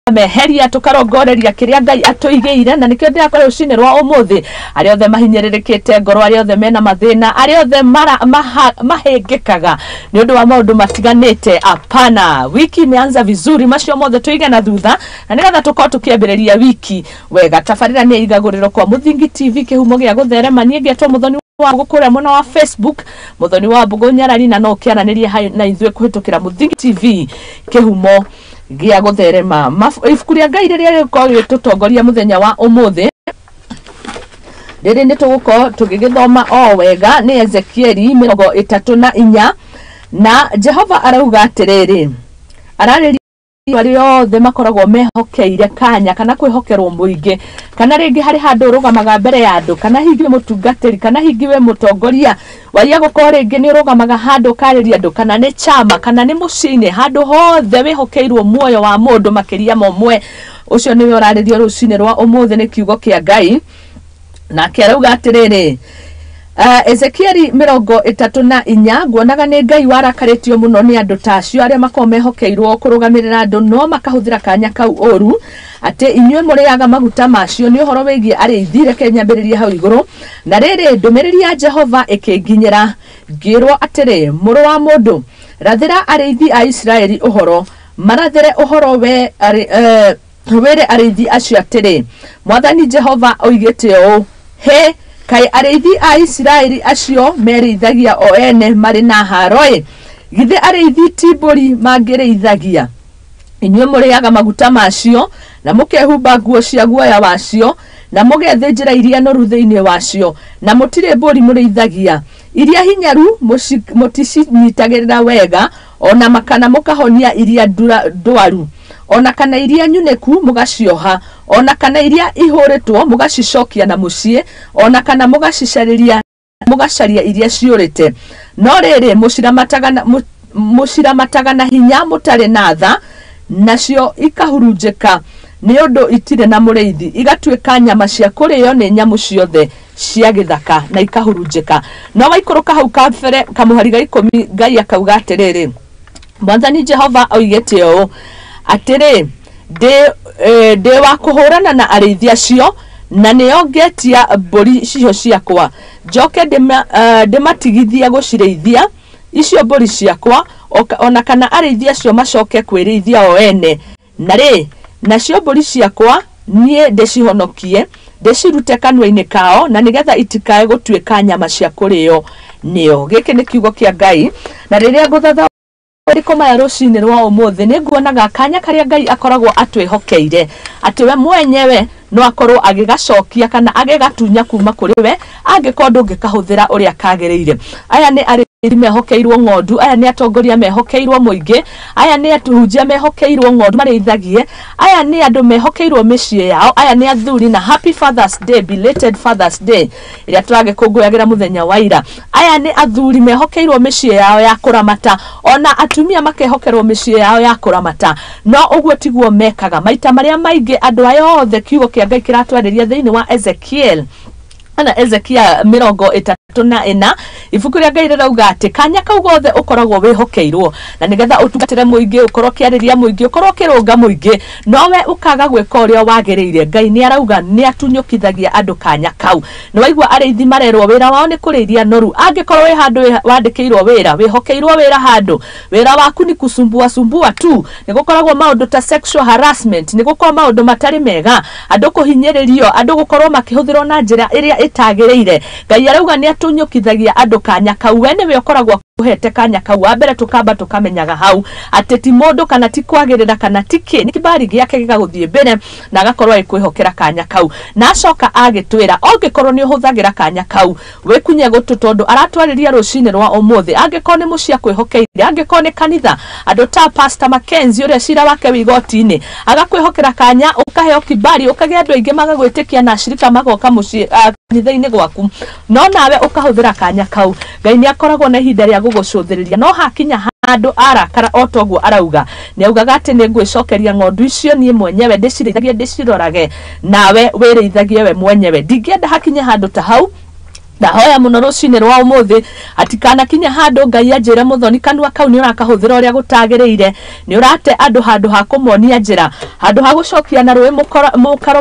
Tũkameheria, tũkarongoreria kĩrĩa Ngai atũigĩire, na nĩkĩo ndĩrakora rũcinĩ rwa ũmũthĩ arĩa othe mahinyĩrĩrĩkĩte ngoro, arĩa othe mena mathĩna, arĩa othe mahĩngĩkaga nĩ ũndũ wa maũndũ matiganĩte. Hapana, wiki imeanza vizuri, macio mothe tũige na thutha na nĩgetha tũkorwo tũkĩambĩrĩria wiki wega. Tabarĩra nĩ igagũrĩrwo kwa Mũthingi TV, kĩhumo gĩa gũtherema. Niĩ ngetwo Mũthoni wa gũkũrĩa mwena wa Facebook, Mũthoni wa Mbũgũ Nyarari, na no ũkĩaranĩrie na ithuĩ kũhĩtũkĩra Mũthingi TV, kĩhumo gĩa gũtherema. Ibuku rĩa Ngai rĩrĩa rĩgũkorwo rĩgĩtũtongoria mũthenya wa ũmũthĩ rĩrĩ nĩ tũgũkorwo tũgĩgĩthoma o wega nĩ Ezekieli 34, na Jehova arauga atĩrĩrĩ, ararĩria arĩa othe makoragwo mehokeire kanya kana kwĩhokerwo mũingĩ, kana rĩngĩ harĩ handũ ũrũgamaga mbere ya andũ, kana hihi wĩ mũtungatĩri, kana hihi wĩ mũtongoria waria, gũkorwo rĩngĩ nĩ ũrũgamaga handũ ũkarĩria andũ, kana nĩ chama, kana nĩ mũciĩ-inĩ, handũ hothe wĩhokeirwo muoyo wa mũndũ makĩria ma ũmwe, ũcio nĩwe ũrarĩrio rũcinĩ rwa ũmũthĩ nĩ kiugo kĩa Ngai. Nake arauga atĩrĩrĩ, Ezekieli 34, nguonaga nĩ Ngai warakarĩtio mũno nĩ andũ ta acio arĩa makoragwo mehokeirwo kũrũgamĩrĩra andũ no makahũthĩra kanya kau ũru, atĩ inyuĩ mũrĩaga maguta macio. Nĩ ũhoro wĩgiĩ arĩithi. Reke nyambĩrĩrie hau igũrũ. Na rĩrĩ, ndũmĩrĩri ya Jehova ĩkĩnginyĩra ngĩrwo atĩrĩ, mũrũ wa mũndũ, rathĩra arĩithi a Isiraeli ũhoro, marathĩre ũhoro we wĩre arĩithi acio atĩrĩ, Mwathani Jehova oigĩte ũũ, hĩ, kaĩ arĩithi a Isiraeli acio merĩithagia o ene marĩ na haro-ĩ! Githĩ arĩithi ti mbũri mangĩrĩithagia? Inyuĩ mũrĩaga maguta macio na mũkehumba nguo cia guoya wacio na mũgethĩnjĩra iria noru thĩinĩ wacio, na mũtirĩ mbũri mũrĩithagia. Iria hinyaru mũticinyitagĩrĩra wega, ona kana mũkahonia iria ndwaru, ona kana iria nyunĩku mũgacioha, ona kana iria ihũrĩtwo mũgacicokia na mũciĩ, ona kana mũgacicarĩria, mũgacaria iria ciũrĩte. No rĩrĩ, mũciramataga na hinya mũtarĩ na tha, nacio ikahurunjĩka nĩ ũndũ itirĩ na mũrĩithi, igatuĩka nyama cia kũrĩo nĩ nyamũ ciothe cia gĩthaka na ikahurunjĩka. No waikũrũka hau kabere kamũhari ga 10, Ngai akauga atĩrĩrĩ, Mwathani Jehova oigĩte ũũ atĩrĩ, ndĩ wa kũhũrana na arĩithi acio, na nĩo ngetia mbũri icio ciakwa, njoke ndĩmatigithie gũcirĩithia icio mbũri ciakwa, ona kana arĩithi acio macoke kwĩrĩithia o ene. Na rĩ, nacio mbũri ciakwa niĩ ndĩcihonokie, ndĩcirute kanua-inĩ kao, na nĩgetha itikae gũtuĩka nyama cia kũrĩo nĩo. Gĩkĩ nĩ kiugo kĩa Ngai, na rĩrĩa ngũthatha marĩkũ maya rũcinĩ rwa ũmũthĩ, nĩ nguonaga kanya karĩa Ngai akoragwo atwĩhokeire, atĩ we mwenyewe no akorwo agĩgacokia kana agĩgatunya kuma kũrĩ we angĩkorwo ndũngĩkahũthĩra ũrĩa kagĩrĩire. Aya nĩ arĩithi mehokeirwo ng'ondu, aya nĩ atongoria mehokeirwo mũingĩ, aya nĩ atuhunjia mehokeirwo ng'ondu marĩithagie, aya nĩ andũ mehokeirwo mĩciĩ yao, aya nĩ athuri, na happy Fathers Day, belated Fathers Day ĩrĩa tũragĩkũngũyagĩra mũthenya wa ira. Aya nĩ athuri mehokeirwo mĩciĩ yao ya kũramata, ona atumia makehokerwo mĩciĩ yao ya kũramata, no ũguo tiguo mekaga maita marĩa maingĩ. Andũ aya othe kiugo kĩa Ngai kĩratwarĩria thĩinĩ wa Ezekiel, ana Ezekia 34, ibuku rĩa Ngai rĩrauga atĩ kanya kau gothe ũkoragwo wĩhokeirwo na nĩgetha ũtungatĩre mũingĩ, ũkorwo ũkĩarĩria mũingĩ, ũkorwo ũkĩrũnga mũingĩ, nowe ũkaga gwĩka ũrĩa wagĩrĩire, Ngai nĩ arauga nĩ atunyũkithagia andũ kanya kau. Nĩ waigua arĩithi marerwo wĩra wao nĩ kũrĩithia noru. Angĩkorwo wĩ handũ wandĩkĩirwo wĩra, wĩhokeirwo wĩra handũ, wĩra waku ni kusumbua sumbua tu, nĩ gũkoragwo maũndũ ta sexual harassment, nĩ gũkorwo maũndũ matarĩ mega, andũ kũhinyĩrĩrio, andũ gũkorwo makĩhũthĩrwo na njĩra ĩrĩa ĩtagĩrĩire, Ngai arauga nĩ atunyũkithagia andũ kanya kau. We nĩwe ũkoragwo ũhete kanya kau. Wa mbere tũkamba tũkamenyaga hau atĩ ti mũndũ kana ti kwagĩrĩra kana ti kĩ, nĩ kibari gĩake gĩgagũthiĩ mbere na agakorwo agĩkwĩhokera kanya kau. Na acoka agĩtwĩra angĩkorwo nĩ ũhũthagĩra kanya kau, wĩkunye gũtũ, tondũ aratwarĩria rũcinĩ rwa ũmũthĩ. Angĩkorwo nĩ mũciĩ akwĩhokeire, angĩkorwo nĩ kanitha, andũ ta Pastor Mackenzie ũrĩa cira wake wĩ igoti-inĩ, agakwĩhokera kanya, ũkaheo kibari, ũkagĩa andũ aingĩ magagwĩtĩkia na ashirika magoka mũciĩ, kanitha-inĩ gwaku, no nawe ũkahũthĩra kanya kau, Ngai nĩ akoragwo na ihinda rĩa gũgũcũthĩrĩria. No hakinya handũ arakara, o toguo arauga, nĩ augaga atĩ nĩ ngwĩcokeria ng'ondu icio niĩ mwenyewe, ndĩcirĩithagie, ndĩcirorage, nawe wĩrĩithagie we mwenyewe. Ndingĩenda hakinye handũ ta hau. Ndahoya muno rucini rwa umuthi atikana kinya handu Ngai anjire Muthoni kanua kau ni urakahuthira uria gutagiriire, ni urate andu handu ha kumonia njira, handu ha gucokia na rui mukaro.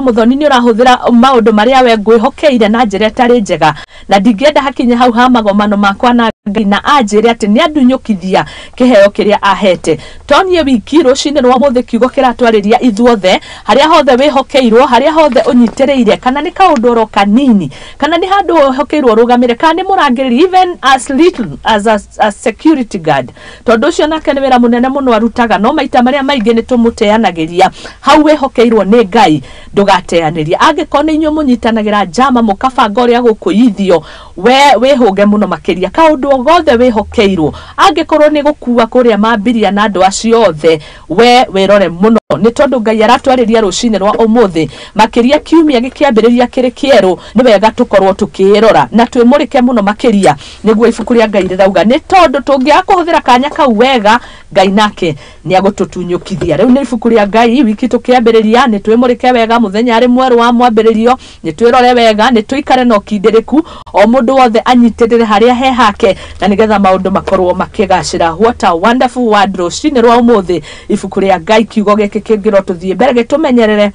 Muthoni ni urahuthira maundu maria we ngwihokeire na njira itari njega, na ndingienda hakinye hau ha magomano makwa na Ngai na anjire ati ni andunyukithia kiheo kiria ahete. Tonie wiki rucini rwa umuthi kiugo kiratwariria ithuothe haria hothe wihokeirwo, haria hothe unyitiriire, kana ni kaundu oro kanini, kana ni handu wihokeirwo rugamire, kana ni murangiriri, even as little as a security guard, tondu ucio nake ni wira munene muno arutaga, no maita maria maingi ni tumuteanagiria. Hau wihokeirwo ni Ngai ndugateanirie. Angikorwo ni inyuĩ munyitanagira njama mukabanga uria gukuithio, we wihunge muno makiria kaundu o gothe wihokeirwo. Angikorwo ni gukua kuria mambiria na andu acio othe, we wirore muno, ni tondu Ngai aratwariria rucini rwa umuthi makiria kiumia gikiambiriria kiri kieru. Ni wega tukorwo tukirora na twimurike muno makiria niguo ibuku ria Ngai rirauga, ni tondu tungiaga kuhuthira kanya kau wega, Ngai nake ni agututunyukithia. Riu ni ibuku ria Ngai wiki tukiambiriria, ni twimurike wega, muthenya ari mweru wa mwambiririo, ni twirore wega, ni tuikare na ukindiriku, o mundu wothe anyitirire haria he hake, na nigetha maundu makorwo makigacira. What a wonderful word rucini rwa umuthi, ibuku ria Ngai kiugo giki kingirwo tuthie mbere gitumenyerere,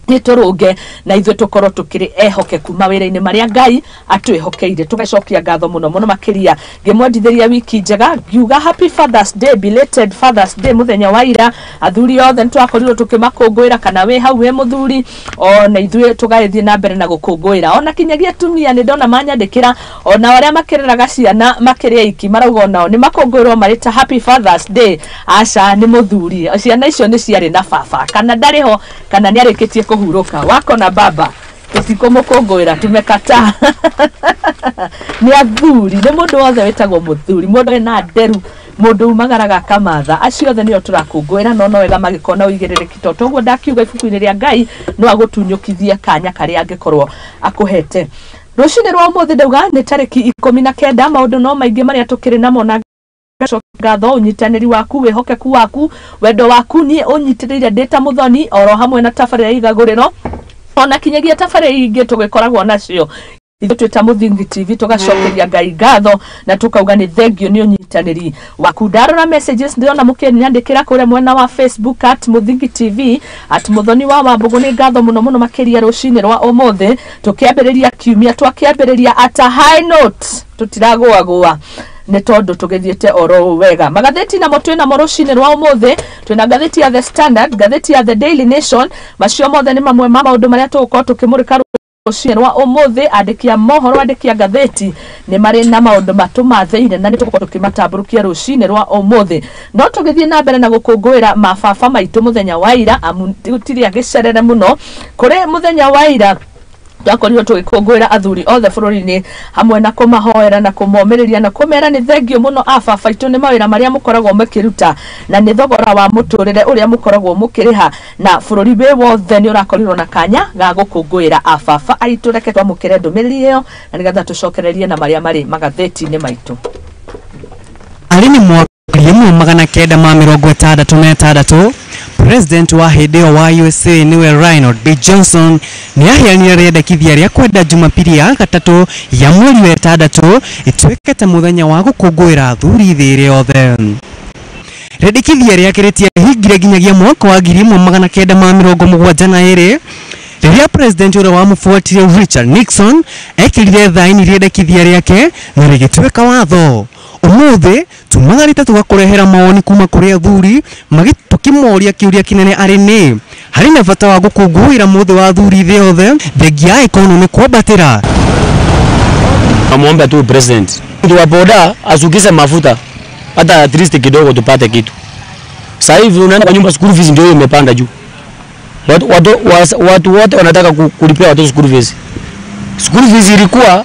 nĩtũrũnge na ithuĩ tũkorwo tũkĩrĩ ehokeku mawĩra-inĩ marĩa Ngai atwĩhokeire. Tũgacokia ngatho mũno mũno makĩria, ngĩmwendithĩria wiki njega, ngiuga happy Father's Day, belated Father's Day mũthenya wa ira. Athuri othe nĩtwakorirwo tũkĩmakũngũĩra, kana wĩ hau wĩ mũthuri, ona ithuĩ tũgagĩthiĩ na mbere na gũkũngũĩra. Ona kinyagia atumia nĩ ndona manyandĩkĩra, ona arĩa makĩreraga ciana makĩrĩ aiki marauga onao nĩ makũngũĩrwo marĩ ta happy Father's Day. Aca, nĩ mũthuri, ciana icio nĩ ciarĩ na baba, kana ndarĩ ho, kana nĩ arĩkĩtie kũhurũka. Wako na baba tũtikũmũkũngũĩra, tumekataa. Nĩ athuri, nĩ mũndũ wothe wĩtagwo mũthuri, mũndũ wĩna nderu, mũndũ umagaraga akamatha, acio othe nĩo tũrakũngũĩra. No no wega magĩkorwo na ũigĩrĩrĩki, tondũ ũguo ndakiuga ibuku-inĩ rĩa Ngai no agũtunyũkithie kanya karĩa angĩkorwo akũhete. Rũcinĩ rwa ũmũthĩ ndauga nĩ tarĩki 19, maũndũ no maingĩ marĩa tũkĩrĩ namo, na ngatho ũnyitanĩri waku, wĩhokeku waku, wendo waku niĩ ũnyitĩrĩire ndĩ ta Muthoni, oro hamwe na tabarĩra igagũrĩro, ona kinyagia tabarĩra ingĩ tũgĩkoragwo nacio ithuĩ twĩ ta Muthingi TV, tũgacokeria Ngai ngatho na tũkauga nĩ thengio nĩ ũnyitanĩri waku. Ndarora messages ndĩrona mũkĩnyandĩkĩra kũrĩa mwena wa Facebook at Muthingi TV, at Muthoni wa Wambũgũ, nĩ ngatho mũno mũno makĩria rũcinĩ rwa ũmũthĩ tũkĩambĩrĩria kiumia, twakĩambĩrĩria at a high note, tũtiragũagũa nĩ tondũ tũgĩthiĩte oro wega. Magathĩti namo twĩnamo rũcinĩ rwa ũmũthĩ, twĩna ngathĩti ya The Standard, ngathĩti ya The Daily Nation. Macio mothe nĩ mamwe ma maũndũ marĩa tũgũkorwo tũkĩmũrĩka rũcinĩ rwa ũmũthĩ. Andĩki a mohoro, andĩki a ngathĩti nĩ marĩ na maũndũ matũmathĩire na nĩ tũgũkorwo tũkĩmatambũrũkia rũcinĩ rwa ũmũthĩ. No tũgĩthiĩ na mbere na gũkũngũĩra mababa maitũ mũthenya wa ira, amu gũtirĩ agĩcerere mũno kũrĩ mũthenya wa ira twakorirwo tũgĩkũngũĩra athuri othe bũrũri-inĩ, hamwe na kũmahoera na kũmomĩrĩria na kũmera nĩ thengio mũno a baba itũ nĩ mawĩra marĩa mũkoragwo mũkĩruta na nĩ thogora wa mũtũrĩre ũrĩa mũkoragwo mũkĩrĩha, na bũrũri wĩ wothe nĩ ũrakorirwo na kanya ga gũkũngũĩra a baba aitũ. Reke twamũkĩre ndũmĩrĩri ĩyo na nĩgetha tũcokererie na marĩa marĩ magathĩti-inĩ maitũ. Arĩ nĩ mwaka 1966, President wa hĩndĩ ĩyo wa USA nĩwe Lyndon B Johnson nĩ aheanire rĩendekithia rĩa kwenda Jumapili ya gatatũ ya mweri wa ĩtandatũ ĩtuĩke ta mũthenya wa gũkũngũĩra athuri thĩ ĩrĩ yothe. Rĩendekithia rĩake rĩtiahingire nginyagia mwaka wa 1972, rĩrĩa president ũrĩa wamũbuatire Richard Nixon ekĩrire thaĩni rĩendekithia rĩake na rĩgĩtuĩka watho. Ũmũthĩ tumagarĩte tũgakũrehera mawoni kuma kũrĩ athuri tũkĩmoria kĩũria kĩnene arĩ nĩ harĩ na bata wa gũkũngũĩra mũthĩ wa athuri thĩ yothe thengia ya ikonomĩ kwambatĩra. Namuomba tu president wa boda asukishe mafuta hata at least kidogo tupate kitu. Sasa hivi unaenda kwa nyumba, school fees ndio hiyo imepanda juu. Watu wote wanataka kulipia watoto school fees. School fees ilikuwa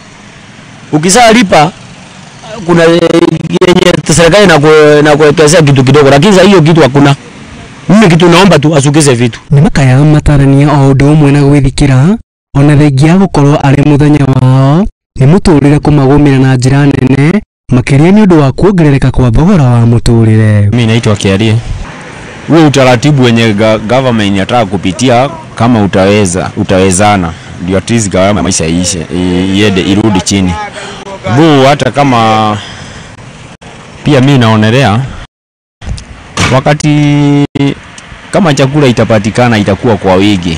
ukishalipa kuna yenye serikali na kuwekezea kitu kidogo, lakini sasa hiyo kitu hakuna. Mimi kitu naomba tu asukishe vitu. Nĩ makayaga matarania o ũndũ ũmwe na gwĩthikĩra, ona thengia gũkorwo arĩ mũthenya wao nĩ mũtũrĩre kũmagũmĩra na njĩra nene makĩria nĩ ũndũ wa kuongerereka kwa thogora wa mũtũrĩre. Mimi naitwa Kiarie. Huo utaratibu wenye government inataka kupitia, kama utaweza utawezana. ndio at least gharama ya maisha iishe, iende irudi chini. Though hata kama pia mi naonelea wakati kama chakula itapatikana itakuwa kwa wingi,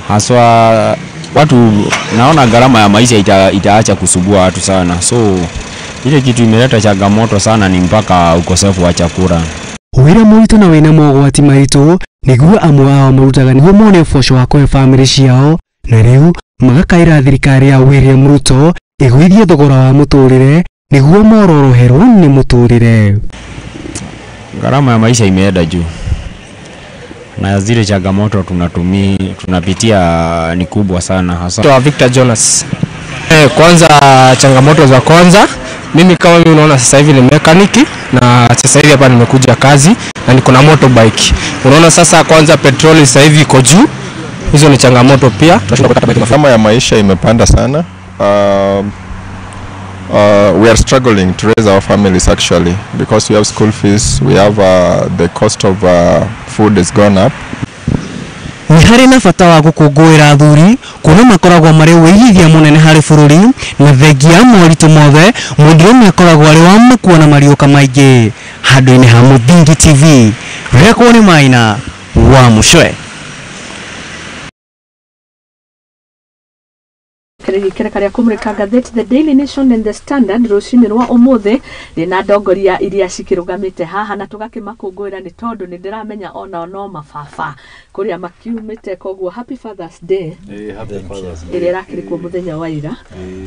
haswa watu, naona gharama ya maisha itaacha kusumbua watu sana. So ile kitu imeleta changamoto sana ni mpaka ukosefu wa chakula. Wĩra mũritũ na wĩna mogwati maritũ nĩguo amwe ao marutaga nĩguo mone ũboco wa kũhe bamĩrĩ ciao, na rĩu magakaĩra thirikari ya William Ruto ĩgũithie thogora wa mũtũrĩre nĩguo mororoherwo nĩ mũtũrĩre. Gharama ya maisha imeenda juu na zile changamoto tunapitia ni kubwa sana hasa. Wa Victor Jonas. Kwanza changamoto za kwanza, mimi kama mimi unaona sasa hivi ni mekaniki na sasa hivi hapa nimekuja kazi na niko na motorbike. Unaona sasa kwanza petroli sasa hivi iko juu. Hizo ni changamoto pia. Gharama ya maisha imepanda sana. We are struggling to raise our families actually because we have school fees, we have the cost of food has gone up. Nĩ harĩ na bata wa gũkũngũĩra athuri kuona makoragwo marĩ wĩigithia mũnene harĩ bũrũri, na thengia ya moritũ mothe mũndũrũme akoragwo arĩ wa makuo na mariũka maingĩ. Handũ-inĩ ha Mũthingi TV, rekwo nĩ Maina wa Mũcwe. Kĩrĩgĩkĩrĩka rĩa kũmũrĩka ngathĩti The Daily Nation and The Standard rũcinĩ rwa ũmũthĩ ndĩna ndongoria iria cikĩrũgamĩte haha na tũgakĩmakũngũĩra nĩ tondũ nĩ ndĩramenya onao no mababa kũrĩa makiumĩte, koguo Happy Father's Day ĩrĩa ĩrakĩrĩkwo mũthenya wa ira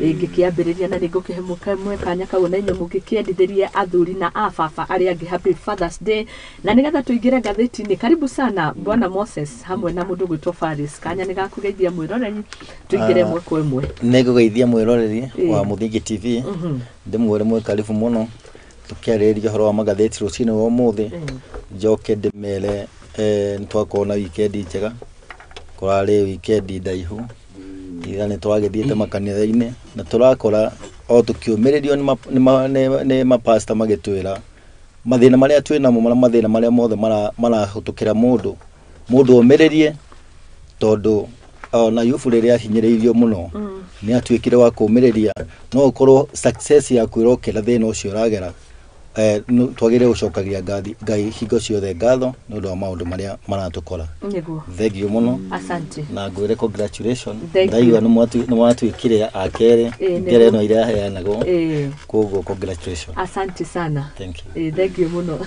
ĩngĩkĩambĩrĩria, na nĩ ngũkĩhe kanya kau na inyuĩ mũngĩkĩendithĩrie athuri na ababa arĩa angĩ Happy Father's Day. Na nĩgetha tũingĩre ngathĩti-inĩ, karibu sana Bwana Moses hamwe na mũndũ gwĩtwo Faris. Kanya nĩ gakũgeithia mwĩroreri, tũingĩre ĩmwe kwa ĩmwe. Nĩngũgeithia mwĩroreri wa Mũthingi TV, ndĩmwĩre mwĩ karibu mũno tũkĩarĩrĩria ũhoro wa magathĩti rũcinĩ rwa ũmũthĩ. Njoke ndĩmere nĩtwakorwo na wikendi njega, kũrarĩ wikendi ndaihu ira nĩtwagĩthiĩte makanitha-inĩ na tũrakora o tũkĩũmĩrĩrio nĩ mapasta magĩtwĩra mathĩna marĩa twĩnamo na mathĩna marĩa mothe marahũtũkĩra mũndũ omĩrĩrie, tondũ ona Ayubu rĩrĩa ahinyĩrĩirio mũno nĩ atuĩkire wa kũũmĩrĩria. No ũkorwo success yaku ĩrokĩra thĩna ũcio ũragera, twagĩrĩire gũcokagia Ngai hingo ciothe ngatho nĩ ũndũ wa maũndũ marĩa maratũkora. Thengiũ mũno, asante, na ngwĩre congratulations. Ndaigua nĩ mwatuĩkire a kerĩ ngerenwa iria heanagwo, koguo congratulations, asante sana. Thank you. Thengiũ mũno.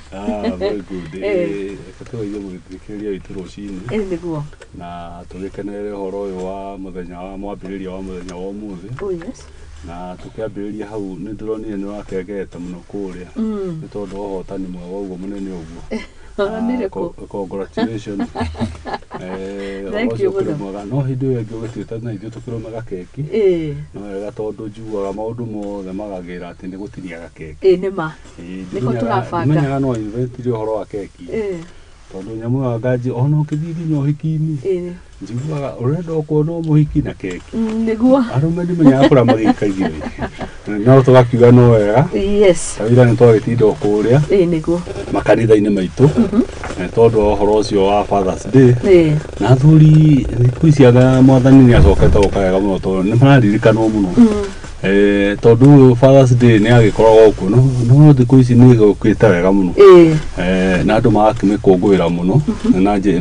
Very good. Reke tũgeithie mũthikĩrĩria witũ rũcinĩ nĩguo na tũgĩkenerere ũhoro ũyũ wa mũthenya wa mwambĩrĩrio wa mũthenya wa ũmũthĩ. Oh yes. Na tũkĩambĩrĩria hau nĩ ndĩronire nĩ wakengete mũno kũrĩa nĩ tondũ wa ũhotani mwega ũguo mũnene ũguo. Congratulations. Thank you ũcio mwega. No hĩndĩ ĩyo ĩngĩ ũgĩtuĩte na ithuĩ tũkĩrũmaga keki, no wega tondũ njugaga maũndũ mothe magagĩra atĩ nĩ gũtinia gakeki. Nĩ ma nĩko tũrabanga. Menyaga no inventire ũhoro wa keki tondũ nyamũ ya nganji ona ũkĩthiĩ nginya ũhiki-inĩ njiguaga ũrenda ũkuona mũhiki na keki nĩguo arũme nĩmenyaga kũrĩa magĩikaire, no tũgakiuga no wega. Yes, ta wĩra nĩ twagĩtinda o kũrĩa nĩguo makanitha-inĩ maitũ tondũ wa ũhoro ũcio wa Father's Day. Na athuri thikũ ici anga mwathani nĩ acokete gũka wega mũno tondũ nĩ mararirikanwo mũno tondũ Father's Day nĩ agĩkoragwo kuo, no thikũ ici nĩ gũkĩte wega mũno na andũ magakĩmĩkũngũĩra mũno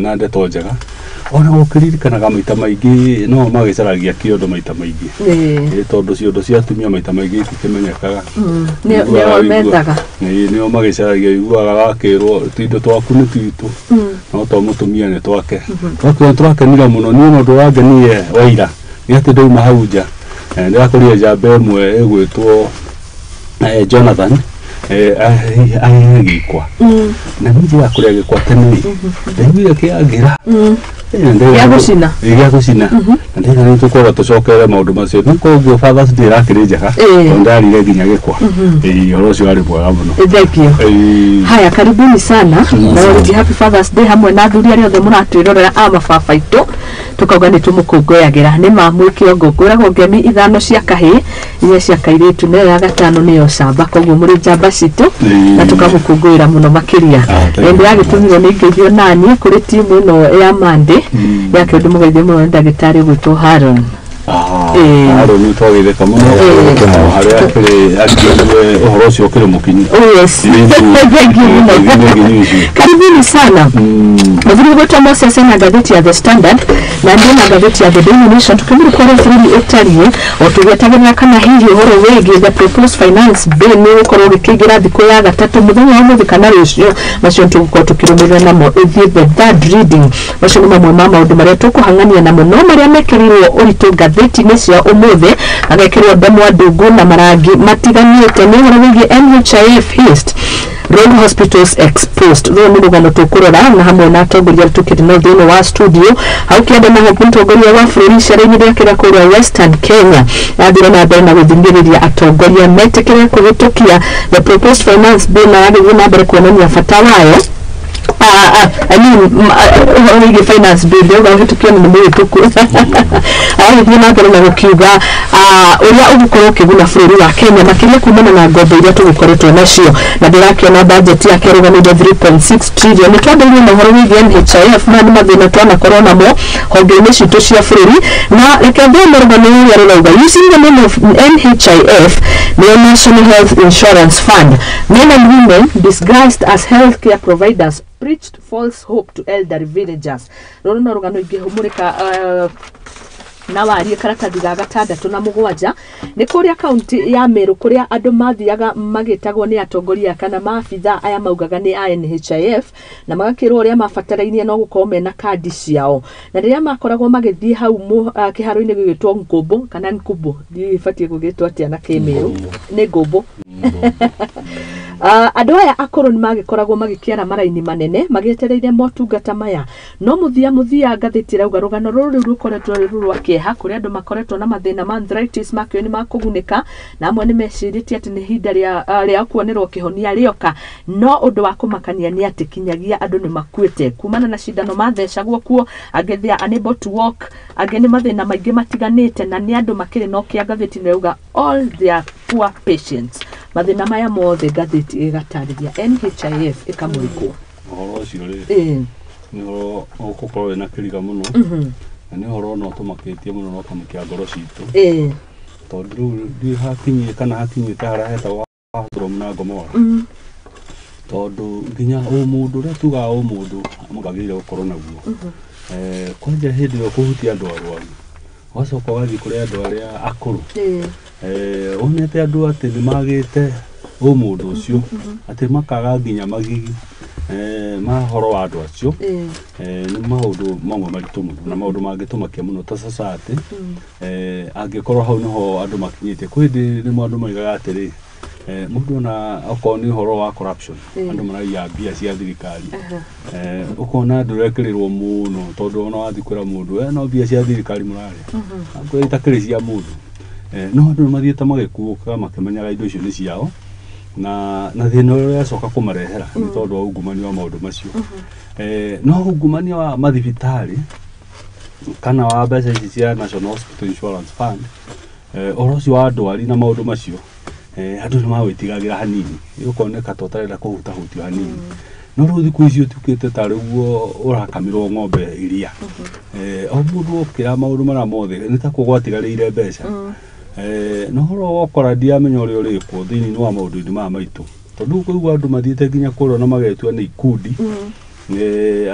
na ndeto njega. Ona gũkĩririkanaga maita maingĩ no magĩcaragia kĩondo maita maingĩ tondũ ciondo cia atumia maita maingĩ itikĩmenyekaga, nĩo methaga, nĩo magĩcaragia. Iguaga gakĩrwo tũindo twaku nĩ twitũ no to mũtumia nĩ twake. Tũrakenire mũno. Niĩ no ndũrangenirie waira nĩ atĩ ndauma hau nja ndĩrakorire njamba ĩmwe ĩgwĩtwo Jonathan ahehe gĩkwa, na niĩ njĩra kũrĩa gĩkwa tene ndaiguire kĩangĩra gĩa gũcina, gĩa gũcina, na ndĩra nĩ tũkorwo tũcokere maũndũ macio. Nĩ koguo Father's Day ĩrakĩrĩ njega tondũ ndarire nginya gĩkwa. Ũhoro ũcio warĩ mwega mũno. Thank you. Haya, karibuni sana na rĩngĩ Happy Father's Day hamwe na athuri arĩa othe mũratwĩrorera a mababa aitũ, tukauga nĩ tũmũkũngũyagĩra. Nĩ ma mwĩ kĩongo ngwĩragwo ngemi 5 cia kahĩĩ, 4 cia kairĩtu, nayo ya gatano nĩyo camba, koguo mũrĩ njamba citũ na tũkamũkũngũĩra mũno makĩria. Ndĩragĩtũmirwo nĩ ngeithio naniĩ kũrĩ timu ĩno ya Monday Yake ũndũ mũgeithie mũno nĩ ndagĩtarĩ ũgwĩtwo Haron. Harũni twagĩtheka mũno harĩa akĩrĩ akĩrĩ ũhoro ũcio ũkĩrĩ mũkinyu. Oh yes. Thank you mũno. Karibuni sana. Mũthuri ũgwĩtwo Moses na ngathĩti ya The Standard na ndĩ na ngathĩti ya The Daily Nation tukĩmũrĩ kwa bũrũri ũtariĩ o tũgĩetagĩrĩra kana hihi ũhoro wĩgiĩ the proposed finance bill nĩ ũgũkorwo ũgĩkĩingĩra thikũ ya gatatũ mũthenya wa ũmũthĩ kana rũciũ. Macio tũgũkorwo tũkĩrũmĩrĩra namo ĩthiĩ the third reading. Macio nĩ mamwe ma maũndũ marĩa tũkũhang'ania namo no marĩa mekĩrirwo ũritũ ngathĩti-inĩ cia ũmũthĩ agekĩrwo ndemwa ndungu na marangi matiganĩte nĩ ũhoro wĩgiĩ NHIF heist Royal Hospitals Exposed. Rũrũ nĩ rũgano tũkũrora na hamwe na atongoria tũkĩrĩ nao thĩinĩ wa studio hau kĩanda naho mũtongoria wa bũrũri icera-inĩ rĩake rĩa kũrĩa Western Kenya athire na mbere na gũthing'ĩrĩria atongoria metĩkĩre kũhĩtũkia the proposed finance bill na agĩthiĩ na mbere kuonania bata wayo. I mean, ũhoro wĩgiĩ finance bill ndĩrauga ũhĩtũkio nĩ mũhĩtũku agĩthiĩ na mbere na gũkiuga ũrĩa ũgũkorwo ũkĩguna bũrũri wa Kenya makĩria kumana na ngombo iria tũgĩkoretwo nacio na ndĩrakĩona budget yake ĩrũgamĩte 3.6 trillion. Nĩ twambĩrĩrie na ũhoro wĩgiĩ NHIF maya nĩ mathĩna twanakorwo namo honge-inĩ citũ cia bũrũri na reke thome rũgano rũrĩa rũrauga using the name of NHIF nĩyo National Health Insurance Fund, men and women disguised as healthcare providers preached false hope to elderly villagers. Rũrũ no rũgano ingĩhũmũrĩka na warie karatathi ga gatandatũ na mũgwanja nĩ kũrĩa kaunti ya Meru kũrĩa andũ mathiaga magĩtagwo nĩ atongoria kana maabitha aya maugaga nĩ a NHIF na magakĩrwo ũrĩa mabatarainie no gũkorwo mena kandi ciao na rĩrĩa makoragwo magĩthiĩ hau kĩharo-inĩ gĩgĩtwo Ngũmbũ kana Nkumbũ ndiũĩ ĩbatiĩ gũgĩtwo atĩa na Kĩmĩrũ nĩ Ngũmbũ. Andũ aya akũrũ nĩ magĩkoragwo magĩkĩara maraini manene magĩetereire motungata maya no mũthia mũthia ngathĩti ĩrauga rũgano rũrũ rĩu rũkoretwo rũrĩ rwa kĩeha kũrĩa andũ makoretwo na mathĩna ma arthritis makĩo nĩ makũgunĩka na amwe nĩ mecirĩtie atĩ nĩ ihinda rĩa kuonerwo kĩhonia rĩoka no ũndũ wa kũmakania nĩ atĩ kinyagia andũ nĩ makuĩte kumana na cindano mathecagwo kuo angĩ they are unable to walk angĩ nĩ mathĩna maingĩ matiganĩte na nĩ andũ makĩrĩ no kĩa ngathĩti ĩrauga all their poor patients mathĩna maya mothe ngathĩti ĩgatarĩria NHIF ĩkamũrĩkwo ũhoro ũcio rĩ nĩ ũhoro ũgũkorwo wĩna kĩriga mũno na nĩ ũhoro no ũtũmakĩtie mũno na ũkamakia ngoro citũ tondũ rĩu ndiũĩ hakinyie kana hakinyĩte harĩa hetagwo Sodom na Gomora tondũ nginya ũmũndũ ũrĩa tugaga ũmũndũ mũndũ agĩrĩire gũkorwo naguo kwanja hĩndĩ ĩyo kũhutia andũ arwaru ũgacoka ũgathiĩ kũrĩ andũ arĩa akũrũ onete andũ atĩ nĩ magĩte ũmũndũ ũcio atĩ makaga nginya magigi ma ũhoro wa andũ acio nĩ maũndũ mamwe maritũ mũno na maũndũ mangĩtũmakia mũno ta society angĩkorwo hau nĩho andũ makinyĩte kwĩ hĩndĩ rĩmwe andũ moigaga atĩrĩ mũndũ ona okorwo nĩ ũhoro wa corruption andũ maraiya mbia cia thirikari ũkona andũ rekĩrĩrwo mũno tondũ ona wathiĩ kwĩra mũndũ no mbia cia thirikari mũrarĩa akwĩra itakĩrĩ cia mũndũ no andũ nĩ mathiĩte magĩkuũkaga makĩmenyaga indo icio nĩ ciao na thĩna ũrĩa ũracoka kũmarehera nĩ tondũ wa ungumania wa maũndũ macio no ungumania wa mathibitarĩ kana wa mbeca ici cia National Hospital Insurance Fund ũhoro ũcio wa ndwari na maũndũ macio andũ nĩ mawĩtigagĩra hanini ũkoneka ta ũtarenda kũhutahutio hanini no rĩu thikũ ici ũtuĩkĩte ta rĩguo ũrakamĩrwo ng'ombe iria o mũndũ okĩra maũndũ marĩa mothe nĩ ta kũgwatigarĩire mbeca no ũhoro wa ũkora ndiamenya ũrĩa ũrĩkwo thĩinĩ wa maũndũ-inĩ maya maitũ tondũ ũkũigua andũ mathiĩte nginya kũrĩa na magetua nĩ ikundi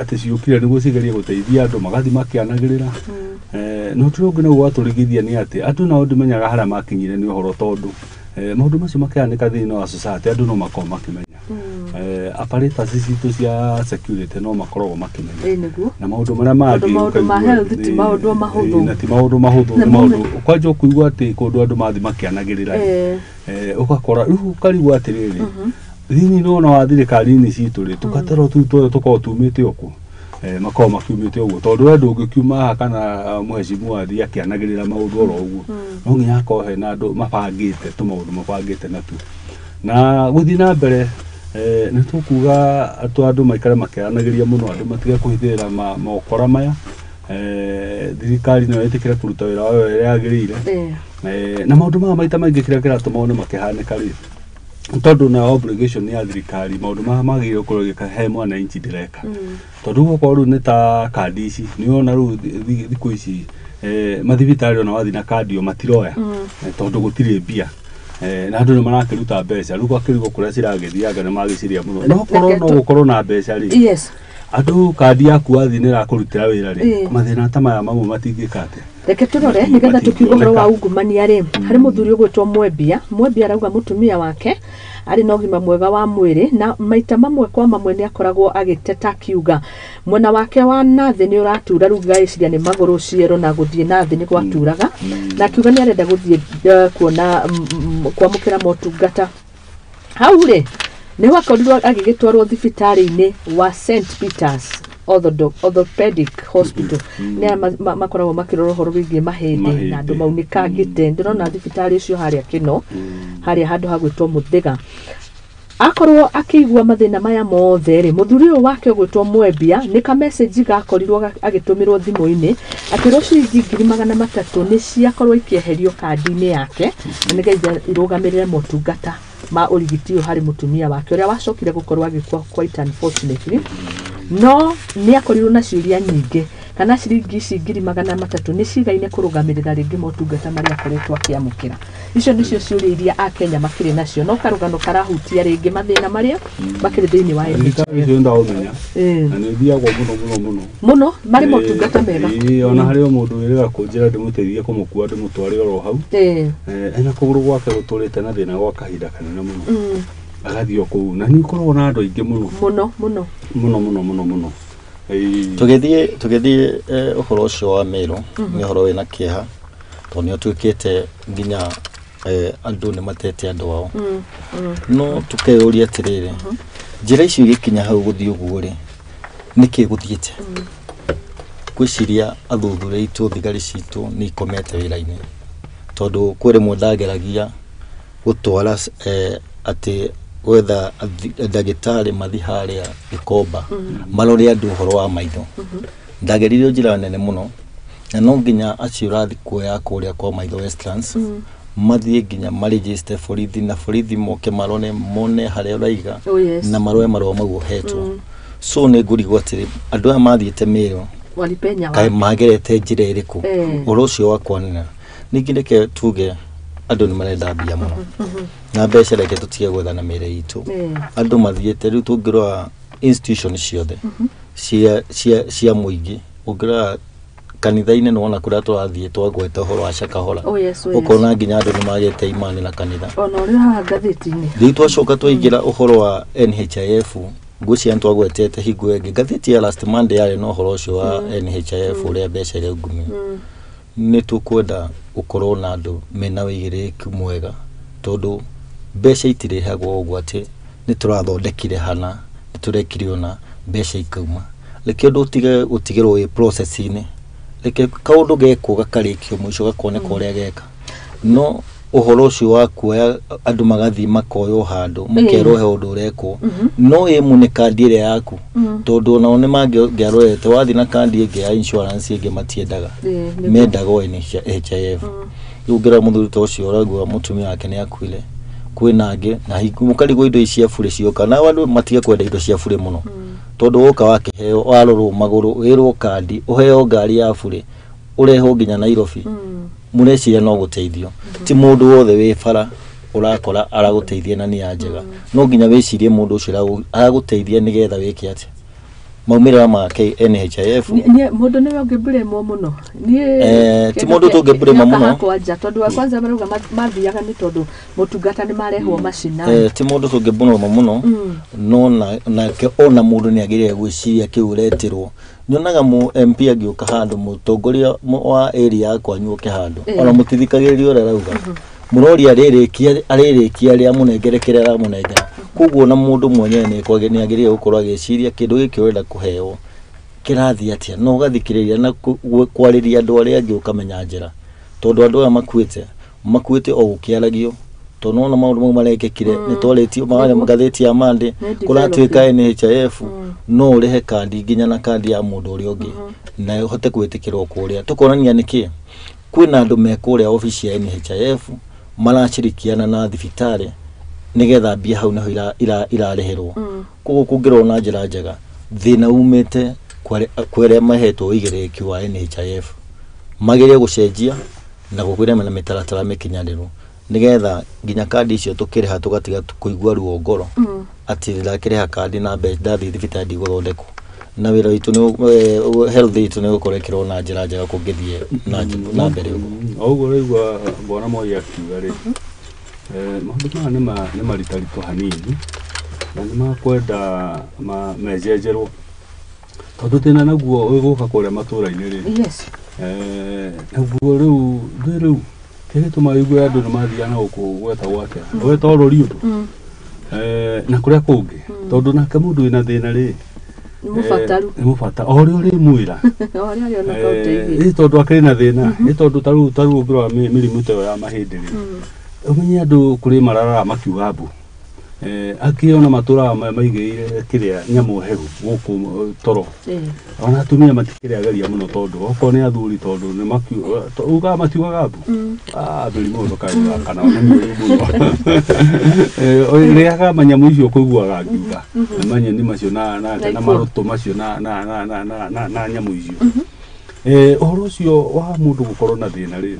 atĩ ciũkire nĩguo cigerie gũteithia andũ magathiĩ makĩanagĩrĩra no tũrĩa ũngĩ naguo watũrigithia nĩ atĩ andũ nao ndimenyaga harĩa makinyire nĩ ũhoro tondũ maũndũ macio makĩhanĩka thĩinĩ wa society andũ no makorwo makĩmenya apparatus citũ cia security no makoragwo makĩmenya na maũndũ marĩa mangĩ maũndũ ma health ti maũndũ mahũthũ na ti maũndũ mahũthũ nĩ maũndũ kwanja ũkũigua atĩ kũndũ andũ mathiĩ makĩanagĩrĩra ũgakora rĩu ũkarigwo atĩrĩrĩ thĩinĩ ona wa thirikari-inĩ citũ rĩ tũgaterwo tũu tuothe tũkoragwo tumĩte ũkũ makoragwo makiumĩte ũguo tondũ we ndũngĩkiuma haha kana mũhecimu athiĩ akĩanagĩrĩra maũndũ oro ũguo no nginya hakorwo hena andũ mabangĩte tũmaũndũ mabangĩte natuo na gũthiĩ na mbere nĩ tũkuga andũ maikare makĩaranagĩria mũno andũ matige kũhithĩrĩra maũkora maya thirikari no ĩtĩkĩre kũruta wĩra wayo ũrĩa yagĩrĩire na maũndũ maya maita maingĩ kĩrĩa kĩratũma one makĩhanĩka rĩ Tondũ na obligation ya thirikari maũndũ marĩa magĩrĩirwo gũkorwo ĩgĩka he mwananchi ndĩreka, tondũ gũkorwo rĩu nĩ ta kandi ici nĩ ũrona rĩu thikũ ici mathibitarĩ ona wathiĩ na kandi o matiroya, tondũ gũtirĩ mbia. Na andũ nĩ marakĩruta mbeca rĩu gakĩrigwo kũrĩa ciragĩthianga nĩ magĩciria mũno, no korwo no gũkorwo na mbeca rĩ, andũ kandi yaku wathiĩ nĩ ĩrakũrutĩra wĩra rĩ, mathĩna ta maya mamwe matingĩka atĩa. Reke tũrore nĩgetha tũkiuga ũhoro wa ungumania rĩ, harĩ mũthuri ũgwĩtwo Mwembia. Mwembia arauga mũtumia wake arĩ na ũgima mwega wa mwĩrĩ, na maita mamwe kwa mamwe nĩ akoragwo agĩteta akiuga mwena wake wa nathĩ nĩ ũratura. Rĩu ngagĩciria nĩ magũrũ, ciero na gũthiĩ nathĩ nĩ gwaturaga, na akiuga nĩ arenda gũthiĩ kuona kwamũkĩra motungata. Hau rĩ nĩho akorirwo agĩgĩtwarwo thibitarĩ-inĩ wa St Peters Orthopedic Hospital, nĩ aya makoragwo makĩrora ũhoro wĩgiĩ mahĩndĩ na andũ Mahĩndĩ. maunĩkangĩte. Ndĩrona thibitarĩ ũcio harĩa Kĩno, harĩa handũ hagwĩtwo Mũthĩga. Akorwo akĩigua mathĩna maya mothe rĩ, mũthuri ũyũ wake ũgwĩtwo Mwembia nĩ ka message gakorirwo agĩtũmĩrwo thimũ-inĩ akĩrwo ciringi 300,000 nĩ ciakorwo ikĩeherio kandi-inĩ yake na nĩgetha irũgamĩrĩre motungata ma ũrigiti ũyũ harĩ mũtumia wake ũrĩa wacokire gũkorwo agĩkua, quite unfortunately. No nĩ akorirwo na ciũria nyingĩ kana ciringi ici 300,000 nĩ cigaine kũrũgamĩrĩra rĩngĩ motungata marĩa akoretwo akĩamũkĩra. Icio nĩcio ciũria iria akenya makĩrĩ nacio, no karũgano karahutia rĩngĩ mathĩna marĩa makĩrĩ thĩinĩ wa Thibitarĩ NHIF. ũcio ndaũmenya na nĩ thiagwo mũno mũno mũno. Mũno marĩ motungata mega. Ĩĩ, ona harĩ o mũndũ wĩrĩga kũnjĩra ndĩmũteithie kũmũkua ndĩmũtware oro hau. Ena kũgũrũ gwake gũtũrĩte na thĩna gwa kahinda kanene mũno, agathiĩ o kũu na nĩ ũkoragwo na andũ aingĩ mũno. Mũno mũno. Mũno mũno mũno mũno. Ĩĩ. Tũgĩthiĩ ũhoro ũcio wa Meru nĩ ũhoro wĩna kĩeha tondũ nĩ ũtuĩkĩte nginya andũ nĩ matete andũ ao, no tũkeyũria atĩrĩrĩ, njĩra icio igĩkinya hau gũthiĩ ũguo rĩ, nĩkĩ gũthiĩte? Ngwĩciria athuthuria aitũ, thigari citũ nĩ ikomete wĩra-inĩ, tondũ kwĩ rĩmwe ndageragia gũtwara atĩ gwetha ndagĩtarĩ mathi harĩa Gĩkomba marore andũ ũhoro wa maitho. Ndageririe njĩra nene mũno na no nginya acio ũrathiĩ kuoya kũrĩa kwa maitho Westlands mathiĩ nginya maregister borithi na borithi moke marore mone harĩa ũraiga na marore marũa mau ũhetwo. So nĩ ngũrigwo atĩrĩ, andũ aya mathiĩte Meru Walipenya kaĩ wapi? magerete njĩra ĩrĩkũ? Ũhoro ũcio wa kwanĩra ningĩ reke tuge andũ nĩ marenda mbia mũno na mbeca, reke tũtige gwethana mĩĩrĩ itũ. Andũ mathiĩte rĩu tũngĩrora institution ciothe cia mũingĩ, ũngĩrora kanitha-inĩ nĩ wona kũrĩa tũrathiĩ twagweta ũhoro wa Shakahola, ũkona nginya andũ nĩ magĩte imani na kanitha. Ona ũrĩ haha ngathĩti-inĩ. Rĩu twacoka twaingĩra ũhoro wa NHIF, ngwĩciria nĩ twagwetete hingo ĩngĩ, ngathĩti ya last Monday yarĩ na ũhoro ũcio wa NHIF ũrĩa mbeca iraungumio. Nĩ tũkwenda gũkorwo na andũ mena wĩigĩrĩrĩki mwega, tondũ mbeca itirĩhagwo ũguo atĩ nĩ tũrathondekire hana, nĩ tũrekire ũna, mbeca ikauma. Reke ũndũ ũtige gũtigĩrwo wĩ process-inĩ, reke kaũndũ gekwo gakarĩkio mũico gakoneka ũrĩa geka. No ũhoro ũcio wa kuoya andũ magathiĩ makoywo handũ makerwo he ũndũ ũrekwo, no ĩmu nĩ kandi ĩrĩa yaku, tondũ onao nĩ mangĩarorete wathiĩ na kandi ĩngĩ ya insurance ĩngĩ matiendaga. Mendaga o NHIF. Rĩu ũngĩrora mũthuri ta ũcio ũraigua mũtumia wake nĩ akuire, kwĩna angĩ na mũkarigwo indo ici cia burĩ cioka na andũ matige kwenda indo cia burĩ mũno, tondũ woka wakĩheo warorwo magũrũ wĩrwo kandi ũheo ngari ya burĩ ũrehwo nginya Nairobi, mũreciria no gũteithio. Ti mũndũ wothe wĩ bara ũrakora aragũteithia na nia njega. No nginya wĩcirie mũndũ ũcio aragũteithia nĩgetha wĩke atĩa, maumĩrĩra make NHIF. Mũndũ nĩwe ũngĩmburĩmwo mũno niĩ. Ti mũndũ tũngĩmburĩma mũno. Hakwa nja, tondũ wa kwanza marauga mathiaga nĩ tondũ motungata nĩ marehwo macinani. Ti mũndũ tũngĩmburĩma mũno, no nake ona mũndũ nĩ agĩrĩire gwĩciria kĩu ũretĩrwo. Nyonaga mũ MP angĩũka handũ, mũtongoria wa area ya kwanyu oke handũ, ona mũtithikagĩrĩria ũrĩa arauga, mũroria arĩrĩkia arĩrĩkia arĩa amũnengere kĩrĩa aramũnengera. Koguo ona mũndũ mwenyewe nĩ agĩrĩire gũkorwo agĩciria kĩndũ gĩkĩ ũrenda kũheo kĩrathiĩ atĩa, na ũgathikĩrĩria na kwarĩria andũ arĩa angĩ ũkamenya njĩra, tondũ andũ aya makuĩte makuĩte o gũkĩaragio, tondũ nĩwona maũndũ mau marekĩkire nĩ twarĩtio marĩa ngathĩti ya Monday. Nĩ kũratuĩka NHIF no ũrĩhe kandi nginya na kandi ya mũndũ ũrĩa ũngĩ na ũhote gwĩtĩkĩrwo kũrĩa. Tũkonania nĩkĩ kwĩna andũ me kũrĩa obici ya NHIF maracirikiana na thibitarĩ Nĩgetha mbia hau nĩho irarĩhĩrwo. Koguo kũngĩrorwo na njĩra njega, thĩna umĩte kwĩ arĩa mahetwo ũigĩrĩrĩki wa NHIF, magĩrĩire gũcenjia na gũkwĩra na mĩtaratara mĩkinyanĩru, nĩgetha nginya kandi icio tũkĩrĩha tũgatiga kũigua ruo ngoro atĩ ndakĩrĩha kandi na mbeca ndathiĩ thibitarĩ ndigũthondekwo, na wĩra witũ nĩ health itũ nĩ gũkorwo ĩkĩrorwo na njĩra njega kũngĩthiĩ na mbere ũguo. O ũguo ũraigua Bwana Moi akiuga rĩ, maũndũ maya nĩ maritaritũ hanini na nĩ makwenda mejenjerwo, tondũ thĩna naguo ũgũka kũrĩa matũra-inĩ rĩ, naguo rĩu ndũĩ rĩu kĩrĩa gĩtũmaga ũigue andũ nĩ mathiaga na gũkũ gwetagwo atĩa, gwetagwo rũri ũndũ na kũrĩa kũngĩ, tondũ nake mũndũ wĩna thĩna rĩ, nĩ mũbataru. Nĩ mũbata o ũrĩa ũrĩmwĩra. O ũrĩa arĩona ka ũteithio. Ĩ tondũ akĩrĩ na thĩna, ĩ tondũ tarĩu ũngĩrora mĩrimũ ta ĩyo ya mahĩndĩ rĩ, ũmenye andũ kũrĩ mararaga makiuga mbu. Akĩ ona matũraga maigĩrĩire kĩrĩa nyamũ hehu gũkũ toro. Ona atumia matikĩrĩageria mũno, tondũ okorwo nĩ athuri, tondũ nĩ ugaga matiugaga mbu. Mĩrimũ ĩyo ndũkaiga kana nĩ mĩũru mũno. Rĩaga manyamũ icio kũiguaga ngiuga na manyeni macio na marũtũ macio na nyamũ icio. Ũhoro ũcio wa mũndũ gũkorwo na thĩna rĩ,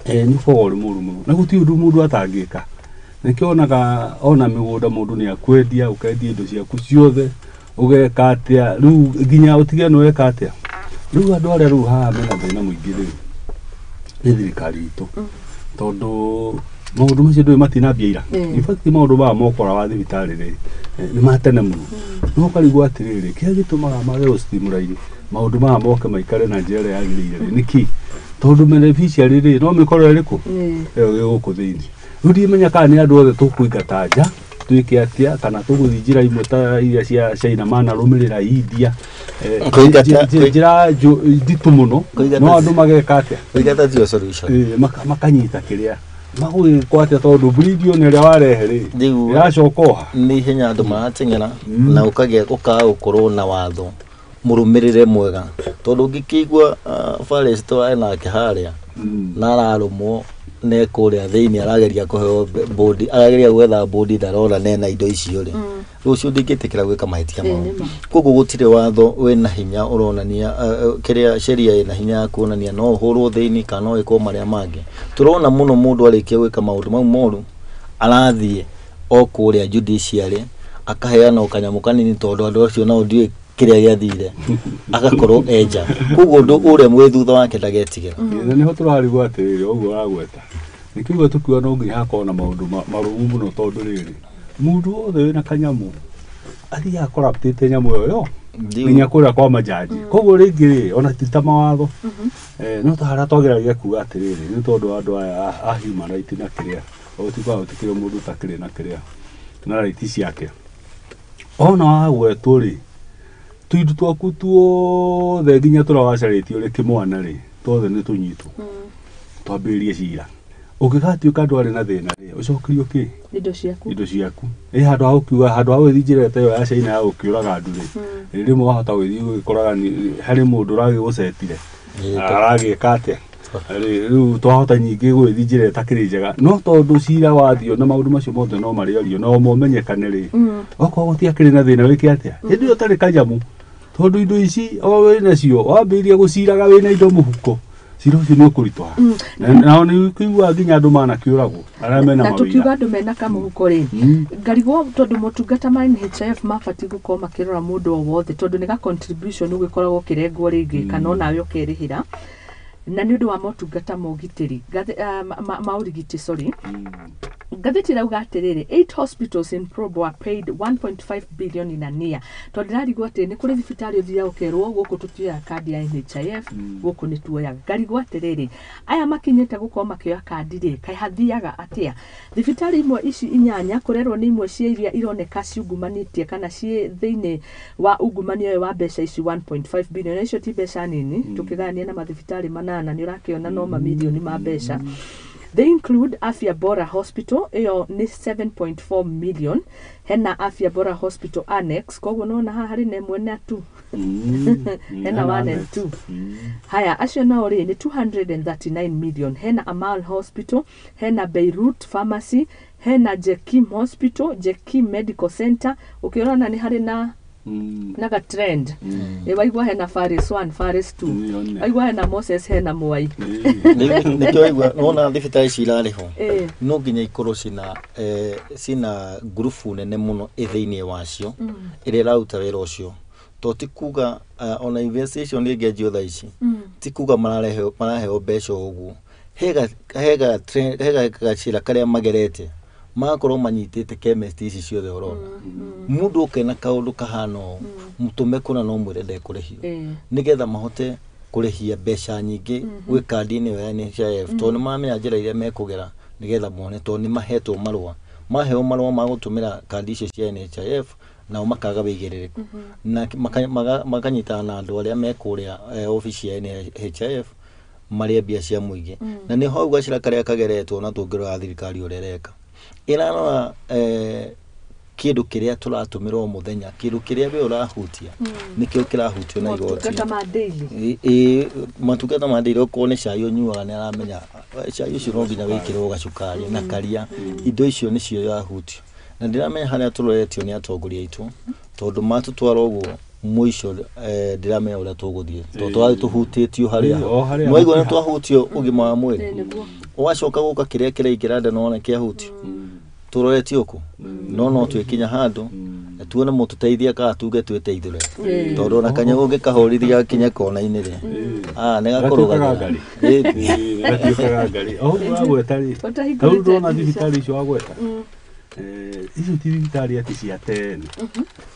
nĩ ũkoragwo ũrĩ mũũru mũno, na gũtirĩ ũndũ mũndũ atangĩka. Nĩkĩo onaga ona mĩgũnda mũndũ nĩ akwendia, ũkendia indo ciaku ciothe, ũgeka atĩa rĩu nginya ũtige nĩ weka atĩa. Rĩu andũ arĩa rĩu haha mena thĩna mũingĩ rĩ, nĩ thirikari itũ, tondũ maũndũ macio ndũĩ matinambia ira. In fact maũndũ maya mokora wa thibitarĩ rĩ, nĩ ma tene mũno, no ũkarigwo atĩrĩrĩ, kĩrĩa gĩtũmaga mage gũ-streamline maũndũ maya moke maikare na njĩra ĩrĩa yagĩrĩire rĩ, nĩkĩ? Tondũ beneficiary rĩ, no mĩkorwo ĩrĩkũ ĩyo ĩ gũkũ thĩinĩ. Rĩu ndimenya kana nĩ andũ othe tũkũingata nja twĩke atĩa, kana tũgũthiĩ njĩra imwe ta iria cia China manarũmĩrĩra India, njĩra nditũ mũno, no andũ mageka atĩa? Kũingata tiyo solution. Makanyita kĩrĩa magũgĩkwo atĩa, tondũ bleed ona ĩrĩa warehe rĩ, Rĩu ĩracoka oha. Nĩ ihenya andũ marateng'era na ũkagĩa ũkaga gũkorwo na watho mũrũmĩrĩre mwega, tondũ ũngĩkĩigua Forest enake harĩa na ararũmwo ne kũrĩa thĩinĩ, arageria kũheo bodi, arageria gwetha bodi, ndarona nena indo icio rĩ, rũciũ ndingĩtĩkĩra gwĩka mahĩtia mau. Koguo gũtirĩ watho wĩna hinya ũronania kĩrĩa sheria ĩna hinya ya kuonania no ũhũrwo thĩinĩ kana no ĩkwo marĩa mangĩ. Tũrona mũno mũndũ arĩkia gwĩka maũndũ mau moru, arathiĩ o kũrĩa judiciary akaheana o kanyamũ kanini, tondũ andũ acio nao ndiũĩ kĩrĩa gĩathire, agakorwo enja. Koguo ũndũ ũrĩa mwĩ thutha wake ndagetigĩra. Na nĩho tũrarigwo atĩrĩrĩ, ũguo ũragweta nĩkĩguo tũkiuga no nginya hakorwo na maũndũ marũmu mũno, tondũ rĩrĩ, mũndũ wothe wĩna kanyamũ athiaga corruptĩte nyamũ ĩyo yo nginya kũrĩa kwa majaji. Koguo rĩngĩ rĩ, ona ti ta mawatho, no ta harĩa twageragia kuga atĩrĩrĩ, nĩ tondũ andũ aya a human right na kĩrĩa ũtikuga gũtikĩrĩ mũndũ ũtakĩrĩ na kĩrĩa na right ciake, ona wagwetwo rĩ, tũindo twaku tuothe nginya tũrĩa wacarĩtie ũrĩ kĩmwana rĩ, tuothe nĩ tũnyitwo twambĩrĩrie cira. Ũngĩgatuĩka ndwarĩ na thĩna rĩ, ũcokerio kĩ? Indo ciaku. Indo ciaku. Ĩ handũ ha gũkiuga, handũ ha gũgĩthiĩ njĩra ta ĩyo ya China ya gũkĩũraga andũ rĩ, rĩmwe wahota gũgĩthiĩ gũgĩkoraga harĩ mũndũ ũragĩgũcetire aragĩka atĩa. Rĩu twahota nyingĩ gũgĩthiĩ njĩra ĩtakĩrĩ njega, no tondũ cira wathio na maũndũ macio mothe no marĩario no momenyekane rĩ, okorwo gũtiakĩrĩ na thĩna wĩke atĩa hĩndĩ ĩyo ũtarĩ kanyamũ, tondũ indo ici o wĩnacio wambĩrĩria gũciraga wĩna indo mũhuko, cira ũcio nĩ ũkũritũha. Nao nĩ kũiguaga nginya andũ manakĩũragwo arĩa mena na tũkiuga mawĩra. Andũ mena kamũhuko rĩ, ngarigwo tondũ motungata ma NHIF mabatiĩ gũkorwo makĩrora mũndũ o wothe, tondũ nĩ ga contribution ũgĩkoragwo ũkĩrengwo rĩngĩ kana onawe ũkerĩhĩra na nĩ ũndũ wa motungata ma ũgitĩri ma ũrigiti, sorry. Ngathĩti ĩrauga atĩrĩrĩ, eight hospitals in probe were paid 1.5 billion in a year, tondũ ndĩrarigwo atĩ nĩ kũrĩ thibitarĩ ũthiaga ũkerwo gũkũ tũtioyaga kandi ya NHIF, gũkũ nĩ tuoyaga. Ngarigwo atĩrĩrĩ, aya makinyĩte gũkorwo makĩoya kandi rĩ, kaĩ hathiaga atĩa? Thibitarĩ imwe ici inyanya kũrerwo nĩ imwe cia iria ironeka ciungumanĩtie kana ciĩ thĩinĩ wa ungumania ũyũ wa mbeca ici 1.5 billion. Na icio ti mbeca nini, tũkĩgayania na mathibitarĩ 8 nĩ ũrakĩona no mamirioni ma mbeca. They include Afya Bora Hospital, ĩyo nĩ 7.4 million. Hena Afya Bora Hospital Annex, koguo nona haha harĩ na ĩmwe na 2, hena 1 and 2. Haya, acio nao rĩ nĩ 239 million. Hena Amal Hospital, hena Beirut Pharmacy, hena Jekim Hospital, Jekim Medical Center. Ũkĩrona nĩ harĩ na na ga trend. Ĩ waigua hena Faris 1, Faris 2. Nĩ Waigua hena Moses, hena Mwai. Nĩkĩo waigua nona thibitarĩ ici irarĩhwo Ĩ. no nginya ikorwo cina cina ngurubu nene mũno ĩ thĩinĩ wacio ĩrĩa ĩraruta wĩra ũcio, to ti kuga ona investigation ĩngĩanjio thaa ici, ti kuga maraheo mbeca o ũguo. Hega hega gacĩra karĩa magerete magakorwo manyitĩte chemist ici ciothe. Ũrona mũndũ oke na kaũndũ kahana ũũ, mũtũme kũna no mwĩre ndekũrĩhio, nĩgetha mahote kũrĩhia mbeca nyingĩ gwĩ kandi-inĩ ĩyo ya NHIF, tondũ nĩ maramenya njĩra iria mekũgera nĩgetha mone, tondũ nĩ mahetwo marũa, maheo marũa ma gũtũmĩra kandi icio cia NHIF, nao makaga wĩigĩrĩrĩku na makanyitana na andũ arĩa me kũrĩa obici ya NHIF marĩa mbia cia mũingĩ. Na nĩ hau gacĩra karĩa kageretwo, na tũngĩrora thirikari ũrĩa ĩreka, ĩrarora kĩndũ kĩrĩa tũratũmĩra o mũthenya, kĩndũ kĩrĩa we ũrahutia nĩkĩo kĩrahutio na igoti. Motungata ma daily. Ĩ, matungata ma daily. Okorwo nĩ cai ũnyuaga, nĩ aramenya cai ũcio no nginya wĩkĩrwo gacukari na karia. Indo icio nĩcio yahutio, na ndiramenya harĩa tũroretio nĩ atongoria aitũ, tondũ matũtwara ũguo mũico, ndiramenya ũrĩa tũgũthiĩ, tondũ tũrathiĩ tũhutĩtio harĩa O harĩa mwaigua nĩ mũkiha. twahutio ũgima wa mwĩrĩ. Nĩguo. Ũgacoka gũka kĩrĩa kĩraingĩra nda nona kĩahutio, tũroretio kũ? No twĩkinya handũ na tuone mũtũteithia kana tuge twĩteithũre, tondũ ona kanyamũ ũngĩkahũrithia gakinye kona-inĩ rĩ, ah, nĩ Gatuĩkaga gakũrũgagĩra. ngarĩ. Gatuĩkaga ngarĩ o ũguo wagweta rĩ. Ũtahingũrĩte Tarĩu ndona ndirica. thibitarĩ icio wagweta, icio ti thibitarĩ atĩ cia tene,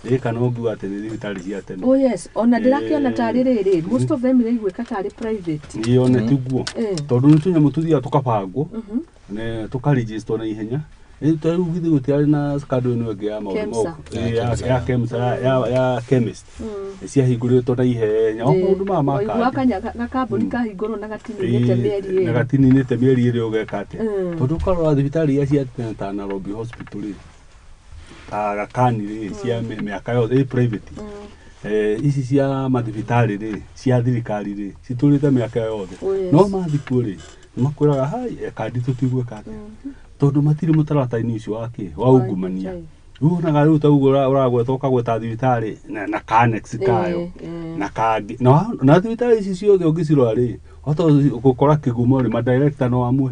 ĩ kana ũngiuga atĩ nĩ thibitarĩ cia tene. Oh yes, ona ndĩrakĩona tarĩ rĩrĩ, most of them iraiguĩka tarĩ private. Ĩyo nĩ tiguo, tondũ nĩ tũnyamũ tũthiaga tũkabangwo tũkarigistwo na ihenya. Tarĩu githĩ gũtiarĩ na scandal ĩno ĩngĩ ya maũndũ KEMSA. Ya KEMSA, ya chemist ciahingũrĩtwo na ihenya o maũndũ maya ma Waigua kandi. kanya gakambuni kahingũrwo na gatininĩte mĩeri Na 2. gatininĩte mĩeri 2, ũgeka atĩa? Tondũ ũkarora thibitarĩ iria cia tene ta Nairobi Hospital rĩ, ta Aga Khan rĩ, cia mĩaka yothe ĩ private. Ici cia mathibitarĩ rĩ, cia thirikari rĩ, citũrĩte mĩaka yothe. Oh, yes. No mathiĩ rĩ, nĩmakwĩraga hai kandi tũtigwĩka atĩa, tondũ matirĩ mũtaratara-inĩ ũcio wa kĩ wa ungumania. Rĩu onaga rĩu ta ũguo ũragweta, ũkagweta thibitarĩ na ka annex kayo na kangĩ na thibitarĩ ici ciothe ũngĩcirora rĩ, hota gũkora kĩgumo rĩ, madirector no amwe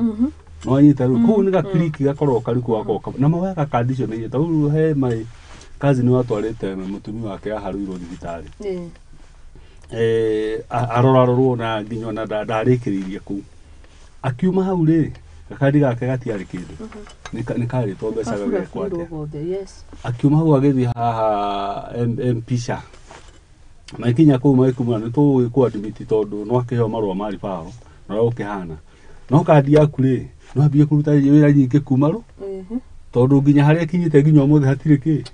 no anyita. Rĩu kũu nĩ gakiriki gakoragwo karĩ kuo gakoragwo na mawoyaga kandi icio na ihenya. Rĩu he my cousin watwarĩte mũtumia wake aharũirwo thibitarĩ, arorarorwo na nginya ona ndarĩkĩrĩirie kũu. Akiuma hau rĩ, gakandi gake gatiarĩ kĩndũ, nĩ karĩtwo mbeca gagekwo Kabura atĩa. gothe, yes. Akiuma hau agĩthiĩ haha Mpisha, makinya kũu magĩkumana nĩ tũgũgĩkũ admit tondũ no akĩheo marũa ma referral na ũrĩa ũkĩhana, no kandi yaku rĩ, no ambie kũruta wĩra nyingĩ kuma rũ, tondũ nginya harĩa ĩkinyĩte nginya ũmũthĩ hatirĩ kĩ,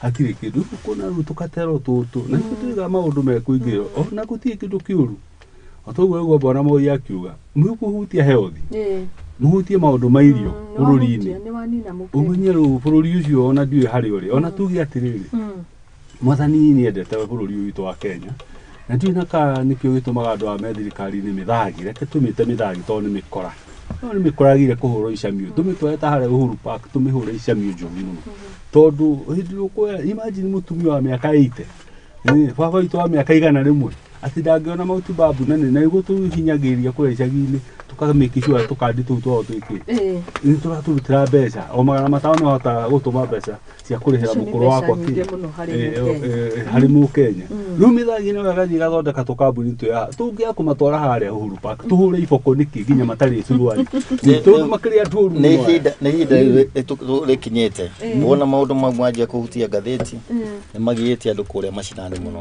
hatirĩ kĩndũ. Rĩu kuona rĩu tũkaterwo tũtũ na ithuĩ tuiga maũndũ mekũingĩra ona gũtirĩ kĩndũ kĩũru. O toguo ũguo bwana Moi akiuga mũkũhutia health, mũhutie maũndũ ma irio bũrũri-inĩ, Nĩ wanina mũkenya. ũmenye rĩu bũrũri ũcio ona ndiũĩ harĩa ũrĩ. Ona tuge atĩrĩrĩ, mwathani nĩ endete bũrũri ũyũ witũ wa Kenya, na ndiũĩ naka nĩkĩo gĩtũmaga andũ aya me thirikari-inĩ mĩthagi, reke tũmĩte mĩthagi, tondũ nĩ mĩkora, no nĩ mĩkoragire kũhũrwo icamio, tũmĩtware ta harĩa Uhuru Park, tũmĩhũre icamio njũru mũno, tondũ hĩndĩ ĩrĩa ũkuoya, imagine mũtumia wa mĩaka 80, baba witũ wa mĩaka 100, atĩ ndangĩona mautibabu, na nĩ nĩguo tũhinyagĩrĩria kũrĩa icagi-inĩ, tũkamake sure tũkandi tũu twao twĩkĩ nĩ tũratũrutĩra mbeca o 500, no hotaga gũtũma mbeca cia kũrĩhĩra Icio nĩ mũkũrũ wakwa mbeca nyingĩ mũno harĩ Mũkenya. Harĩ mũkenya. Rĩu mĩthagi no ĩgathiĩ ĩgathondeka tũkambuni twĩ tũngĩaga kũmatwara harĩa Uhuru Park, tũhũre iboko nĩkĩ nginya matarĩ suruari, tondũ makĩrĩ andũ oru nĩ mũno aya. ihinda, nĩ ihinda rĩu rĩkinyĩte wona maũndũ mau manjia kũhutia ngathĩti, nĩ magiĩte andũ kũrĩa macinani mũno.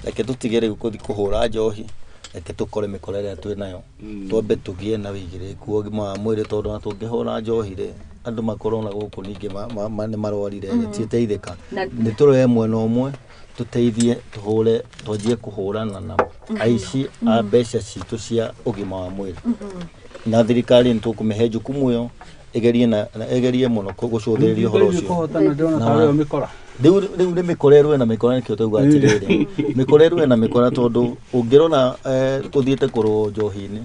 Reke tũtige rĩu kũthi kũhũra njohi, reke tũkore mĩkora ĩrĩa twĩ nayo, twambe tũgĩe na wĩigĩrĩrĩku wa ũgima wa mwĩrĩ, tondũ ona tũngĩhũra njohi rĩ, andũ makorwo na gũkũ ningĩ nĩ marwarire, gũtiĩteithĩka. Nĩ tũroe mwena ũmwe, tũteithie, tũhũre, twanjie kũhũrana na aici a mbeca citũ cia ũgima wa mwĩrĩ. Na thirikari nĩ tũkũmĩhe jukumu ĩyo ĩgerie na ĩgerie mũno gũcũthĩrĩria ũhoro ũcio. Kũhotana ndĩrona tarĩ mĩkora. Rĩu nĩ mĩkora ĩrũe na mĩkora, nĩkĩo twauga atĩrĩrĩ, mĩkora ĩrũe na mĩkora, tondũ ũngĩrora ũthiĩte kũrũo njohi-inĩ,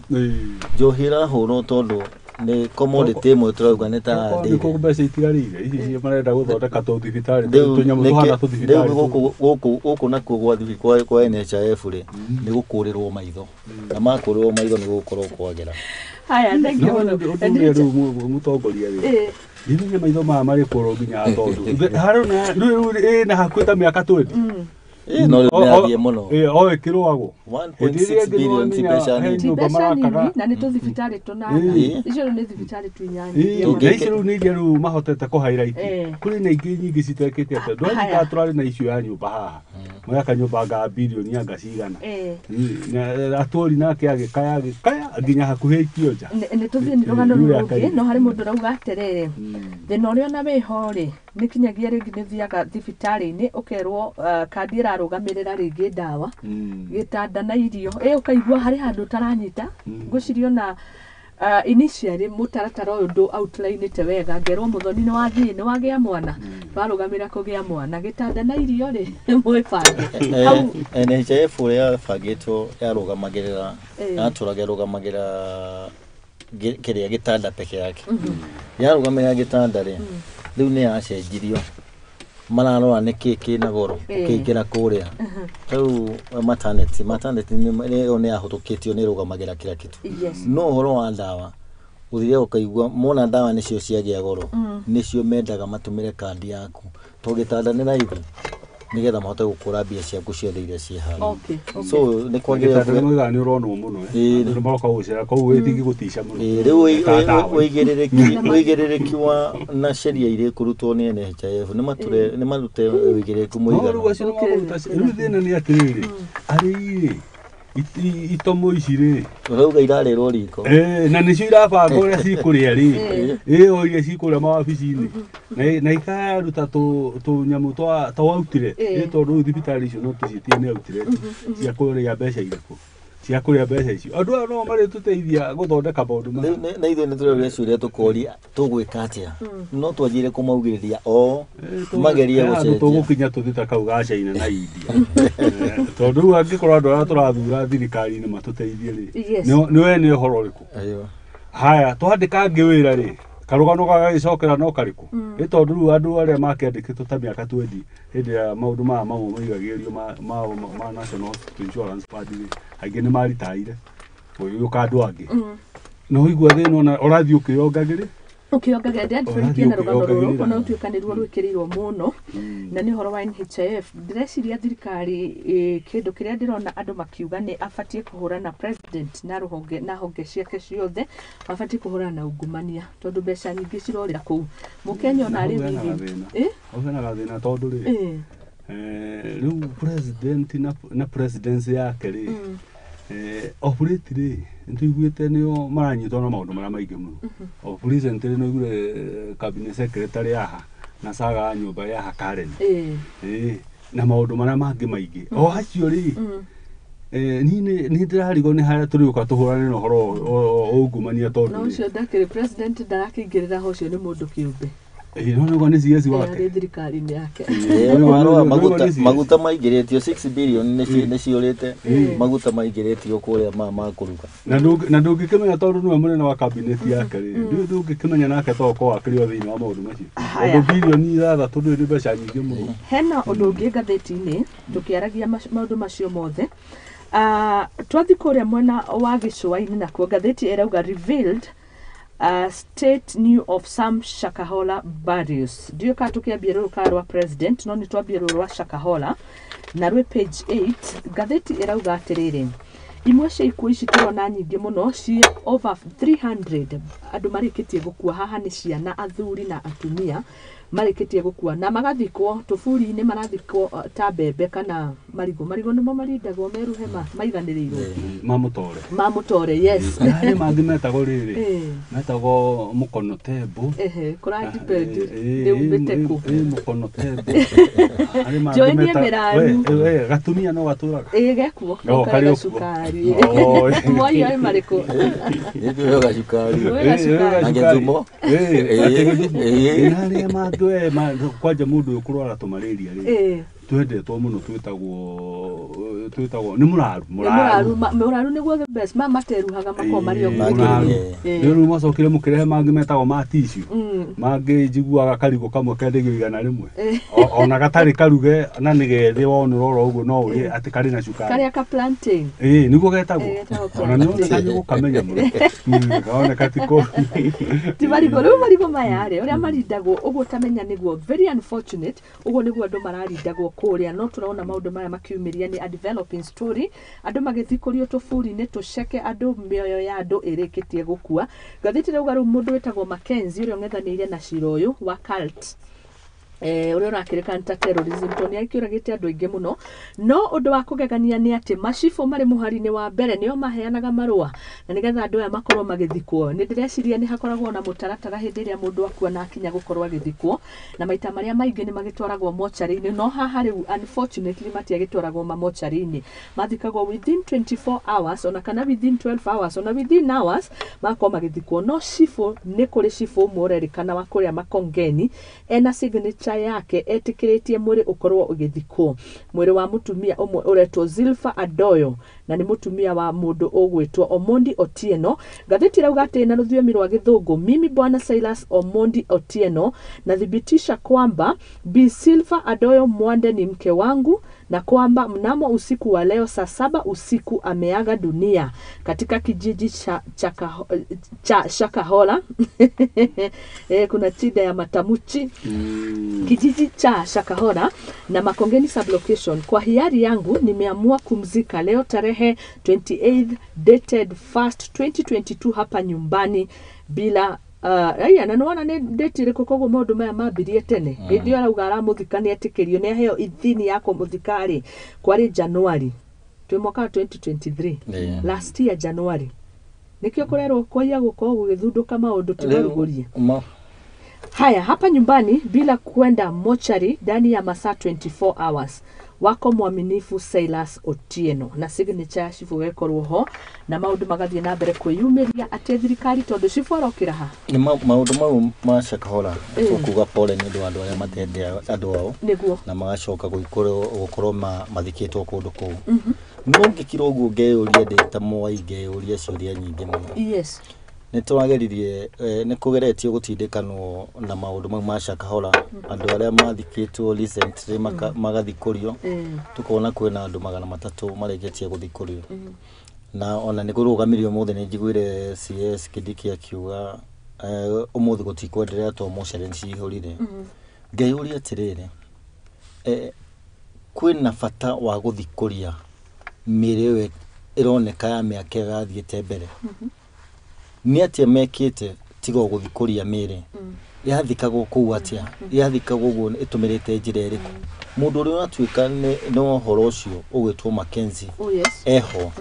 njohi ĩrahũrwo tondũ nĩ commodity ĩmwe tũrauga nĩ ta nĩ kũ mbeca itigarĩire ici cia marenda gũthondeka tũthibitarĩ, tũnyamũ tũhana tũthibitarĩ. Rĩu gũkũ nakuo kwa NHIF rĩ, nĩ gũkũrĩrwo maitho, na makũrĩrwo maitho nĩ gũgũkorwo kwagĩra. Haya, thank you. Ũndũ rĩu mũtongoria rĩ, ndimenya maitho maya marĩ kũrwo nginya tondũ harĩ na rĩu ĩna hakuhĩ ta mĩaka 20. No rĩu nĩyathiĩ mũno. O ĩkĩrũagwo 1.6 billion ti mbeca nini. Ti mbeca nini, na nĩ tũthibitarĩ tũnana. Icio rĩu nĩ thibitarĩ tu inyanya. Na icio rĩu nĩ iria rĩu mahotete kũ highlight. Kũrĩ na ingĩ nyingĩ citekĩte atĩa. Ndwanyita tũrarĩ na icio ya nyũmba haha, mũgaka nyũmba anga bilioni anga cigana, na atũri nake agĩkaya agĩkaya nginya hakuhĩ aikio nja. Nĩ tũthiĩ rũgano rũu rũngĩ, no harĩ mũndũ ũrauga atĩrĩrĩ, thĩna ũrĩa ona wĩho rĩ, nĩ kinyagia rĩngĩ nĩ ũthiaga thibitarĩ-inĩ ũkerwo kandi ĩrarũgamĩrĩra rĩngĩ ndawa, gĩtanda na irio, ũkaigua harĩ handũ ũtaranyita. Ngwĩciria ona initially mũtaratara ũyũ ndũ outline-ĩte wega, ngerwo mũthoni nĩ wathiĩ nĩ wagĩa mwana, warũgamĩra kũgĩa mwana, gĩtanda na irio rĩ, mwĩbange. NHIF ũrĩa yabangĩtwo yarũgamagĩrĩra, yatũraga ĩrũgamagĩrĩra kĩrĩa gĩtanda peke yake. Yarũgamĩrĩra gĩtanda rĩ, rĩu nĩ yacenjirio, mararora nĩkĩ kĩna goro ũkĩingĩra kũrĩa rĩu maternity ĩyo nĩ yahũtũkĩtio, nĩ ĩrũgamagĩra kila kitu. No ũhoro wa ndawa ũthire ũkaigua mona ndawa nĩcio ciagĩa goro, nĩcio mendaga matũmĩre kandi yaku, to gĩtanda nĩ raithi, nĩgetha mahote gũkũra mbia ciaku ciothe iria ciĩ haha. So nĩ kwagĩrĩire gĩtanda nĩ ũronwo mũno, andũ nĩ maroka gũcera koguo gĩtingĩgũtica mũno. Rĩu ũigĩrĩrĩki wa na sheria iria ikũrutwo nĩ NHIF nĩ marute ũigĩrĩrĩku mũiganu. Rĩu acio nĩ makũruta. Rĩu thĩna nĩ atĩrĩrĩ, arĩi rĩ, itomo ici rĩ, ũrauga irarĩrwo riko, na nĩcio irabanga ũrĩa cikũrĩa rĩ, o iria cikũrĩa mawabici-inĩ, na ikaruta tũnyamũ twa outlet, tondũ rĩu thibitarĩ icio no tũciĩtie nĩ outlet cia kũrĩa mbeca irĩkũ, cia kũrĩa mbeca icio. Andũ aya no marĩtũteithia gũthondeka maũndũ maya. Na ithuĩ nĩ tũrauria ciũria tũkoria tũgwĩka atĩa, no twanjire kũmaugĩrĩria o magerie gũcenjia. Tũgũkinya tũthiĩ ta kau ga China na India, tondũ rĩu angĩkorwo andũ arĩa tũrathura thirikari-inĩ matũteithie rĩ, nĩ we nĩ ũhoro ũrĩkũ? Haya, twandĩka angĩ wĩra rĩ, karũgano gagagĩcokera no karĩkũ? Nĩ tondũ rĩu andũ arĩa makĩandĩkĩtwo ta mĩaka 20 hĩndĩ ya maũndũ maya mamwe maigagĩrĩrio ma National Insurance Fund rĩ, aingĩ nĩ maritaire gũgĩũka andũ angĩ. No ũigua thĩna ona ũrathiĩ ũkĩyongagĩrĩ ũkĩongagĩrĩra. Ndĩrathiĩ na rũgano rũrũ ona ũtuĩka nĩruo rwĩkĩrĩirwo mũno, na nĩ ũhoro wa NHIF. Ndĩreciria thirikari, kĩndũ kĩrĩa ndĩrona andũ makiuga nĩ abatiĩ kũhũrana president na rũhonge na honge ciake ciothe, mabatiĩ kũhũrana na ungumania, tondũ mbeca nyingĩ cirorĩra kũu. Mũkenya ona arĩ thĩna, hena gathĩna tondũ rĩ, rĩu president na presidency yake rĩ, of late rĩ, nĩtũiguĩte nĩo maranyitwo na maũndũ marĩa maingĩ mũno. Of recent rĩ, nĩũiguire cabinet secretary haha na saga ya nyũmba ya Karen, na maũndũ marĩa mangĩ maingĩ o acio rĩ, niĩ nĩ ndĩrarigwo nĩ harĩa tũrĩũka tũhũrane na ũhoro wa ungumania, tondũ no ũcio ndakĩrĩ president ndarakĩingĩrĩra ho, ũcio nĩ mũndũ kĩũmbe. No nĩguo nĩ CS wake arĩ thirikari-inĩ yake. Maguta maingĩrĩtio 6 billion nĩ ciũrĩte, maguta maingĩrĩtio kũrĩa ma kũruga. Na ndũngĩkĩmenya tondũ nĩwe mũnene wa cabinet yake rĩ, ndũngĩkĩmenya nake to ũkorwo akĩrĩ o thĩinĩ wa maũndũ macio, tondũ bilioni 6 ndũĩ nĩ mbeca nyingĩ mũno. Hena ũndũ ũngĩ ngathĩti-inĩ tũkĩaragia maũndũ macio mothe, twathiĩ kũrĩa mwena wa gĩcũa-inĩ nakuo ngathĩti ĩrauga revealed state new of some Shakahola burials. Ndiũĩ kana tũkĩambia rũrũ kana rwa president, no nĩ twambie rũrũ rwa Shakahola na rwĩ page 8. Ngathĩti ĩrauga atĩrĩrĩ, imwe cia ikuũ ici tũrona nyingĩ mũno ci over 300 andũ marĩkĩtie gũkua haha nĩ ciana, athuri na atumia. Marĩkĩtie gũkua na magathikwo tũburi-inĩ, marathikwo ta mbembe kana marigũ. Marigũ nĩmo marindagwo meruhe maiganĩrĩirwo. Mamũtore. Mamũtore, yes. Na harĩ mangĩ metagwo rĩrĩ, Eh. metagwo mũkono tembo. Ehe, kũra depend nĩ umĩte kũ. Mũkono tembo. Harĩ mangĩ. Njũĩ niĩ mĩraru. We, gatumia no gatũraga. Ĩĩ, gekuo. Oh, karĩ karĩ o kuo. gacukari. Oh. Moi arĩ marĩkũ? Nĩ gacukari. Wĩ gacukari. Na gĩthumo. Na harĩa mangĩ we kwanja mũndũ ũyũ kũrwara tũmarĩria rĩ, twendetwo mũno, twĩtagwo nĩ mũraru. Nĩ mũraru, mũraru nĩguo the best. Ma materuhaga makoragwo marĩ o Mangĩ- Mũraru. Ĩĩ. Rĩu macokire mũkĩrehe mangĩ metagwo ma tissue. Mangĩ njiguaga karigũ kamwe kendagio 100. Ona gatarĩ karuge na nĩ gethĩ wona ũrora ũguo no ũrĩe atĩ karĩ na cukari. Karĩa ka plantain. Ĩĩ, nĩguo getagwo. Ĩĩ, getagwo Ona nĩ oneka nĩ gũkamenya mũno. Kaoneka ti kũru. Ti marigũ rĩu, marigũ maya rĩ, ũrĩa marindagwo ũguo ũtamenya nĩguo, very unfortunate, ũguo nĩguo andũ mararindagwo kũrĩa. No tũrona maũndũ maya makiumĩria nĩ a developing story, andũ magĩthikũrio tũburi-inĩ tũceke, andũ mĩoyo ya andũ ĩrĩkĩtie gũkua. Ngathĩti rauga rĩu mũndũ wĩtagwo Mackenzie ũrĩa ũng'ethanĩire na cira ũyũ wa cult, ũrĩa ũrakĩrĩkana ta terrorism tondũ nĩ akĩũragĩte andũ aingĩ mũno. No ũndũ wa kũgegania nĩ atĩ macibũ marĩ mũhari-inĩ wa mbere nĩo maheanaga marũa na nĩgetha andũ aya makorwo magĩthikwo. Nĩ ndĩreciria nĩ hakoragwo na mũtaratara hĩndĩ ĩrĩa mũndũ akua na akinya gũkorwo agĩthikwo, na maita marĩa maingĩ nĩ magĩtwaragwo mocarĩ-inĩ. No haha rĩu unfortunately matiagĩtwaragwo mamocarĩ-inĩ, mathikagwo within 24 hours ona kana within 12 hours ona within hours magakorwo magĩthikwo. No cibũ, nĩ kũrĩ cibũ ũmwe ũrerĩkana wa kũrĩa Makongeni ena signature yake etĩkĩrĩtie mwĩrĩ ũkorwo ũgĩthikwo, mwĩrĩ wa mũtumia ũmwe ũretwo Zilfa Adoyo na nĩ mũtumia wa mũndũ ũgwĩtwo Omondi Otieno. Ngathĩti ĩrauga atĩ na rũthiomi rwa Gĩthũngũ, mimi Bwana Silas Omondi Otieno nathibitisha kwamba Bi Silva Adoyo Mwande ni mke wangu na kwamba mnamo usiku wa leo saa 7 usiku ameaga dunia katika kijiji cha Shakahola. Kuna shida ya matamuchi. Kijiji cha Shakahola na Makongeni sublocation. Kwa hiari yangu nimeamua kumzika leo tarehe 28 dated 1st 2022 hapa nyumbani bila aya na nĩwona nĩ date ĩrĩkũ. Koguo maũndũ maya mambirie tene. Hĩndĩ ĩyo arauga aramũthika nĩ etĩkĩrio, nĩ aheo ithini ya kũmũthika rĩ, kwarĩ January, twĩ mwaka wa 2023. Last year January. Nĩkĩo kũrerwo kwaiya gũkorwo gũgĩthundũka maũndũ timarugũrie. Haya, hapa nyumbani bila kwenda mochari ndani ya masaa 24 hours. Wako mwaminifu Silas Otieno. Na signature ya cibũ gekorwo ho na maũndũ magathiĩ na mbere kwĩyumĩria atĩ thirikari, tondũ cibũ arokĩra ha? Nĩ maũndũ mau ma Shakahola, tũkuga pole nĩ ũndũ wa andũ arĩa matende andũ ao na magacoka gũkorwo mathikĩtwo kũndũ kũu. No ngĩkira ũguo ngeyũria ndĩ ta mwai, ngeyũria ciũria nyingĩ mũno. Nĩ twageririe, nĩ kũgeretio gũtindĩkanwo na maũndũ mau ma Shakahola, andũ arĩa mathikĩtwo recently magathikũrio, tukona kwĩna andũ 300 marĩkĩtie gũthikũrio. Na ona nĩ kũrũgamirio ũmũthĩ, nĩ njiguire CS Kindiki akiuga ũmũthĩ gũtikwenderea to mocarĩ nĩ cihũrire. Ngeyũria atĩrĩrĩ, kwĩna bata wa gũthikũria mĩĩrĩ ĩyo ĩroneka ya mĩaka ĩyo yathiĩte mbere? Nĩ atĩa mekĩte tiga o gũthikũria mĩĩrĩ? Yathikagwo kũu atĩa? Yathikagwo ũguo ĩtũmĩrĩte njĩra ĩrĩkũ? Mũndũ ũrĩa ũratuĩka nĩ ũhoro ũcio ũgwĩtwo Mackenzie eho,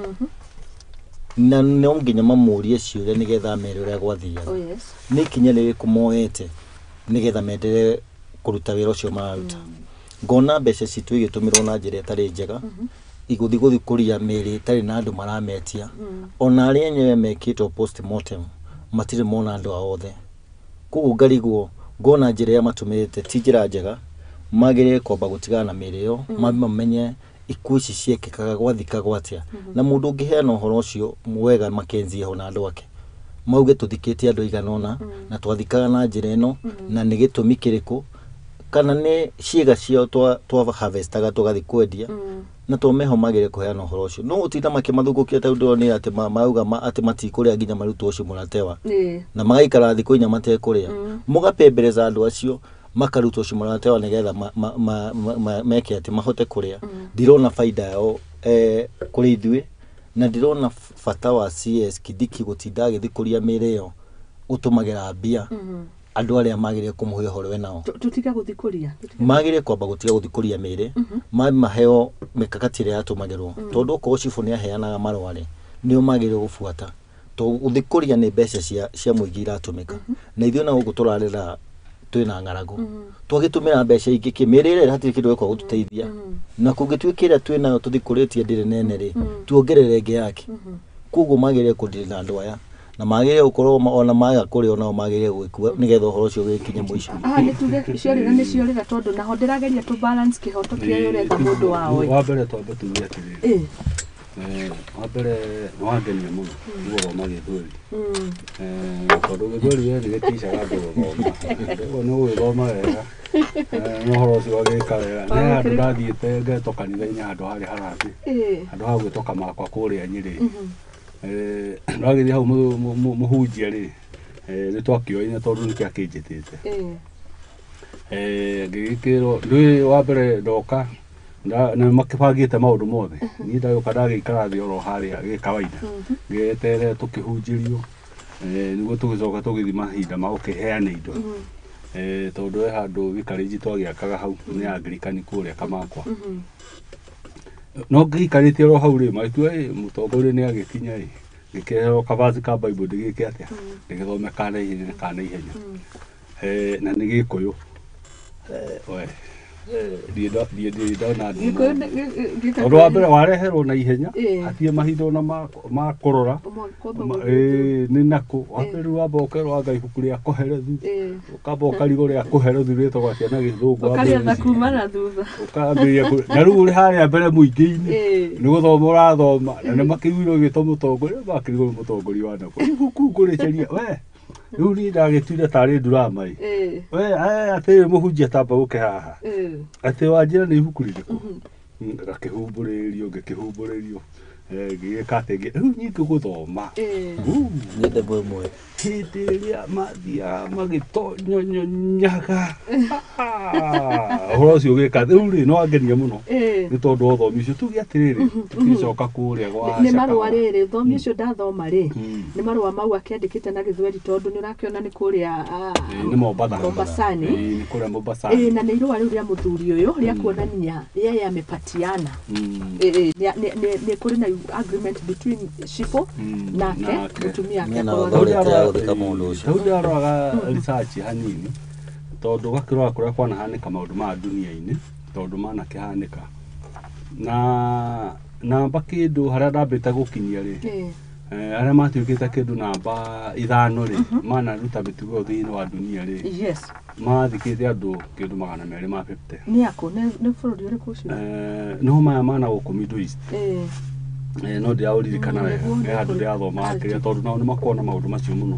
na no nginya mamũrie ciũria nĩgetha amere ũrĩa gwathiaga. Nĩ ikinya rĩrĩkũ moete nĩgetha menderee kũruta wĩra ũcio mararuta? Ngona mbeca citũ igĩtũmĩrwo na njĩra ĩtarĩ njega, igũthiĩ gũthikũria mĩĩrĩ ĩtarĩ na andũ marametia. Ona arĩa enyewe mekĩtwo postmortem matirĩ mona andũ ao othe. Koguo ngarigwo, ngona njĩra ĩrĩa matũmĩrĩte ti njĩra njega. Magĩrĩire kwamba gũtigana na mĩĩrĩ ĩyo, mambe mamenye ikuũ ici ciekĩkaga gwathikagwo atĩa, na mũndũ ũngĩheana ũhoro ũcio mwega Mackenzie ho na andũ ake mauge tũthikĩte andũ aigana ũna na twathikaga na njĩra ĩno na nĩ gĩtũmi kĩrĩkũ, kana nĩ ciĩga ciao twa harvestaga tũgathiĩ kwendia, na to meho magĩrĩire kũheana ũhoro ũcio. No gũtinda makĩmathungũkia tondũ ndĩronire atĩ marauga atĩ matikũrĩa nginya marutwo ũcio mũratewa, na magaikara thikũ 4 matekũrĩa, mũgapembereza andũ acio makarutwo ũcio mũratewa nĩgetha meke atĩ mahote kũrĩa. Ndirona baida yao kũrĩ ithuĩ, na ndirona bata wa CS Kindiki gũtinda agĩthikũria mĩĩrĩ ĩyo gũtũmagĩra mbia. Andũ arĩa magĩrĩire kũmũhe ũhoro we nao. Tũtige gũthikũria. Magĩrĩire kwamba gũtiga gũthikũria mĩĩrĩ, maheo mĩkakati ĩrĩa yatũmagĩrwo, tondũ okorwo cibũ nĩ aheanaga marũa rĩ, nĩo magĩrĩire gũbuata, tondũ gũthikũria nĩ mbeca cia mũingĩ iratũmĩka, na ithuĩ na gũkũ tũrarĩra twĩna ng'aragu, twagĩtũmĩra mbeca ingĩ kĩ mĩĩrĩ ĩrĩa hatirĩ kĩndũ gĩkorwo gũtũteithia, na kũngĩtuĩka ĩrĩa twĩnayo tũthikũrĩtie ndĩrĩ nene rĩ, tuongerere ĩngĩ yake. Koguo magĩrĩire kũndiri na andũ aya, na magĩrĩire gũkorwo ona maga kũrĩ onao magĩrĩire gwĩkua nĩgetha ũhoro ũcio ũgĩkinye mũico. Aha, nĩ tuge ciorĩra nĩ ciorĩra, tondũ naho ndĩrageria tũ balance kĩhoto kĩa ũretha mũndũ wao. Wa mbere twambe tuge atĩrĩrĩ, wa mbere nĩ wangenia mũno nĩ gũthoma Gĩthweri, tondũ Gĩthweri we nĩ gĩticaga andũ gũthoma, koguo nĩ ũgũgĩthoma wega na ũhoro ũcio ũgagĩka wega. Nĩ handũ ndathiĩte ngetwo kanitha-inĩ handũ harĩ harambĩ, handũ ha gwĩtwo Kamakwa kũrĩa Nyĩrĩ. Ndagĩthiĩ hau mũhunjia rĩ, nĩ twakĩoine tondũ nĩkĩo akĩnjĩtĩte. Ngĩgĩkĩrwo ndũĩ wa mbere ndoka na makĩbangĩte maũndũ mothe, niĩ ndagĩũka ndagĩikara thĩ oro harĩa gĩkawaida, ngĩeterere tũkĩhunjĩrio, nĩguo tũgĩcoka tũgĩthiĩ mahinda ma gũkĩheana indo, tondũ he handũ vicarage twagĩakaga hau nĩ Anglikani kũrĩa Kamakwa. No ngĩikarĩte oro hau rĩ, magĩtua mũtongoria nĩ agĩkinya ĩ, ngĩkĩheo kabaci ka Bible ndĩgĩke atĩa, ndĩgĩthome kana ihenya kana ihenya, na nĩ Gĩkũyũ. We ndiĩ ndona tondũ wa mbere wareherwo na ihenya, hatirĩ mahinda ona ma kũrora nĩ nakũ. Wa mbere rĩu wamba ũkerwo anga ibuku rĩa Kohelethu, ũkamba ũkarigwo rĩa Kohelethu rĩtagwo atĩa na Gĩthũngũ, ũkarĩetha kuma na thutha, ũkambĩrĩria na rĩu ũrĩ harĩa mbere mũingĩ-inĩ nĩ gũthoma ũrathoma, na nĩ makĩiguire ũgĩtwo mũtongoria, makĩrigwo nĩ mũtongoria wa nakũ, ibuku ngũrĩcaria we. Rĩu niĩ ndagĩtuire tarĩ ndurama ĩ, we atĩrĩ mũhunjia tamba ũke haha, atĩ wanjĩra nĩ ibuku rĩrĩkũ, ngakĩhumbũrĩrio ngĩkĩhumbũrĩrio, ngĩgĩka atĩ rĩu nyingĩ gũthoma nĩ ndembo ĩmwe hĩndĩ ĩrĩa mathiaga magĩtonyonyaga ũhoro ũcio ũgĩka rĩu rĩ, no wangenia mũno nĩ tondũ wa ũthomi ũcio. Tuge atĩrĩrĩ, tũgĩcoka kũrĩa gwa nĩ marũa rĩrĩ, ũthomi ũcio ndathoma rĩ, nĩ marũa mau akĩandĩkĩte na Gĩthweri, tondũ nĩ ũrakĩona nĩ kũrĩa nĩ Mombatha, Mombasani, nĩ kũrĩa Mombasani, na nĩ irũa rĩu rĩa mũthuri ũyũ rĩa kuonania yeye amepatiana, nĩ kũrĩ na agreement between Shifo nake mũtumia ake. Hau ndĩraroraga research hanini, tondũ ũgakĩrora kũrĩa kwanahanĩka maũndũ ma dunia-inĩ, tondũ manakĩhanĩka na namba kĩndũ harĩa ndambĩte gũkinyia rĩ, arĩa matuĩkĩte kĩndũ namba 5 rĩ, manaruta mĩtugo thĩinĩ wa dunia rĩ, mathikĩte andũ kĩndũ 250. Nĩ akũ? Nĩ bũrũri ũrĩkũ ũcio? No maya mana gũkũ Middle East. No ndĩraũririkana wega, he handũ ndĩrathomaga kĩrĩa, tondũ nao nĩ makoragwo na maũndũ macio mũno,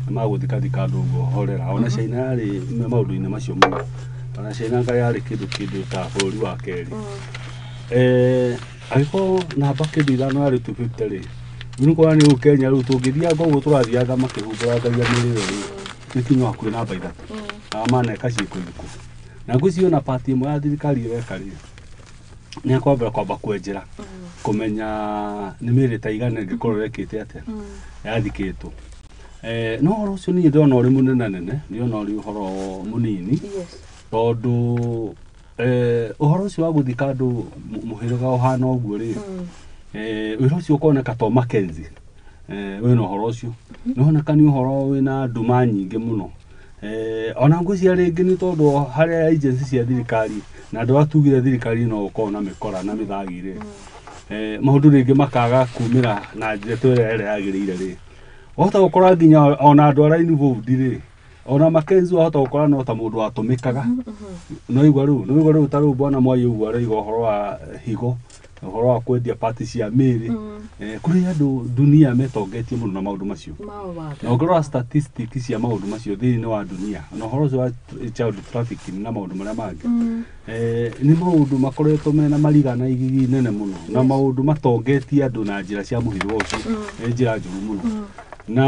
nĩ magũthikathika andũ ũguo horera. Ona China yarĩ maũndũ-inĩ macio mũno, ona China anga yarĩ kĩndũ ta bũrũri wa kerĩ. Angĩkorwo namba kĩndũ 5 yarĩ 250 rĩ, rĩu nĩ kuona nĩ gũkũ Kenya rĩu tũngĩthianga ũguo tũrathianga makĩhumbũrangagia mĩrĩ ĩyo rĩ, nĩ kinya hakuhĩ namba 3 na maneka ciĩko irĩkũ. Na ngwĩciria ona pati ĩmwe ya thirikari ĩreka rĩ, nĩ kwambĩra kwamba kwenjera kũmenya nĩ mĩrĩ ta igana ĩngĩkorwo ĩrekĩte atĩa yathikĩtwo. No ũhoro ũcio niĩ ndĩrona ũrĩ mũnenanene, ndĩrona ũrĩ ũhoro mũnini, tondũ ũhoro ũcio wa gũthika andũ mũhĩrĩga ũhana ũguo rĩ, wĩra ũcio ũkoneka to Mackenzie wĩna ũhoro ũcio, nĩ woneka nĩ ũhoro wĩna nduma nyingĩ mũno. Ona ngwĩciria rĩngĩ nĩ tondũ harĩa agency cia thirikari na andũ arĩa tugire thirikari no ũkorwo na mĩkora na mĩthagi rĩ, maũndũ rĩngĩ makaga kumĩra na njĩra ĩrĩa ĩrĩa yagĩrĩire rĩ, wahota gũkora nginya ona andũ arĩa involved rĩ, ona Mackenzie wahota gũkora no ta mũndũ watũmĩkaga. No igua rĩu ta rĩu bwana Mwai ũguo araiga ũhoro wa higo, ũhoro wa kwendia pati cia mĩĩrĩ, kũrĩ andũ dunia metongetie mũno na maũndũ macio. Na ũngĩrora statistics cia maũndũ macio thĩinĩ wa dunia, na ũhoro ũcio wa child trafficking na maũndũ marĩa mangĩ, nĩ maũndũ makoretwo mena mariga na igigi nene mũno, na maũndũ matongetie andũ na njĩra cia mũhĩrĩga ũcio, nĩ njĩra njũru mũno. Na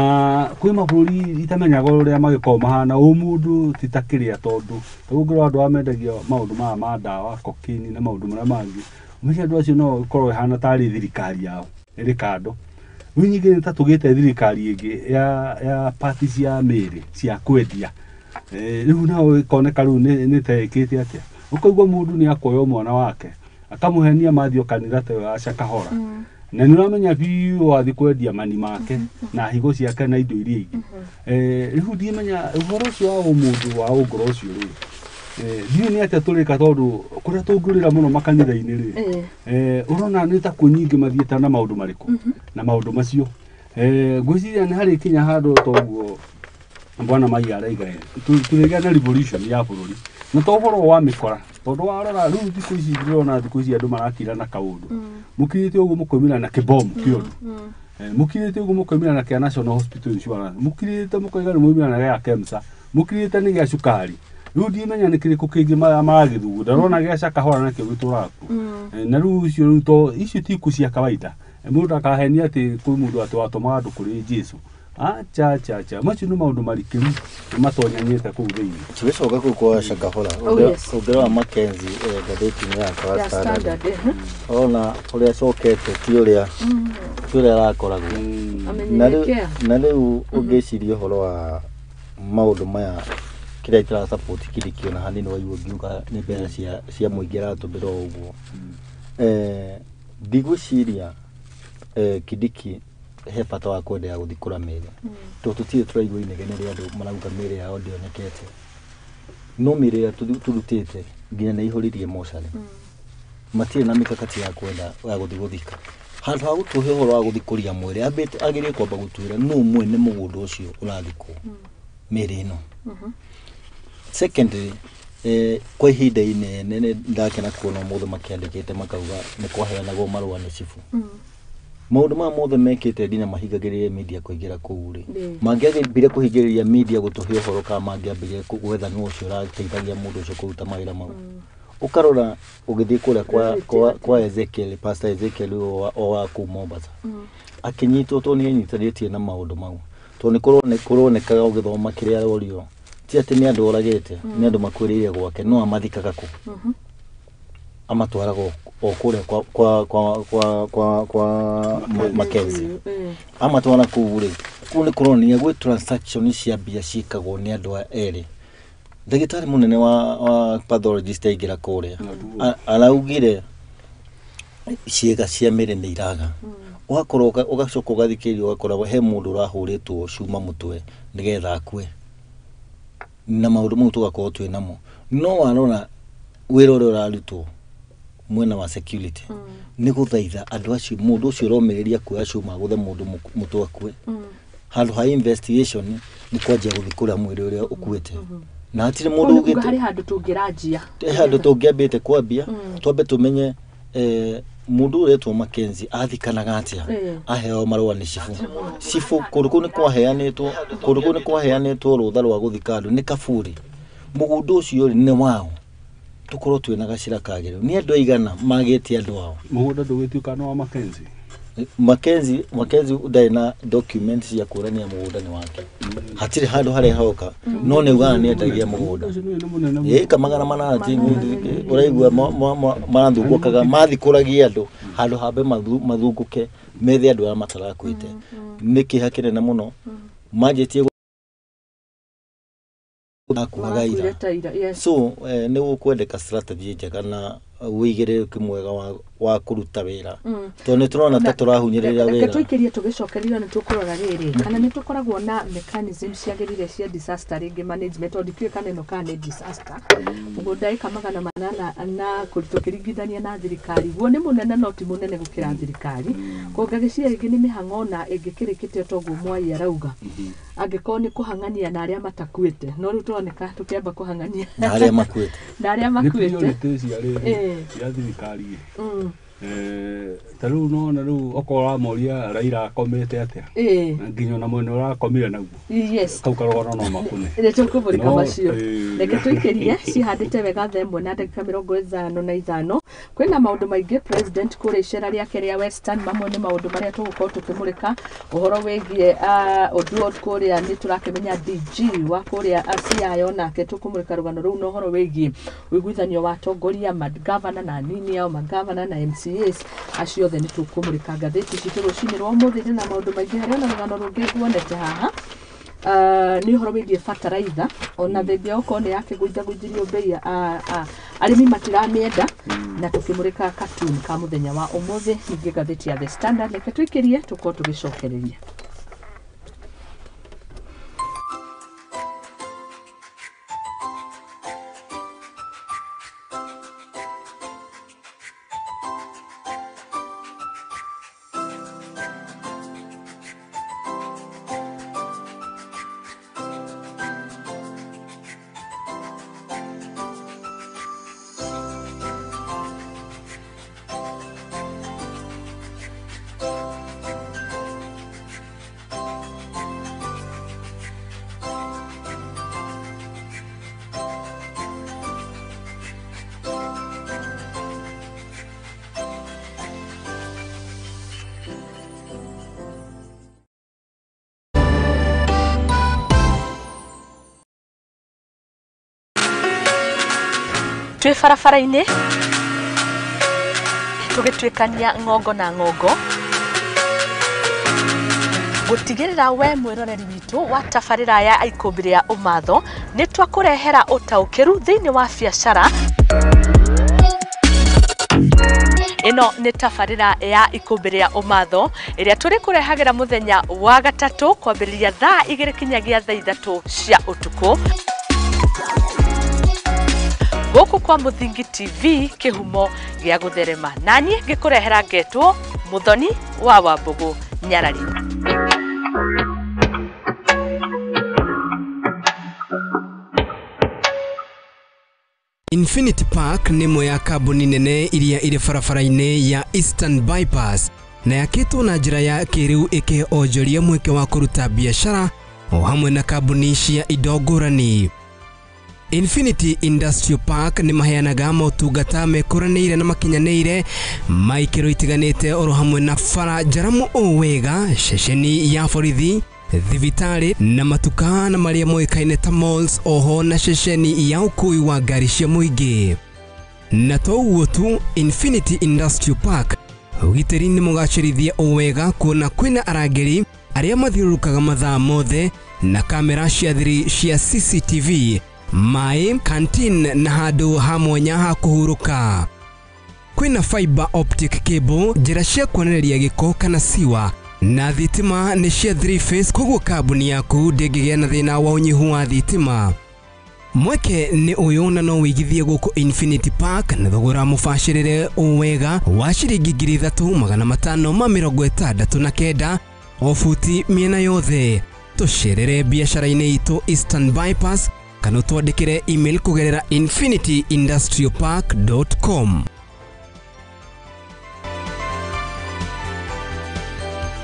kwĩ mabũrũri itamenyaga ũrĩa magĩkoragwo mahana, ũmũndũ ti ta kĩrĩa, tondũ ta ũngĩrora andũ arĩa mendagia maũndũ maya ma ndawa, cocaine na maũndũ marĩa mangĩ, ũmenye andũ acio no ĩkorwo ĩhana tarĩ thirikari yao ĩrĩ kando. Rĩu ningĩ nĩ ta tũgĩte thirikari ĩngĩ ya pati cia mĩĩrĩ cia kwendia. Rĩu nao ĩkoneka rĩu nĩ ta ĩkĩte atĩa, ũkaigua mũndũ nĩ akoya mwana wake akamũhenia mathiĩ kanitha ta ĩyo ya Shakahola, na nĩ ũramenya biũ wathiĩ kwendia mani make na higo ciake na indo iria ingĩ. Rĩu ndimenya ũhoro ũcio wa ũmũndũ wa ũngoro ũcio rĩ, ndiũĩ nĩ atĩa tũrĩka, tondũ kũrĩa tũngĩũrĩra mũno makanitha-inĩ rĩ, ũrona nĩ ta kwĩ nyingĩ mathiĩte na maũndũ marĩkũ na maũndũ macio. Ngwĩciria nĩ harĩ kinya handũ toguo bwana Mai araiga tũrĩgĩa na revolution ya bũrũri, na to ũhoro wa mĩkora, tondũ warora rĩu thikũ ici ndĩrona thikũ ici andũ marakira na kaũndũ, mũkirĩte ũguo mũkoimĩra na kĩbomu kĩũndũ, mũkirĩte ũguo mũkoimĩra na kĩa National Hospital Insurance, mũkirĩte mũkoiga nĩ mwaumĩra na gĩa KEMSA, mũkirĩte nĩ gĩa cukari. Rĩu ndimenya nĩ kĩrĩkũ kĩngĩ maragĩthugunda. Ndĩrona gĩa Shakahola nakĩo gĩtũraga kuo. Na rĩu icio rĩu to icio ti ikuũ cia kawaida. Mũndũ akahenia atĩ kwĩ mũndũ atĩ watũmaga andũ kũrĩ Jesu, acha acha acha, macio nĩ maũndũ marikĩru matonyanyĩte kũu thĩinĩ. Tũgĩcoka kũu kwa Shakahola, Oh, yes. ũngĩrora Mackenzie, ngathĩti-inĩ yakwa ya ya Standard, Standard, ona ũrĩa acokete ti ũrĩa arakoragwo na rĩu amenyenyekea. Na rĩu ũngĩciria ũhoro wa maũndũ maya, kĩrĩa kĩra support Kindiki ona hanini, waigua ngiuga nĩ mbeca cia mũingĩ aratũmĩra o ũguo. Ndigwĩciria Kindiki he bata wa kwenderea gũthikũra mĩĩrĩ, tondũ tũtirĩ tũraigua inegene rĩa andũ marauga mĩĩrĩ yao ndĩonekete, no mĩĩrĩ ĩrĩa tũrutĩte nginya nĩ ihũrĩrie mocarĩ, matirĩ na mikakati ya kwenda ya gũthiĩ gũthika. Handũ ha gũtũhe ũhoro wa gũthikũria mwĩrĩ, ambĩte agĩrĩire kwamba gũtwĩra nũ mwene mũgũnda ũcio ũrathikwo mĩĩrĩ ĩno. Secondly, kwa ihinda inene nĩ ndakena kuona ũmũthĩ makĩandĩkĩte makauga nĩ kwaheanagwo marũa nĩ cibũ. Maũndũ maya mothe mekĩte nginya mahingagĩrĩrie media kũingĩra kũu rĩ, mangĩambire kũhingĩrĩria media gũtũhe ũhoro kana mangĩambire gwetha nũ ũcio ũrateithagia mũndũ ũcio kũruta mawĩra mau. Ũkarora ũgĩthiĩ kũrĩa kwa Ezekiel, Pastor Ezekiel ũyũ wa kũu Mombasa, akĩnyitwo tondũ nĩ enyitanĩtie na maũndũ mau, tondũ nĩ kũronekaga ũgĩthoma kĩrĩa arorio ti atĩ nĩ andũ oragĩte, nĩ andũ makuĩrĩire gwake, no amathikaga kũ amatwaraga o kũrĩa kwa Mackenzie. Amatwara kũu rĩ, kũu nĩ kũronania gwĩ transaction cia mbia ciĩkagwo nĩ andũ aya erĩ. Ndagĩtarĩ mũnene wa pathologist aingĩra kũrĩa, araugire ciĩga cia mĩrĩ nĩ iraga. Ũgakorwo ũgacoka ũgathikĩrĩria, ũgakora he mũndũ ũrahũrĩtwo cuma mũtwe nĩgetha akue, na maũndũ mau tũgakorwo twĩ namo. No warora wĩra ũrĩa ũrarutwo mwena wa security nĩ gũthaitha andũ acio, mũndũ ũcio ũromĩrĩria kuoya cuma agũthe mũndũ mũtwe akue, handũ ha investigation nĩ kwanjia gũthikũra mwĩrĩ ũrĩa ũkuĩte, na hatirĩ mũndũ Kũu nĩ kuga ugĩte. Harĩ handũ tũngĩranjia. He handũ tũngĩambĩte kwambia, twambe tũmenye mũndũ ũretwo Mackenzie athikanaga atĩa, aheo marũa nĩ cibũ. Cibũ kũndũ kũu nĩ kwaheanĩtwo, kũndũ kũu nĩ kwaheanĩtwo rũtha rwa gũthika andũ nĩ kaburi. Mũgũnda ũcio rĩ, nĩ wao? Tũkorwo twĩna gacĩra kagĩrĩru, nĩ andũ aigana magĩte andũ ao? Mũgũnda ndũgĩtuĩka nĩ wa Mackenzie. Mackenzie ndarĩ na document cia kuonania mũgũnda nĩ wake, hatirĩ handũ harĩa hoka, no nĩ augaga nĩ endagia mũgũnda. Ũcio nĩ mũnene mũno. Ĩka 800 ti ũraigua marathungũkaga mathikũragia andũ handũ hambe mathungũke methe andũ arĩa matarakuĩte. Nĩ kĩeha kĩnene mũno manjĩtie akuaga ira. Marakuire ta ira, yes. So nĩ gũkwendeka strategy njega na ũigĩrĩrĩki mwega wa kũruta wĩra, tondũ nĩ tũrona ta tũrahunyĩrĩra Reke wĩra. tũikĩrie tũgĩcokerio nĩ tũkũrora rĩrĩ kana nĩ tũkoragwo na mechanism ciagĩrĩire cia disaster rĩngĩ management, tondũ ndikĩũĩ kana ĩno kana nĩ disaster. Mũgũnda ĩka 800 na tũkĩringithania na thirikari, guo nĩ mũnene no ti mũnene gũkĩra thirikari. Koguo ngagĩciria rĩngĩ nĩ mĩhang'o na ĩngĩkĩrĩkĩte toguo Mwai arauga, angĩkorwo nĩ kũhang'ania na arĩa matakuĩte, no rĩu tũroneka tũkĩamba kũhang'ania na arĩa makuĩte. Na arĩa Nĩ makuĩte. priority cia rĩrĩ cia thirikari ĩ. Ta rĩu nona rĩu okorwo ũramoria Raila akomete atĩa, na nginya ona mwena ũrakomire naguo, kau karũgano no makune. Nĩ tũkũmũrĩka macio. Reke tũikĩrie cihandĩte wega thaa 1 na ndagĩka 55. Kwĩna maũndũ maingĩ president kũrĩa icera rĩake rĩa Western, mamwe nĩ maũndũ marĩa tũgũkorwo tũkĩmũrĩka ũhoro wĩgiĩ Oduor kũrĩa nĩ tũrakĩmenya DG wa kũrĩa Siaya, onake tũkũmũrĩka rũgano rũu na ũhoro wĩgiĩ ũiguithanio wa atongoria magavana na anini ao magavana na MCAs acio othe nĩ tũkũmũrĩka ngathĩti citũ rũcinĩ rwa ũmũthĩ. Ndĩ na maũndũ maingĩ, harĩ ona rũgano rũngĩ nguonete haha. Nĩ ũhoro wĩgiĩ bataraitha, ona thengia okorwo nĩ yakĩgũithagũithirio mbei, arĩmi matiramĩenda. Na tũkĩmũrĩka cartoon ka mũthenya wa ũmũthĩ, ningĩ ngathĩti ya The Standard. Reke tũikĩrie tũkorwo tũgĩcokereria. Twĩ barabara-inĩ tũgĩtuĩkania ng'ongo na ng'ongo gũtigĩrĩra we mwĩroreri witũ wa tabarĩra ya Ikũmbĩ rĩa Ũmatho nĩ twakũrehera ũtaũkĩru thĩinĩ wa biacara. Ĩno nĩ tabarĩra ya Ikũmbĩ rĩa Ũmatho ĩrĩa tũrĩ kũrehagĩra mũthenya wa gatatũ kwambĩrĩria thaa 2 kinyagia thaa 3 cia ũtukũ gũkũ kwa Mũthingi TV, kĩhumo gĩa gũtherema. Naniĩ ngĩkũrehera ngetwo Mũthoni wa Wambũgũ Nyarari. Infinity Park nĩ ĩmwe ya kambuni nene iria irĩ barabara-inĩ ya Eastern Bypass na yakĩtwo na njĩra ya kĩrĩu ĩkĩhe onjoria mweke wa kũruta biacara o hamwe na kambuni cia indo ngũrani. Infinity Industrial Park nĩ maheanaga motungata mekũranĩire na makinyanĩire ma ikĩro itiganĩte oro hamwe na bara njaramu o wega, ceceni ya borithi, thibitarĩ na matuka na marĩa moĩkaine ta malls, oho na ceceni ya ũkui wa ngari cia mũingĩ. Na to ũguo tu, Infinity Industrial Park ũgitĩri nĩ mũgacĩrithie o wega kuona kwĩna arangĩri arĩa mathiũrũrũkaga mathaa mothe na kamera cia thiri cia CCTV, maĩ, canteen na handũ ha mwanya ha kũhurũka. Kwĩna fiber optic cable, njĩra cia kuonereria gĩko kana siwa, na thitima nĩ cia 3 phase, koguo kambuni yaku ndĩngĩgĩa na thĩna wa ũnyihu wa thitima. Mweke nĩ ũyũ na no wĩigithie gũkũ Infinity Park na thogora mũbacĩrĩre o wega wa ciringi 3569 o buti mĩena yothe. Tũcerere biacara-inĩ itũ Eastern Bypass kana ũtwandĩkĩre email kũgerera infinityindustrialpark.com.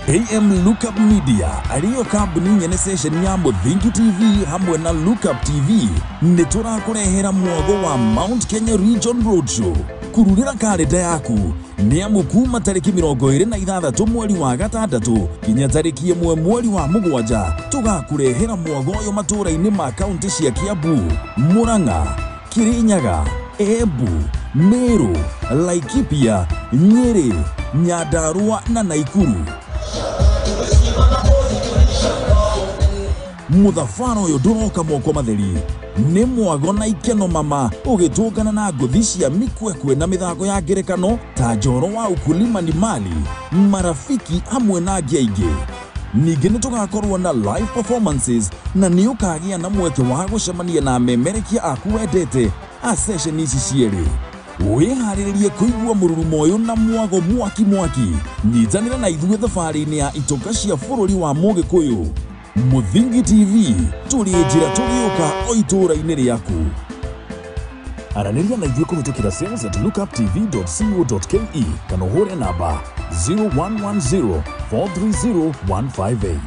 AM Lookup Media ariyo kambuni nyene station ya Muthingi TV hamwe na Lookup TV nĩ tũrakũrehera mwago wa Mount Kenya Region Roadshow. Kururĩra karenda yaku nĩ amu kuma tarĩki 26 mweri wa 6 nginya tarĩki 1 mweri wa 7 tũgakũrehera mwago ũyũ matũũra-inĩ ma kaunti cia Kiambu, Murang'a, Kirinyaga, Embu, Meru, Laikipia, Nyeri, Nyandarua na Naikuru. Mũthabara ũyũ ndũroka moko matheri nĩ mwago na ikeno mama ũgĩtũngana na ngũthi cia mĩkwekwe na mĩthako ya ngerekano ta njoro wa ukulima ni mali, marafiki hamwe na angĩ aingĩ. Ningĩ nĩ tũgakorwo na live performances na nĩ ũkagĩa na mweke wa gũcemania na amemerekia aku wendete a session ici cierĩ. Wĩharĩrĩrie kũigua mũrurumo ũyũ na mwago mwaki mwaki. Nyitanĩra na ithuĩ thabarĩ-inĩ ya itoka cia bũrũri wa Mũgĩkũyũ. Muthingi TV tũrĩ njĩra tũgĩũka o itũũra-inĩ rĩaku. Aranĩria na ithuĩ kũhĩtũkĩra sales@lookuptv.co.ke kana ũhũre namba 0110 430 158.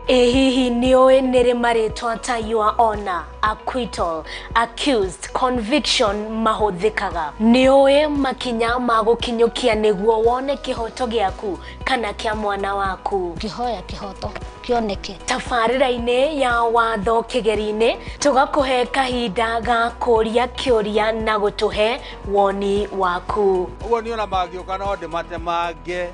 Ĩ hihi nĩũĩ nĩrĩ marĩtwa ta your honor, acquittal, accused, conviction mahũthĩkaga? Nĩũĩ makinya ma gũkinyũkia nĩguo wone kĩhoto gĩaku kana kĩa mwana waku? Ngĩhoya kĩhoto kĩoneke. Tabarĩra-inĩ ya watho kĩgeri-inĩ tũgakũhe kahinda ga kũria kĩũria na gũtũhe woni waku. Ũguo niĩ ona mangĩũka no ndĩmatemange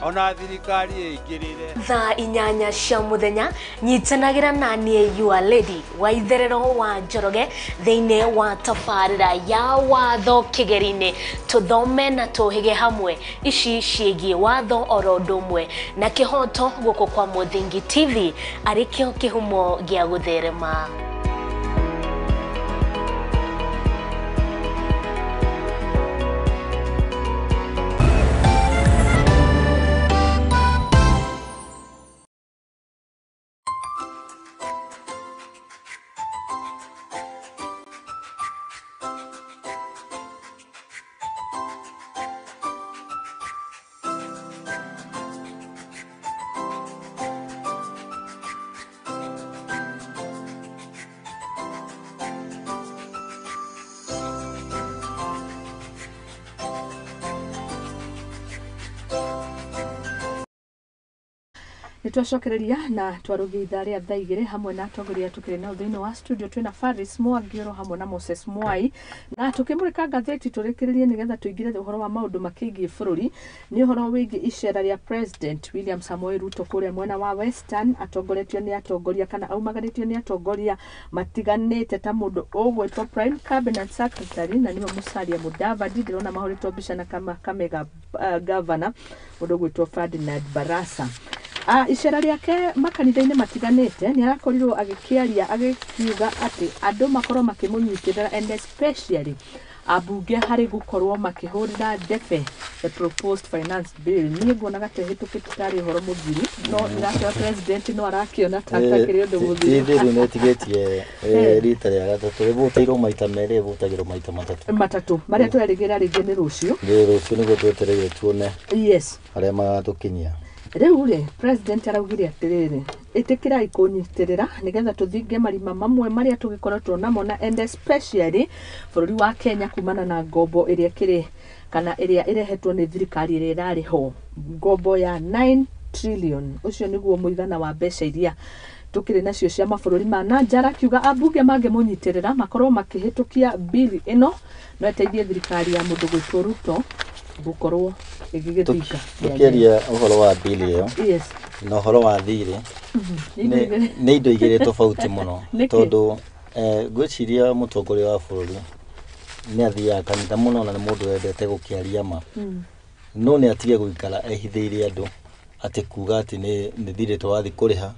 ona thirikari ĩingĩrĩre. Thaa 8 cia mũthenya nyitanagĩra na niĩ your lady wa itherero wa Njoroge thĩinĩ wa tabarĩra ya watho kĩgeri-inĩ, tũthome na tũhĩge hamwe ici ciĩgiĩ watho oro ũndũ ũmwe na kĩhoto gũkũ kwa Mũthingi TV arĩ kĩo kĩhumo gĩa gũtherema. Nĩtwacokereria na twarũgia ithaa rĩa thaa 2 hamwe na atongoria tũkĩrĩ nao thĩinĩ wa studio twĩna Faris Mwangioro hamwe na Moses Mwai, na tũkĩmũrĩka ngathĩti tũrĩkĩrĩrie nĩgetha tũingĩre ũhoro wa maũndũ makĩgiĩ bũrũri. Nĩ ũhoro wĩgiĩ icera rĩa President William Samoei Ruto kũrĩa mwena wa Western, atongoretio nĩ atongoria kana aumagarĩtio nĩ atongoria matiganĩte ta mũndũ ũgwĩtwo Prime Cabinet Secretary na nĩwe Musalia Mudavadi. Ndĩrona mahũrĩtwo mbica na Kamega Governor mũndũ ũgwĩtwo Ferdinand Barasa. Icera rĩake makanitha-inĩ matiganĩte nĩ arakorirwo agĩkĩaria agĩkiuga atĩ andũ makorwo makĩmũnyitĩrĩra and especially ambunge harĩ gũkorwo makĩhũrĩra ndebe the proposed finance bill. Niĩ nguonaga ta ĩhĩtũkĩte tarĩ ũhoro mũthiru, no ndĩrakĩona president no arakĩona ta atakĩrĩ ũndũ mũthiru. Ti nĩ ĩtigĩtie rita rĩa gatatũ, ĩvũtĩirwo maita merĩ, ĩvũtagĩrwo maita matatũ marĩa tũrerĩgĩrĩra rĩngĩ nĩ rũciũ. Nĩ rũciũ nĩguo twetereire tuone yes arĩa magatũkinyia. Rĩu rĩ, president araugire atĩrĩrĩ, ĩtĩkĩrai kũnyitĩrĩra nĩgetha tũthinge marima mamwe marĩa tũgĩkoretwo namo na and especially bũrũri wa Kenya kumana na ngombo ĩrĩa ĩkĩrĩ kana ĩrĩa ĩrehetwo nĩ thirikari ĩrĩa ĩrarĩ ho, ngombo ya 9 trillion. Ũcio nĩguo mũigana wa mbeca iria tũkĩrĩ nacio cia mabũrũri ma na nja. Arakiuga ambunge mangĩmũnyitĩrĩra makorwo makĩhĩtũkia bill ĩno no ĩteithie thirikari ya mũndũ gwĩtwo Ruto gũkorwo ĩgĩgĩthinga. Tũkĩaria ũhoro wa bili ĩyo yes na ũhoro wa thirĩ nĩ indo igĩrĩ tofauti mũno, tondũ ngwĩciria mũtongoria wa bũrũri nĩ athiaga kanitha mũno na nĩ mũndũ wendete gũkĩaria ma, no nĩ atige gũikara ehithĩire andũ atĩ kuga atĩ nĩ thirĩ tũrathiĩ kũrĩha,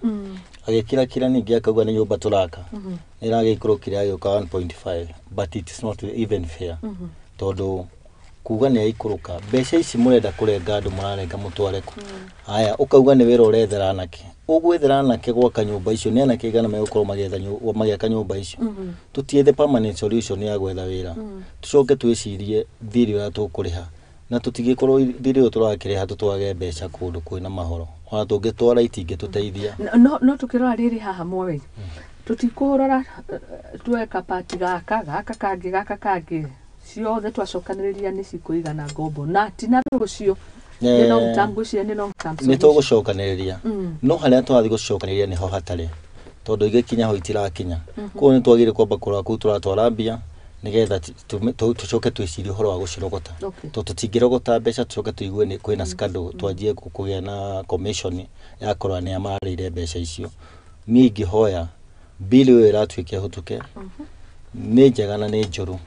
agĩkirakira ningĩ akauga nĩ nyũmba tũraka nĩ ĩragĩikũrũkire agĩũka 1.5, but it is not even fair, tondũ kuga nĩ aikũrũka mbeca ici mũrenda kũrenga andũ mũrarenga mũtware kũ. Haya, ũkauga nĩ wĩra ũrethera anake, ũgwethera anake gwaka nyũmba icio nĩ anake aigana megũkorwo magĩaka nyũmba icio? Tũtiethe permanent solution ya gwetha wĩra, tũcoke twĩcirie thirĩ ũrĩa tũkũrĩha, na tũtigĩkorwo thirĩ ũyũ tũrakĩrĩha tũtwage mbeca kũndũ kwĩna mahoro, ona tũngĩtwara itingĩtũteithia. No tũkĩrora rĩrĩ haha Mwai, tũtikũrora tuoe kapati gaka gaka kangĩ gaka kangĩ ciothe twacokanĩrĩria nĩ cikũigana ngombo na ti na rũciũ nĩ long term, ngwĩciria nĩ long term nĩ tũgũcokanĩrĩria, no harĩa tũrathiĩ gũcokanĩrĩria nĩho hatarĩ, tondũ igĩkinya ho itirakinya. Koguo nĩ twagĩrĩire kwamba kũrora kũu tũratwara mbia nĩgetha tũcoke twĩcirie ũhoro wa gũcirogota, tondũ tũtingĩrogota mbeca tũcoke tũigue nĩ kwĩna scandal, twanjie kũgĩa na commission ya kũrora nĩa marĩire mbeca icio. Niĩ ingĩhoya bill ĩyo ĩratuĩka ĩhĩtũke, nĩ njega na nĩ njũru,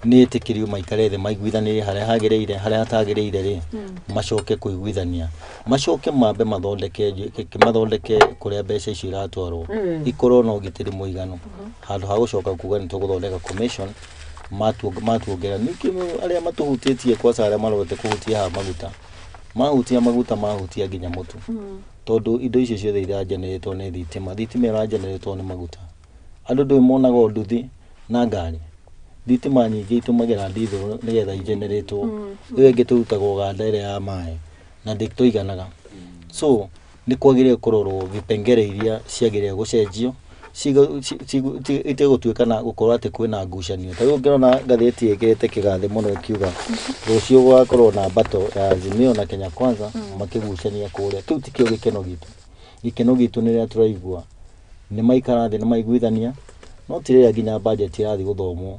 nĩ ĩtĩkĩrio maikare thĩ maiguithanĩrie harĩa hagĩrĩire, harĩa hatagĩrĩire rĩ macoke kũiguithania, macoke mambe mathondeke kũrĩa mbeca icio iratwarwo ikorwo na ũgitĩri mũiganu, handũ ha gũcoka kuga nĩ tũgũthondeka commission matuongerera. Ningĩ arĩa matũhutĩtie kwaca arĩa marorete kũhutia haha maguta, mahutia maguta mahutia nginya mũtu, tondũ indo icio ciothe irageneretwo nĩ thitima, thitima ĩrageneretwo nĩ maguta. Andũ ndũĩ monaga nduthi na ngari, thitima nyingĩ itũmagĩra ndithũrũ nĩgetha igeneretwo, ĩyo ĩngĩ tũrutaga Uganda ĩrĩa ya maĩ na ndĩtũiganaga. So Nĩ kwagĩrĩire kũrorwo vipengere iria ciagĩrĩire gũcenjio itegũtuĩka na gũkorwo atĩ kwĩna ngucanio. Ta rĩu ũngĩrona ngathĩti ĩkĩrĩte kĩgathe mũno ĩkiuga rũciũ gũgakorwo na battle ya Azimio na Kenya Kwanza makĩgucania kũrĩa. Kĩu tikĩo gĩkeno gitũ. Gĩkeno gitũ nĩ rĩrĩa tũraigua nĩ maikara thĩ nĩ maiguithania, no ti rĩrĩa nginya budget ĩrathiĩ gũthomwo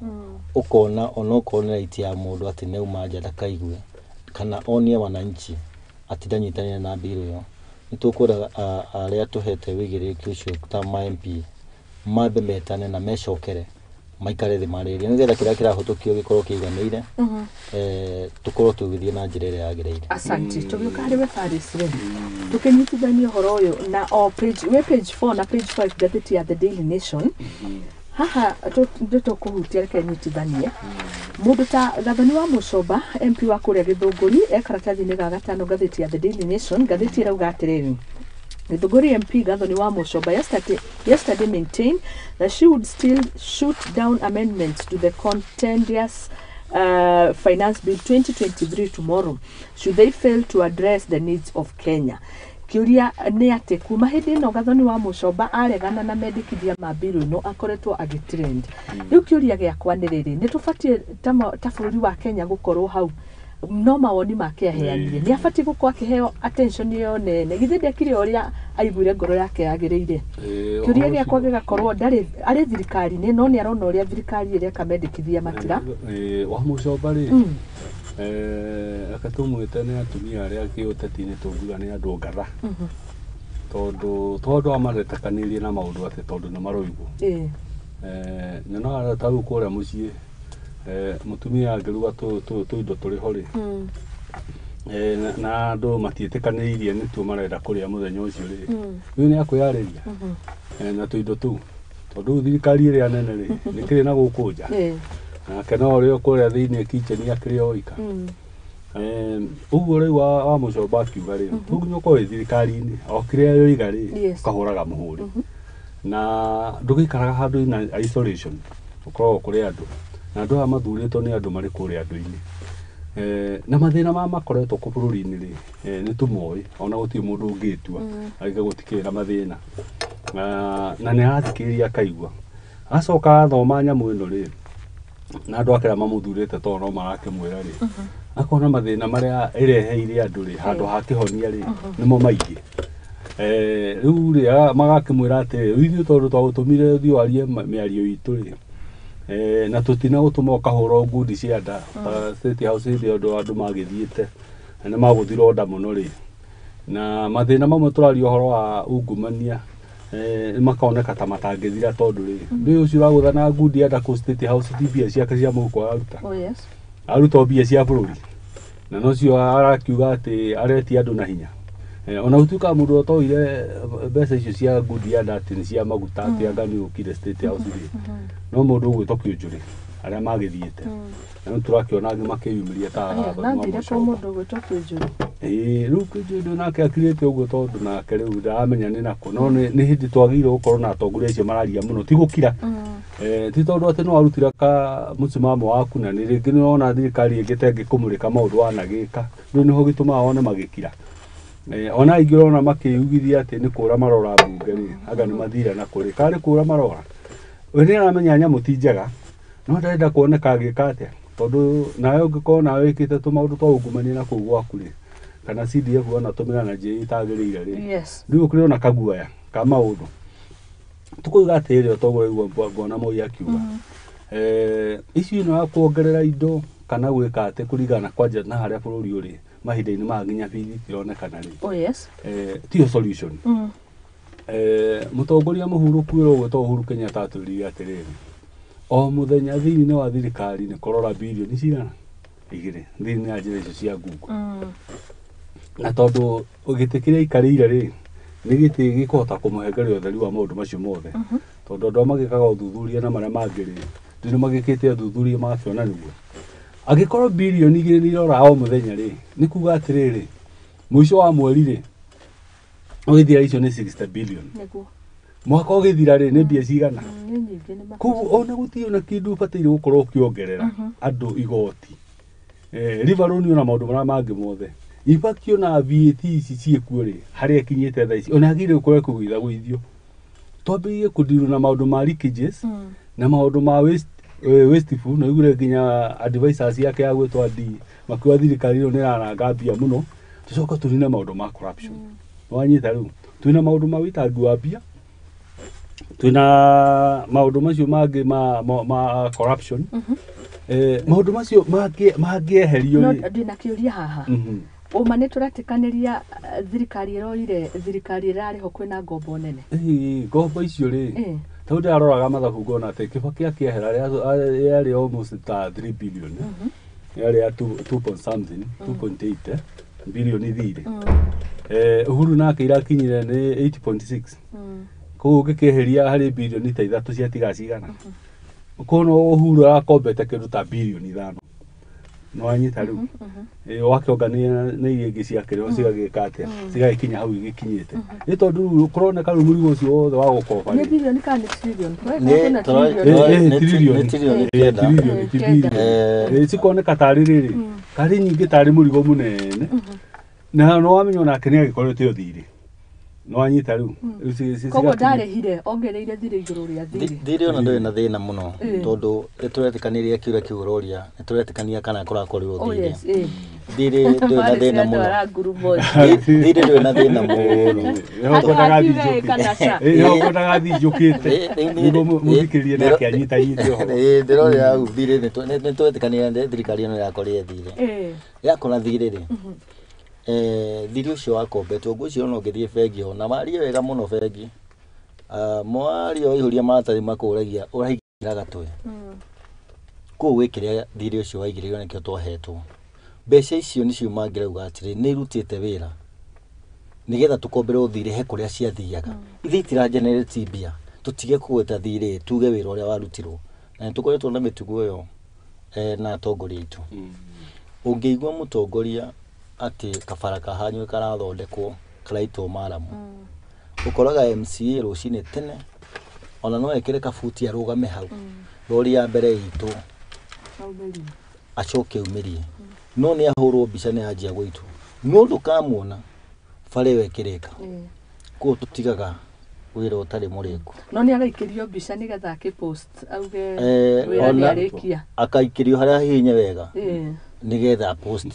ũkona onokorwo nĩ right ya mũndũ atĩ nĩ auma nja ndakaigue kana onie wananchi atĩ ndanyitanĩire na bill ĩyo. Nĩ tũkwenda arĩa tũhete wĩigĩrĩrĩki ũcio ta ma MP mambe metane na mecokere maikare thĩ marĩrĩrie nĩgetha kĩrĩa kĩrahĩtũkio gĩkorwo kĩiganĩire, tũkorwo tũgĩthiĩ na njĩra ĩrĩa yagĩrĩire. Asante. Tũgĩũka harĩ we Faris rĩ, tũkĩnyitithania ũhoro ũyũ na o page wĩ page 4 na page 5 ngathĩti ya The Daily Nation haha nĩ tũkũhutia, reke nyitithanie mũndũ ta Gathoni wa Mũcomba, MP wa kũrĩa Gĩthũngũri, e karatathi-inĩ ga gatano ngathĩti ya The Daily Nation. Ngathĩti ĩrauga atĩrĩrĩ, Githunguri MP Gathoni wa Muchomba yesterday maintained that she would still shoot down amendments to the contentious Finance Bill 2023 tomorrow should they fail to address the needs of Kenya. Kĩũria nĩ atĩ kuma hĩndĩ ĩno Gathoni wa Mũcomba aregana na mendekithia ma bill ĩno akoretwo agĩtrend. Rĩu kĩũria gĩakwa nĩ rĩrĩ, nĩ tũbatiĩ ta bũrũri wa Kenya gũkorwo hau no mawoni make aheanire nĩ abatiĩ gũkorwo akĩheo attention ĩyo nene? Githĩ ndekire ũrĩa aiguire ngoro yake yagĩrĩire? Kĩũria gĩakwa gĩgakorwo ndarĩ arĩ thirikari-inĩ, no nĩ arona ũrĩa thirikari ĩreka mendekithia matira Wa Mũcomba rĩ, reke tũmwĩte nĩ atumia arĩa kĩũteti-inĩ tũngiuga nĩ andũ ngatha, tondũ amaretekanĩrie na maũndũ atĩ tondũ nĩ maroigwo. Nyonaga ta rĩu kũrĩa mũciĩ, mũtumia angĩruga tũindo tũrĩ ho rĩ, na andũ matiĩtĩkanĩirie nĩtuo marenda kũrĩa mũthenya ũcio rĩ, rĩu nĩ akwĩyarĩria na tũindo tũu, tondũ rĩu thirikari ĩrĩa nene rĩ nĩ kĩrĩ na gũkũ nja, nake no ũrĩa kũrĩa thĩinĩ kitchen akĩrĩ o ika. Ũguo rĩu wa Mũcomba akiuga rĩ, rĩu nginya ũkorwo wĩ thirikari-inĩ o kĩrĩa yoiga rĩ, ũkahũraga mũhũri na ndũgĩikaraga handũ ina isolation, ũkoragwo kũrĩ andũ na andũ aya mathurĩtwo nĩ andũ marĩ kũrĩa andũ-inĩ, na mathĩna maya makoretwo kũ bũrũri-inĩ rĩ, nĩ tũmoĩ, ona gũtirĩ mũndũ ũngĩtua agĩka gũtikĩrĩ na mathĩna, na nĩ arathikĩrĩria akaigua, acoka athoma nyamũ ĩno rĩ, na andũ ake arĩa mamũthurĩte tondũ no marakĩmwĩra rĩ, akona mathĩna marĩa ĩreheire andũ rĩ, handũ ha kĩhonia rĩ, nĩmo maingĩ. Rĩu rĩ magakĩmwĩra atĩrĩ, rĩu ithuĩ tondũ twagũtũmire ũthiĩ warie mĩario itũ rĩ, na tũtina gũtũma ũkahũra ngundi cia nda ta State House hĩndĩ ĩyo andũ magĩthiĩte na nĩ magũthira nda mũno rĩ, na mathĩna mamwe tũraria ũhoro wa ungumania, makoneka ta matangĩthira, tondũ rĩ ndĩ ũcio ũragũtha na ngundi ya nda kũu State House ti mbia ciake cia mũhuko araruta, aruta mbia cia bũrũri, na nocio arakiuga atĩ aretia andũ na hinya. Ona gũtuĩka mũndũ ũtoire mbeca icio cia ngundi ya nda atĩ nĩ cia maguta atĩ anga nĩ ũkire State House rĩ, no mũndũ ũgwĩtwo Kĩũnjũrĩ arĩa magĩthiĩte na rĩu tũrakĩona angĩ makĩyumĩria ta Na thire kwa mũndũ ũgwĩtwo Kĩũnjũrĩ. Ĩĩ, rĩu Kĩũnjũrĩ nake akirĩte ũguo tondũ nake rĩu ndaramenya nĩ nakũ, no nĩ hĩndĩ twagĩrĩirwo gũkorwo na atongoria acio mararia mũno, ti gũkira, ti tondũ atĩ nĩ warutire ka mũsimamo waku na nĩ rĩngĩ nĩ ũrona thirikari ĩngĩ ta ĩngĩkũmũrĩka maũndũ wanagĩka, rĩu nĩho gĩtũmaga wone magĩkira. Ona aingĩ ũrona makĩyugithia atĩ nĩ kũra marora mbunge rĩ, anga nĩ mathire na kũrĩ karĩ kũra marora, we nĩ aramenya nyamũ ti njega, no ndarenda kuoneka agĩka atĩa, tondũ nawe ũngĩkorwo nawe wĩkĩte tũmaũndũ twa ungumania na kũu gwaku rĩ, kana CDF ona tũmĩra na njĩra itagĩrĩire rĩ, rĩu ũkĩrĩ ona kaguoya ka maũndũ tũkauga atĩrĩrĩ, ũtongoria bwana Moi akiuga icio ĩno ya kuongerera indo kana gwĩka atĩ kũringana kwanja na harĩa bũrũri ũrĩ mahinda-inĩ maya nginya bithi itironekana rĩ, tiyo solution. Mũtongoria mũhurũku ũrĩa ũgwĩtwo Uhuru Kenyatta atwĩrire atĩrĩrĩ, o mũthenya thĩinĩ wa thirikari nĩ kũrora birioni cigana igĩrĩ thĩinĩ wa njĩra icio cia ngungo, na tondũ gĩtĩ kĩrĩa aikarĩire rĩ nĩ gĩtĩ gĩkũhota kũmũhengeria ũtheri wa maũndũ macio mothe, tondũ andũ arĩa magĩkaga ũthuthuria na marĩa mangĩ rĩ nĩ magĩkĩte ũthuthuria magakĩona nĩguo angĩkorwo birioni igĩrĩ nĩ irora o mũthenya rĩ, nĩ kuga atĩrĩrĩ, mũico wa mweri rĩ ũgĩthira icio nĩ 60 billion, mwaka ũgĩthira rĩ nĩ mbia cigana? Koguo ona gũtirĩ ona kĩndũ ũbataire gũkorwo ũkĩongerera andũ igoti, ribarũni ona maũndũ marĩa mangĩ mothe In fact ona VAT ici ciĩkuo rĩ, harĩa ikinyĩte thaa ici ona yagĩrĩire gũkorwo ĩkũgũithagũithio. Twambĩrĩrie kũndirwo na maũndũ ma leakages na maũndũ ma waste, wasteful na ũigure nginya advisors yake ya gwĩtwo D makiuga thirikari ĩno nĩ ĩraranga mbia mũno. Tũcoke tũnine maũndũ ma corruption. Nĩwanyita rĩu twĩna maũndũ ma wĩitangi wa mbia, twĩna maũndũ macio mangĩ ma corruption. Maũndũ macio mangĩeherio No rĩ. ndĩna kĩũria haha. Ũma nĩ tũretĩkanĩria thirikari ĩroire, thirikari ĩrarĩho kwĩna ngombo nene. Ĩĩ, ngombo icio rĩ, tondũ ndĩraroraga mathabu ngona atĩ Kibaki akĩehera yarĩ almost ta 3 billion, yarĩ ya 2 point something, 2.8 billion thirĩ. Uhuru nake irakinyire nĩ 8.6. Koguo ũngĩkĩeheria harĩ bilioni ta ithatũ ciatigara cigana? Koguo Uhuru arakombete kĩndũ ta bilioni 5. Nĩwanyita rĩu? Wakĩongania na iria ingĩ ciakĩrĩho cigagĩka atĩa? Cigagĩkinya hau igĩkinyĩte. Nĩ tondũ rĩu kũroneka rĩu mũrigo ũcio wothe wa gũkomba Nĩ rĩ. bilioni kana nĩ trillion? Nĩ Kwĩna nĩ trillion. nĩ trillion kenda. Trillion, ti bilioni. Cikoneka tarĩ rĩrĩ, tarĩ nyingĩ, tarĩ mũrigo mũnene. Na nĩwamenya onake nĩ agĩkoretwo thirĩ. Nĩwanyita rĩu? Rĩu Koguo cigakinya. ndarĩhire ongereire thirĩ igũrũ rĩa thirĩ. Thirĩ ona ndũrĩ na thĩna mũno tondũ nĩ tũretĩkanĩria kĩũria kĩu ũroria, nĩ tũretĩkania kana kũrakorirwo Oh thirĩ. yes, ĩĩ. Thirĩ ndũrĩ na Marĩ thĩna cia andũ mũno. arangurumo ũcio. Thirĩ ndũrĩ na thĩna mũno. Nĩho ngwendaga Andũ thiĩ akiuga ĩ njũkĩte. kana ca. Nĩho ngwendaga thiĩ njũkĩte. Nĩguo mũthikĩrĩrie nake anyitanyite ũhoro. Ndĩroria hau thirĩ nĩ twetĩkanĩria thirikari ĩno ĩrakorire thirĩ. Yakora thirĩ rĩ, thirĩ ũcio wakombetwo, ngwĩciria ona ũngĩthiĩ bengi ona warie wega mũno bengi, mwaria waihũria maratathi makũragia ũraigĩra gatwe. Kũu gwĩ kĩrĩa thirĩ ũcio waigĩrĩirwo nĩkĩo twahetwo. Mbeca icio nĩcio mangĩrauga atĩrĩ nĩ irutĩte wĩra nĩgetha tũkomberwo thirĩ he kũrĩa ciathiaga. Ithuĩ itira generate mbia, tũtige kũgweta thirĩ tuge wĩra ũrĩa warutirwo. Na nĩ tũkoretwo na mĩtugo ĩyo na atongoria aitũ. Ũngĩigua mũtongoria atĩ kabara ka hanyu karathondekwo karaitwo maramu, ũkoraga MCA rũcinĩ tene ona no ekĩre kabuti arũgame hau, rori ya mbere itũ acoke aumĩrie, no nĩ ahũrwo mbica nĩ anjia gũitwo, no ndũkamuona bara ĩyo ĩkĩrĩka. Koguo tũtigaga wĩra ũtarĩ mũrĩku. No nĩ araikĩrio mbica nĩgetha akĩpost auge wĩra nĩ arĩkia. Akaikĩrio harĩa hihinye wega nĩgetha post,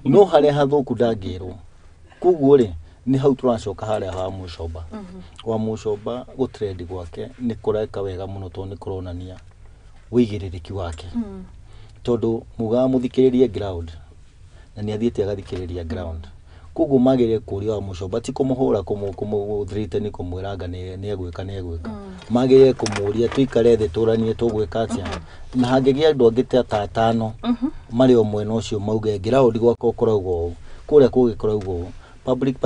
no harĩa hathũku ndangĩrwo. Koguo rĩ, nĩ hau tũracoka harĩa ha Mũcomba. Wa Mũcomba gũtrend gwake nĩ kũreka wega mũno tondũ nĩ kũronania wĩigĩrĩrĩki wake. Tondũ mugaga mũthikĩrĩrie ground, na nĩ athiĩte agathikĩrĩria ground. Koguo magĩrĩire kũria wa Mũcomba ti kũmũhũra kũmũ-threaten kũmwĩra anga nĩ egwĩka nĩ egwĩka. Magĩrĩire kũmũria tũikare thĩ tũranie tũgwĩka atĩa. Na hangĩgĩa andũ angĩ ta atano marĩ o mwena ũcio mauge ground gwakwa kũraugwo ũũ, kũrĩa kũngĩ kũraugwo ũũ. Public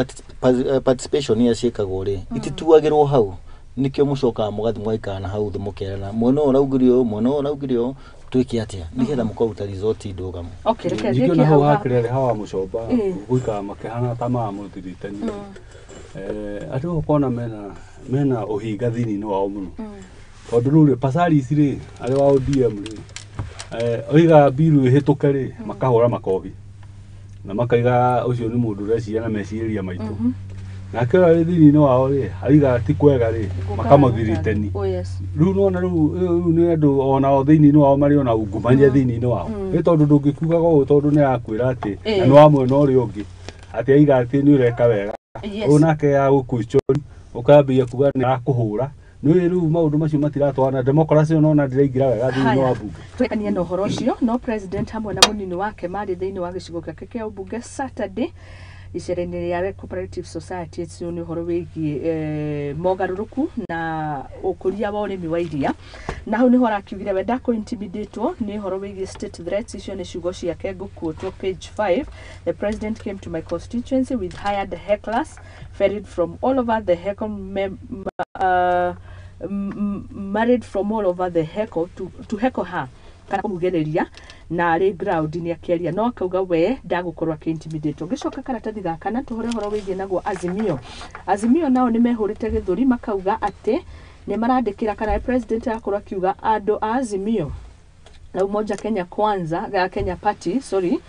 participation iria ciĩkagwo rĩ, itituagĩrwo hau. Nĩkĩo mũcokaga mũgathiĩ mũgaikara na hau thĩ mũkerana mwena ũyũ ũraugire ũũ, mwena ũyũ ũraugire ũũ, twĩke atĩa nĩgetha mũkaruta result ndũgamu. Okay, reke Ningĩ thiĩ ona hau hau ha. hakĩrĩa hawa Mũcomba gũikara makĩhana ta maramũthirĩtani. Andũ ũkona mena ũhinga thĩinĩ wao mũno. Tondũ rĩu rĩ, Passaris rĩ, arĩa wa ODM rĩ, oiga mbiru ĩhĩtũke rĩ, makahũra makobi. Na makaiga ũcio nĩ mũndũ ũreciria na meciria maitũ. Nake ũrĩa wĩ thĩinĩ wao rĩ, aiga ti kwega rĩ, makamũthiritani. Oh yes. Rĩu nĩwona rĩu nĩ andũ onao thĩinĩ wao marĩ ona ungumania thĩinĩ wao. Nĩ tondũ ndũngĩkiugaga ũũ tondũ nĩ arakwĩra atĩ na nĩ wa mwena ũrĩa ũngĩ atĩ aiga atĩ nĩ ũreka wega. Ũyũ nake agũkũicoria ũkambĩrĩria kuga nĩ arakũhũra. Nĩ rĩu maũndũ macio matiratwarana, democracy ona ndĩraingĩra wega thĩinĩ wa bunge. Tũrekanie na ũhoro ũcio, no president hamwe na mũnini wake marĩ thĩinĩ wa gĩcigo gĩake kĩa ũmbunge Saturday icera-inĩ rĩa Cooperative Society icio nĩ ũhoro wĩgiĩ mogarũrũku na ũkũria wa ũrĩmi wa iria. Na hau nĩho arakiugire we ndakũ-intimidatwo nĩ ũhoro wĩgiĩ state threats, icio nĩ ciugo ciake ngũkuotwo page 5. The president came to my constituency with hired hecklers ferried from all over the heckle married from all over the heckle to heckle her kana kũmugĩrĩria na arĩ ground nĩ akĩaria no akauga we ndagũkorwo akĩ-intimidate. Ngĩcoka karatathi ga kana tũhore ũhoro wĩgiĩ naguo Azimio. Azimio nao nĩ mehũrĩte gĩthũri makauga atĩ nĩ marandĩkĩra kana president arakorwo akiuga andũ a Azimio na Umoja Kenya Kwanza ga Kenya Party sorry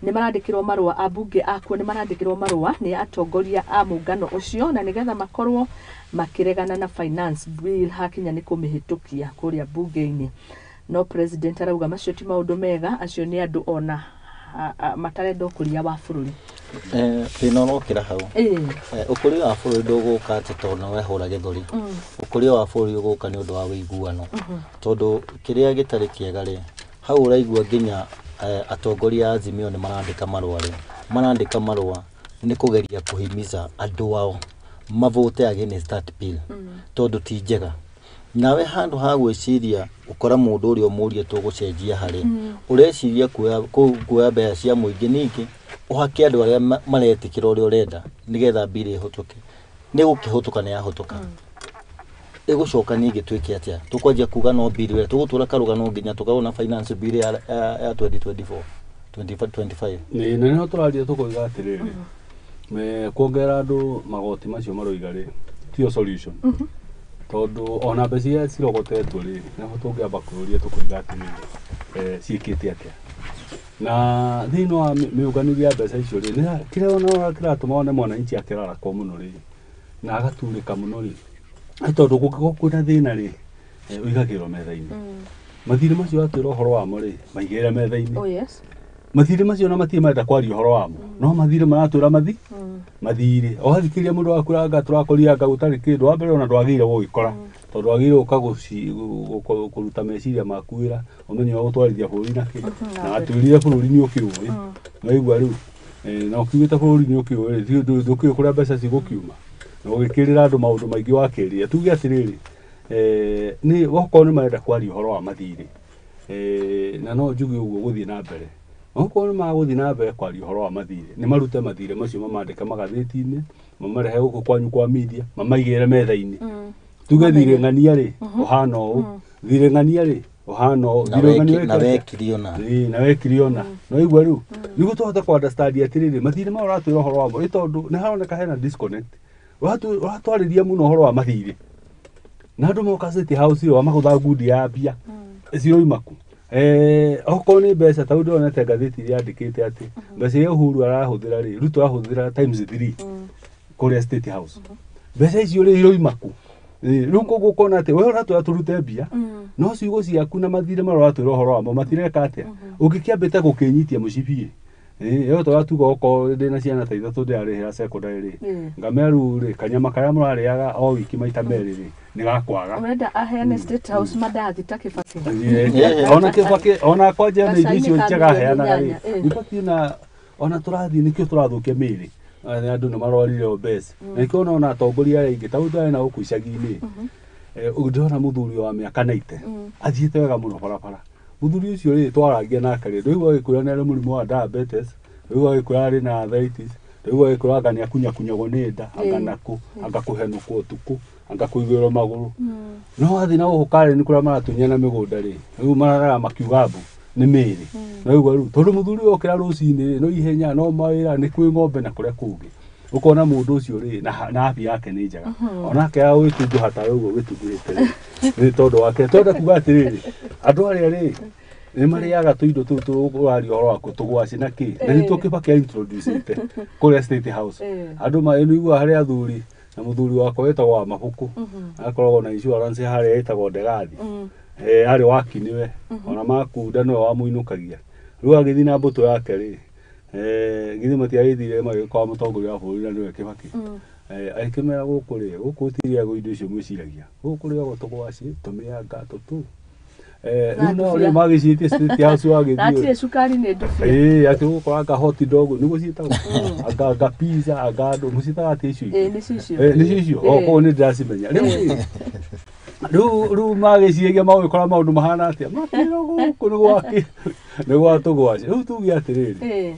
Nĩ marandĩkĩrwo marũa, ambunge akuo nĩ marandĩkĩrwo marũa nĩ atongoria a mũngano ũcio, na nĩgetha makorwo makĩregana na finance bill hakinya nĩ kũmĩhĩtũkia kũrĩa bunge-inĩ. No president arauga macio ti maũndũ mega, acio nĩ andũ ona matarenda ũkũria wa bũrũri. Thĩna ũrokĩra hau. Ũkũria wa bũrũri ndũgũka atĩ tondũ nĩ wehũra gĩthũri. Ũkũria wa bũrũri ũgũka nĩ ũndũ wa ũiguano, tondũ kĩrĩa gĩtarĩ kĩega rĩ, hau ũraigua nginya atongoria a Azimio nĩ marandĩka marũa rĩ, marandĩka marũa nĩ kũgeria kũhimiza andũ ao mavote against that bill, tondũ ti njega. Nawe handũ ha gwĩciria ũkora mũndũ ũrĩa ũmũrie tũgũcenjia harĩ, ũreciria kuoya mbeca cia mũingĩ, ningĩ ũhake andũ arĩa maretĩkĩra ũrĩa ũrenda nĩgetha mbiri ĩhũtũke. Nĩ gũkĩhũtũka nĩ yahũtũka, ĩgũcoka ningĩ twĩke atĩa? Tũkwanjia kuga no mbiri ĩrĩa tũgũtũra karũgano nginya tũkarwo na finance bill ya 2024 2025. Nĩ na nĩho tũraria tũkoiga atĩrĩrĩ, kuongerera andũ magoti macio maroiga rĩ, tiyo solution, tondũ ona mbeca iria cirogotetwo rĩ, nĩho tũngĩamba kũũria tũkoiga atĩrĩrĩ, ciĩkĩte atĩa? Na thĩinĩ wa mĩũnganĩrie ya mbeca icio rĩ, kĩrĩa ona kĩratũma one mwananchi akĩrarakwo mũno rĩ, na agaturĩka mũno rĩ, nĩ tondũ kũngĩkorwo kwĩna thĩna rĩ, ũigagĩrwo metha-inĩ. Mathirĩ macio watwĩra ũhoro wamo rĩ, maigĩrĩre metha-inĩ. Oh yes. Mathirĩ macio na matirĩ marenda kwaria ũhoro wamo, no mathirĩ maratwĩra mathirĩ. O wathikĩrĩria mũndũ wakwĩra anga tũrakorire anga gũtarĩ kĩndũ, wa mbere ona ndwagĩrĩire gũgĩkora, tondũ wagĩrĩire gũka kũruta meciria maku wĩra, ũmenye wa gũtwarithia bũrũri na kĩ, na atwĩrire bũrũri nĩ ũkĩũĩ. Waigua rĩu, na ũkiugĩte bũrũri nĩ ũkĩũĩ rĩ, ndũkĩũĩ kũrĩa mbeca cigũkiuma, na ũgĩkĩrĩra andũ maũndũ maingĩ wakĩrire. Tuge atĩrĩrĩ, nĩ okorwo nĩ marenda kwaria ũhoro wa mathirĩ, na no njuge ũguo gũthiĩ na mbere, okorwo nĩ magũthiĩ na mbere kwaria ũhoro wa mathirĩ, nĩ marute mathirĩ macio, mamandĩke magathĩti-inĩ, mamarehe gũkũ kwanyu kwa media, mamaigĩrĩre metha-inĩ. Tuge thirĩ ng'ania rĩ, ũhana ũũ, thirĩ ng'ania rĩ, ũhana ũũ, thirĩ ng'ania. Na wekire ona. Ĩĩ, na wekire ona. No igua rĩu nĩguo tũhote kũ understand atĩrĩrĩ, mathirĩ maya ũratwĩra ũhoro wamo, ĩ tondũ nĩ haroneka hena disconnect. Ũratwarĩria mũno ũhoro wa mathirĩ, na andũ moka State House rĩ, wamagũtha ngundi ya mbia ciroima kũ? Okorwo nĩ mbeca, ta rĩu ndĩronete ngathĩti iria yandĩkĩte atĩ mbeca iria Uhuru arahũthĩra rĩ, Ruto arahũthĩra times 3 kũrĩa State House. Mbeca icio rĩ, iroima kũ? Rĩu koguo ũkona atĩ we ũratwĩra tũrute mbia, no ciugo ciaku na mathirĩ marĩa ũratwĩra ũhoro wamo matireka atĩa? Ũngĩkĩambĩte gũkĩnyitia mũcibi ĩ, ĩyo tũratuga okorwo ndĩna ciana ta ithatũ ndĩrarĩhĩra secondary rĩ, ngamera rĩu rĩ, kanyama karĩa mũrarĩaga o wiki maita merĩ rĩ, nĩ gakwaga. Ũrenda aheane State House mandathi ta Kĩbakĩ? Ona Kĩbakĩ ona kwanja nĩ indo icio Gacainĩ ka njega mirioni aheanaga rĩ, 8. ibatiĩ na ona tũrathiĩ nĩkĩo tũrathũkia mĩĩrĩ. Andũ nĩ marwarire obese, na nĩkĩo ona atongoria arĩa aingĩ ta rĩu twarĩ na gũkũ icagi-inĩ, ndĩrona mũthuri wa mĩaka 90 athiĩte wega mũno barabara. Mũthuri ũcio rĩ, twaragia nake rĩ, ndũigua agĩkwĩra nĩ arĩ mũrimũ wa diabetes, ndũigua agĩkwĩra arĩ na arthritis, ndũigua agĩkwĩra anga nĩ akunyakunyagwo nĩ nda, anga nakũ, anga kũhenũkwo ũtukũ, anga kũigĩrwo magũrũ. No wathiĩ na gũkũ Karen kũrĩa maratunyana mĩgũnda rĩ, rĩu mararaga makiuga mbu nĩ mĩĩrĩ. No igua rĩu tondũ mũthuri ũyũ okĩra rũcinĩ rĩ, no ihenya, no mawĩra, nĩ kwĩ ng'ombe na kũrĩa kũngĩ, ũkona mũndũ ũcio rĩ, na afya yake nĩ njega, onake agũgĩtunguha ta ũguo gĩtunguhĩte rĩ, nĩ tondũ wake. Twenda kuga atĩrĩrĩ, andũ arĩa rĩ, nĩ marĩaga tũindo tũu tũraria ũhoro waku, tũgwacĩ na kĩ, na nĩtuo Kĩbakĩ introduce kũrĩa State House. Andũ nĩ harĩ athuri, na mũthuri wakwa wĩtagwo wa Mabuku akoragwo na insurance harĩa ĩtagwo Ndegathi. Arĩ waki nĩwe, ona makunda nĩwe wamũinũkagia. Rĩu agĩthiĩ na mbũtũ yake rĩ, githĩ matiagĩthire magĩkora mũtongoria wa bũrũri na nĩwe Kĩbakĩ. Agĩkĩmera gũkũ rĩ, gũkũ gũtirĩagwo indo icio mwĩciragia, gũkũ kũrĩagwo tũgwacĩ, tũmĩanga tũtũ. Na Rĩu no ndubia. rĩ magĩciĩtie State House Na wagĩthiĩ atirĩ cukari, nĩ ndubia. Ĩĩ, atĩ gũkũ anga hot dog nĩguo ciĩtagwo, anga pizza, anga andũ mũciĩtaga atĩ icio ingĩ? Ĩĩ, nĩcio icio. Nĩcio icio. O koguo nĩ ndĩracimenya rĩu rĩ. Rĩu magĩciĩgia magũgĩkora maũndũ mahana atĩa, makĩrwo gũkũ nĩ gwakĩ, nĩ gwa tũgwacĩ. Rĩu tuge atĩrĩrĩ,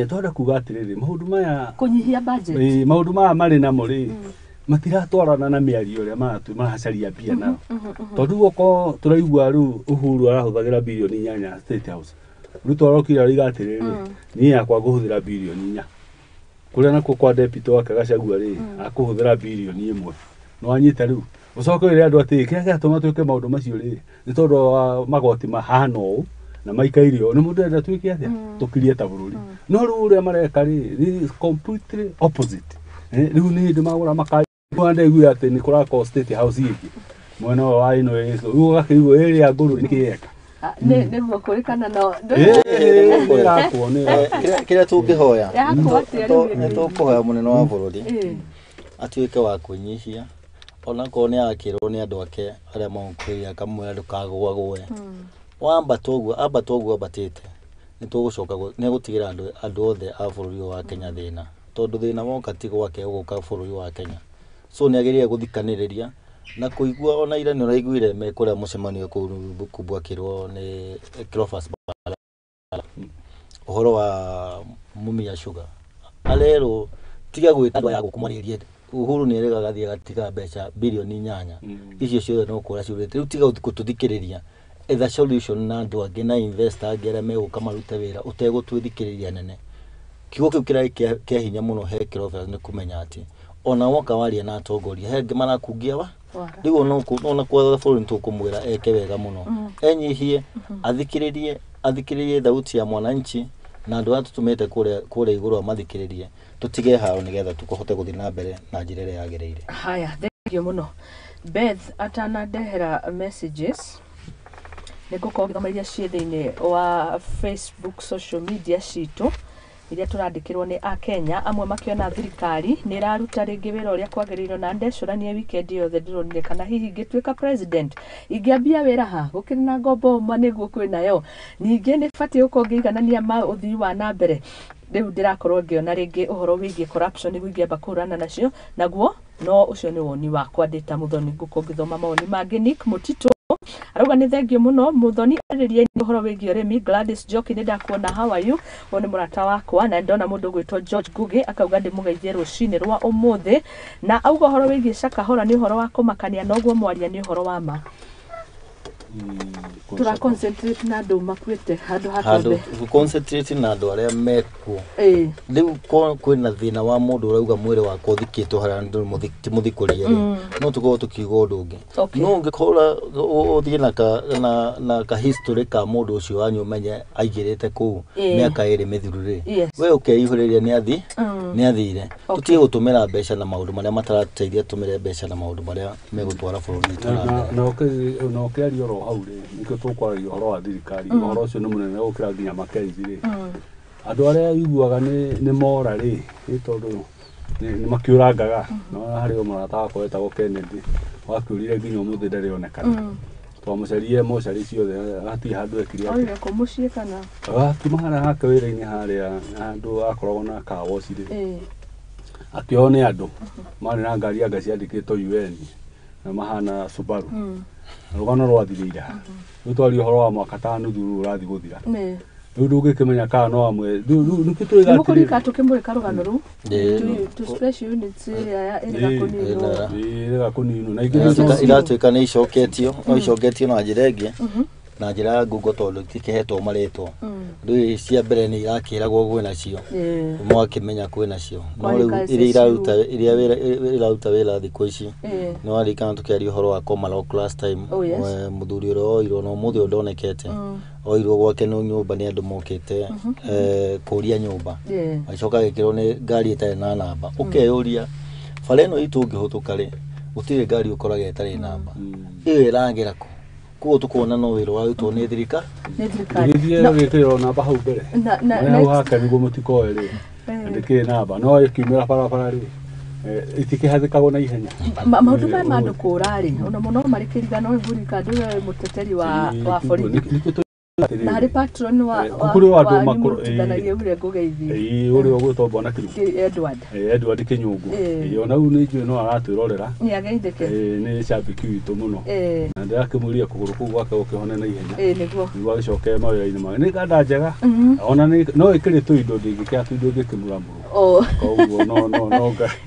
twenda kuga atĩrĩrĩ, maũndũ maya Kũnyihia budget. Maũndũ maya marĩ namo rĩ, matiratwarana na mĩario ĩrĩa maracaria mbia nayo, tondũ rĩu okorwo tũraigua rĩu Uhuru arahũthagĩra birioni 8 State House, Ruto arokire arauga atĩrĩrĩ, niĩ yakwa ngũhũthĩra birioni 4. Kũrĩa nakuo kwa deputy wake Gachagua rĩ, akũhũthĩra birioni 1. Nĩ wanyita? Rĩu ũcoke wĩre andũ atĩ kĩrĩa kĩratũma twĩke maũndũ macio rĩ, nĩ tondũ wa magoti mahana ũũ. Na maikaire o nĩ mũndũ enda twĩke atĩa tũkirie ta bũrũri no rĩu ũrĩa mareka rĩ nĩ completely opposite. Rĩu nĩ hĩndĩ magũra makari ndaiguire atĩ nĩ kũrakwo State House ĩngĩ mwena ũyũ wa ĩno ĩrĩa rĩu ũgakĩigua ĩrĩa ngũrũ nĩ kĩeka. Nĩguo kũrĩkana no ĩrakwo nĩ Kĩrĩa tũngĩhoya Yakwo atĩa rĩu? Nĩ tũkũhoya mũnene wa bũrũri atuĩke wa kwĩnyihia onakorwo nĩ arakĩrwo nĩ andũ ake arĩa mamũkuhĩrĩirie akamwĩra ndũkagũagũe. Wambata ũguo ambata ũguo ambatĩte nĩ tũgũcoka nĩ gũtigĩra andũ othe a bũrũri ũyũ wa Kenya thĩna tondũ thĩna woka ti gwake ũgũka bũrũri wa Kenya. So nĩ agĩrĩire gũthikanĩrĩria na kũigua ona ira nĩ ũraiguire me kũrĩa mũcemanio kũu Kubwa akĩrwo nĩ Cleophas Balala ũhoro wa Mumia Sugar arerwo tiga gwĩta andũ aya gũkũ mwarĩrie. Uhuru nĩ erĩga agathiĩ agatiga mbeca birioni 8 icio ciothe no kũra ciũrĩte. Rĩu tiga gũtũthikĩrĩria, etha solution na andũ angĩ na investor angĩ arĩa megũka marute wĩra ũtegũtwĩthikĩrĩria nene. Kiugo kĩu kĩrarĩ kĩa hinya mũno he Cleophas nĩ kũmenya atĩ ona woka waria na atongoria he angĩ marakungia wa rĩu ona kwatha bũrũri nĩ tũkũmwĩra eke wega mũno enyihie athikĩrĩrie thauti ya mwananchi na andũ arĩa tũtũmĩte kũrĩa igũrũ amathikĩrĩrie tũtige haro nĩgetha tũhote gũthiĩ na mbere na njĩra ĩrĩa yagĩrĩire. Haya, thank you mũno Beth. Atanandehera messages nĩ ngũkorwo ngĩthoma iria ciĩ thĩinĩ wa Facebook social media citũ iria tũrandĩkĩrwo nĩ akenya amwe makĩona thirikari nĩ ĩraruta rĩngĩ wĩra ũrĩa kwagĩrĩirwo na ndecũranie weekend yothe ndĩronire kana hihi ingĩtuĩka president ingĩambia wĩra ha gũkĩrĩ na ngombo ma nĩguo kwĩnayo ningĩ nĩ batiĩ gũkorwo ngĩiganania ma ũthii wa na mbere. Rĩu ndĩrakorwo ngĩona rĩngĩ ũhoro wĩgiĩ corruption nĩguo ingĩamba kũhũrana nacio naguo no ũcio nĩ woni wakwa ndĩ ta mũthoni ngũkorwo ngĩthoma mawoni mangĩ. Nick Mũtitũ arauga nĩ thengio mũno mũthoni arĩrĩrie ũhoro wĩgiĩ ũrĩmi. Gladys Njoki nĩ ndakuona, how are you? Ũyũ nĩ mũrata wakwa na ndona mũndũ ũgwĩtwo George Ngugi akauga ndĩmũgeithie rũcinĩ rwa ũmũthĩ na auga ũhoro wĩgiĩ Shakahola nĩ ũhoro wa kũmakania noguo mwaria nĩ ũhoro wa ma. Tũra concentrate na andũ makuĩte handũ ha Handũ twambe concentrate na andũ arĩa mekuo. Rĩu kwĩna thĩna wa mũndũ ũrauga mwĩrĩ wakwa ũthikĩtwo harĩa ti mũthikũrie rĩ no tũkorwo tũkiuga ũndũ ũngĩ. No ũngĩkorwo ũthiĩ na ka history ka mũndũ ũcio wanyu ũmenye aingĩrĩte kũu mĩaka 2 mĩthiru rĩ we ũkeihũrĩria nĩ athire. Tũtige gũtũmĩra mbeca na maũndũ marĩa mataratũteithia, tũmĩre mbeca na maũndũ marĩa megũtwara bũrũri witũ na mbere. Na ũkĩaria oro hau rĩ nĩkĩo tũkwaragia ũhoro wa thirikari ũhoro ũcio nĩ mũnene gũkĩra nginya Mackenzie rĩ. Andũ arĩa iguaga nĩ mora rĩ nĩ tondũ nĩ makĩũrangaga no harĩ o mũrata wakwa wetagwo Kennedy wakĩũrire nginya ũmũthĩ ndarĩ onekana. Twamũcaririe mocarĩ ciothe hatirĩ handũ ekire atĩa. Oire kũ mũciĩ kana akiuma harĩa hake wĩra-inĩ harĩa handũ akoragwo na kawoci rĩ akĩoywo nĩ andũ marĩ na ngari anga ciandĩkĩtwo UN na mahana Subaru. Rũgano rwathirĩire ha rĩu twaria ũhoro wa mwaka ta nuthu rĩu ũrathiĩ gũthira rĩu ndũngĩkĩmenya kana no amwe rĩu nĩkĩo tũrĩga atĩrĩrĩ nĩmũkũririkana tũkĩmũrĩka rũgano rũu to special units ĩrĩa ĩrĩga kũninwo ĩrĩga kũninwo na ingĩ iratuĩka nĩ icoketio no icoketio na njĩra ĩngĩ na njĩra ya ngungo tondũ itikĩhetwo marĩtwa. Rĩu cia mbere nĩ irakĩragwo kwĩnacio mwakĩmenya kwĩnacio no rĩu iria iraruta wĩra thikũ ici nĩ waririkana tũkĩaria ũhoro wa Komarok last time mũthuri ũrĩa oirwo na ũmũthĩ ũyũ ndonekete oirwo gwake nĩ nyũmba nĩ andũ mokĩte kũria nyũmba agĩcoka agĩkĩrwo nĩ ngari ĩtarĩ na namba. Ũkeyũria bara ĩno itũ ũngĩhũtũka rĩ gũtirĩ ngari ũkoraga ĩtarĩ namba ĩyo ĩragĩra kũ koguo tũkona no wĩra warutwo nĩ thirikari gĩthiĩ gĩkĩrĩrwo namba hau mbere hau hake nĩguo mũtikoe rĩ ndĩkĩrĩ namba no ĩkiumĩra barabara rĩ itikĩhathĩkagwo na ihenya. Maũndũ maya ma andũ kũra rĩ ona mũno marĩ kĩririkano ngũririkana ndũwe mũteteri wa borithi na harĩ patron wa mũrutithanagia ũrĩa ngũgeithie ũrĩa ũgwĩtwo Bwana Kĩrungu Edward Kĩnyũngũ ona rĩu nĩ njũĩ no aratwĩrorera nĩ ageithĩke nĩ cambĩki witũ mũno na ndĩrakĩmwĩrire kũgũrũ kũu gwake gũkĩhone na ihenya nĩguo agĩcoke mawĩra-inĩ make nĩ kanda njega ona no ĩkĩrĩ tũindo ndĩngĩkĩra tũindo ingĩkĩmũramũrwo koguo no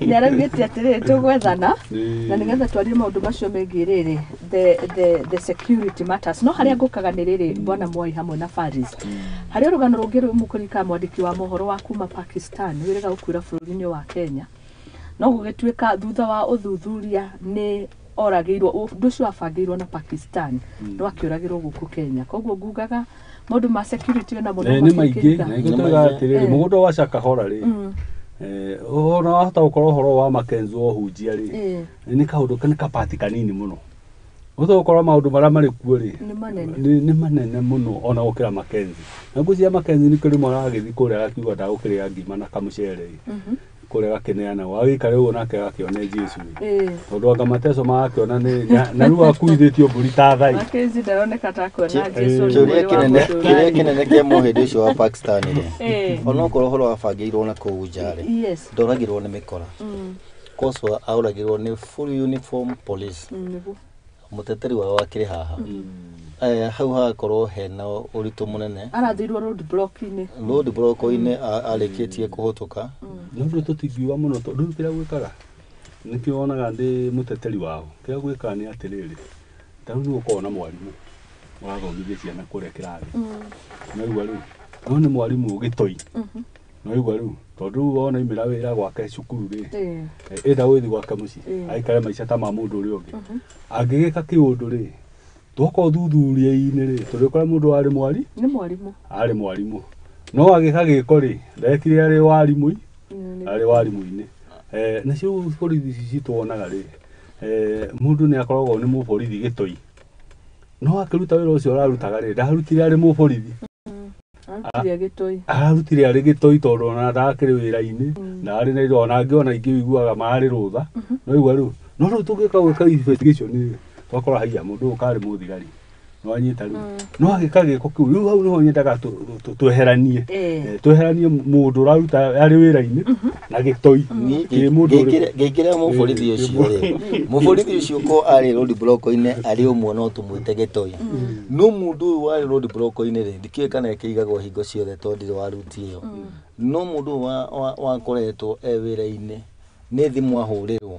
nĩ araugĩte atĩrĩrĩ tũgwethana na nĩgetha twarie maũndũ macio megiĩ rĩrĩ the security matters no harĩa ngũkaga nĩ rĩrĩ Bwana Moi hamwe na Faris harĩ rũgano rũngĩ rũmũkũrika mwandĩki wa mohoro wa kuma Pakistan wĩrĩga gũkuĩra bũrũri-inĩ wa Kenya no gũgĩtuĩka thutha wa ũthuthuria nĩ oragĩirwo ũndũ ũcio wabangĩirwo na Pakistan no akĩũragĩrwo gũkũ Kenya koguo ngugaga Maũndũ ma security ona mũno Nĩ maingĩ makĩkĩka. na nĩkĩo tugaga atĩrĩrĩ, mũgũnda wa Shakahola rĩ, ona wahota gũkorwo ũhoro wa Mackenzie ũhunjia rĩ, nĩ kaũndũ, nĩ kapati kanini mũno. Ũhota gũkorwo maũndũ marĩa marĩ kuo rĩ, nĩ manene. Nĩ manene mũno ona gũkĩra Mackenzie. Na ngwĩciria Mackenzie nĩ kĩrĩ rĩmwe aragĩthiĩ kũrĩa agakiuga ndagũkĩrĩa ngima na kamũcere ĩ. Kũrĩa gakĩneana agĩikare ũguo nake agakĩone Jesu ĩ. Tondũ anga mateco magakĩona nĩ na rĩu akuithĩtio mbũri ta thai. Mackenzie ndaroneka ta kuona Jesu nĩ Kĩũria mwĩrĩ wa kĩnene, mũndũ kĩũria ũrarĩa. kĩnene kĩa mũhĩndĩ ũcio wa Pakistan rĩ, onokorwo ũhoro wabangĩirwo na kũu nja rĩ, ndoragirwo nĩ mĩkora. Koswa aũragirwo nĩ full uniform police. Nĩguo. Mũteteri wao akĩrĩ haha. Hau hagakorwo hena ũritũ mũnene. Arathirwo road block-inĩ. Road block-inĩ arĩkĩtie kũhũtũka. No rĩu tũtingiuga mũno tondũ rĩu kĩrĩa gwĩkaga nĩkĩo wonaga ndĩ mũteteri wao. Kĩrĩa gwĩkaga nĩ atĩrĩrĩ, ta rĩu nĩ gũkoragwo na mwarimũ ũrathomithia ciana kũrĩa kĩrathi. Nĩwaigua rĩu, no nĩ mwarimũ gĩtoi. Nĩwaigua rĩu, tondũ rĩu wona aimĩra wĩra gwake cukuru rĩ, enda gũgĩthiĩ gwake mũciĩ, aikare maica ta ma mũndũ ũrĩa ũngĩ. Angĩgĩka kĩũndũ rĩ, twoka ũthuthuria-inĩ rĩ, tũrĩkora mũndũ warĩ mwari Nĩ mwarimũ. Arĩ mwarimũ, no agĩka gĩko rĩ, ndekire arĩ warimũ, arĩ warimũ-inĩ. Nacio borithi ici citũ wonaga rĩ, mũndũ nĩ akoragwo nĩ mũborithi gĩtoi, no akĩruta wĩra ũcio ararutaga rĩ, ndarutire arĩ mũborithi. Arutire gĩtoi. Ararutire arĩ gĩtoi tondũ ona ndakĩrĩ wĩra-inĩ na arĩ na indo, ona angĩ ona ingĩ ũiguaga mararĩ rũtha. No igua rĩu, no rĩu tũngĩka gwĩka investigation rĩ, twakora haiya mũndũ ũyũ karĩ mũthigari nĩwanyita rĩu, no agĩka gĩko kĩu. Rĩu hau nĩho nyendaga tweheranie. Tweheranie mũndũ ũraruta arĩ wĩra-inĩ na gĩtoi kĩ mũndũ Ngĩkĩra mũborithi ũcio rĩ, mũborithi ũcio ko arĩ road block-inĩ arĩ ũmwe no tũmwĩte gĩtoi, no mũndũ ũyũ warĩ road block-inĩ rĩ, ndikĩũĩ kana ĩkĩigagwo hingo ciothe tondũ ndirĩ wa ruti ĩyo, no mũndũ ũyũ wakoretwo e wĩra-inĩ nĩ thimũ ahũrĩrwo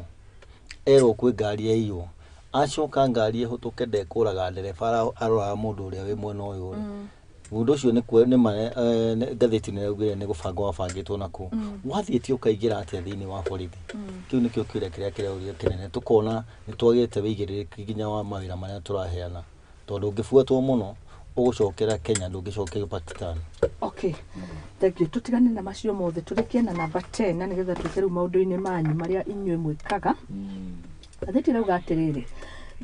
erwo kwĩ ngari yaiywo, acoka ngari ĩhũtũke, ndekũraga ndereba, aroraga mũndũ ũrĩa wĩ mwena ũyũ rĩ, mũndũ ũcio nĩ nĩ ma ngathĩti nĩ yaugire nĩ gũbangwo wabangĩtwo nakũu. Wathiĩte ũkaingĩra atĩa thĩinĩ wa borithi? Kĩu nĩkĩo kĩũria kĩrĩa kĩraurio kĩnene. Tũkona nĩ twagĩte wĩigĩrĩrĩki nginya wa mawĩra marĩa tũraheana, tondũ ũngĩbuatwo mũno ũgũcokera Kenya, ndũngĩcokera Pakistan. Okay, thank you. Tutigane na macio mothe, tũrĩkie na namba 10 na nĩgetha tũke rĩu maũndũ-inĩ manyu marĩa inyuĩ mwĩkaga. Ngathĩti ĩrauga atĩrĩrĩ,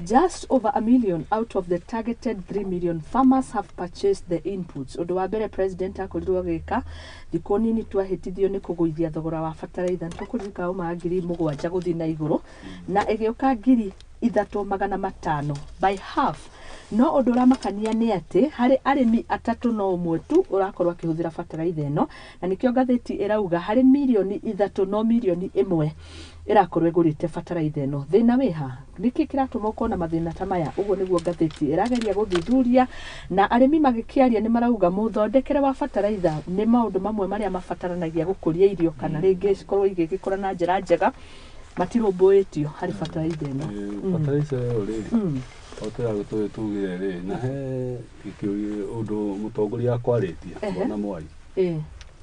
just over a million out of the targeted 3 million farmers have purchased the inputs. Ũndũ wa mbere president akorirwo agĩka thikũ nini twahĩtithio nĩ kũgũithia thogora wa bataraitha. Nĩ tũkũririkana umaga 7,000 gũthiĩ na igũrũ na ĩgĩũka 3,500, by half. No ũndũ ũramakania nĩ atĩ harĩ arĩmi atatũ no ũmwe tu ũrakorwo akĩhũthĩra bataraitha ĩno, na nĩkĩo ngathĩti ĩrauga harĩ 3 million no 1 million ĩrakorwo ĩgũrĩte bataraitha ĩno. Thĩna wĩha? Nĩkĩ kĩratũma ũkorwo na mathĩna ta maya? Ũguo nĩguo ngathĩti ĩrageria gũthuthuria. Na arĩmi magĩkĩaria nĩ marauga mũthondekere wa bataraitha nĩ maũndũ mamwe marĩa mabataranagia gũkũria irio kana rĩngĩ cikorwo igĩgĩkũra na njĩra njega, matirũmbũĩtio harĩ bataraitha ĩno. Bataraitha ĩyo rĩ, o tũrĩa tũĩ tugire rĩ, na he gĩkĩũria ũndũ mũtongoria akwarĩtie bwana Mwai,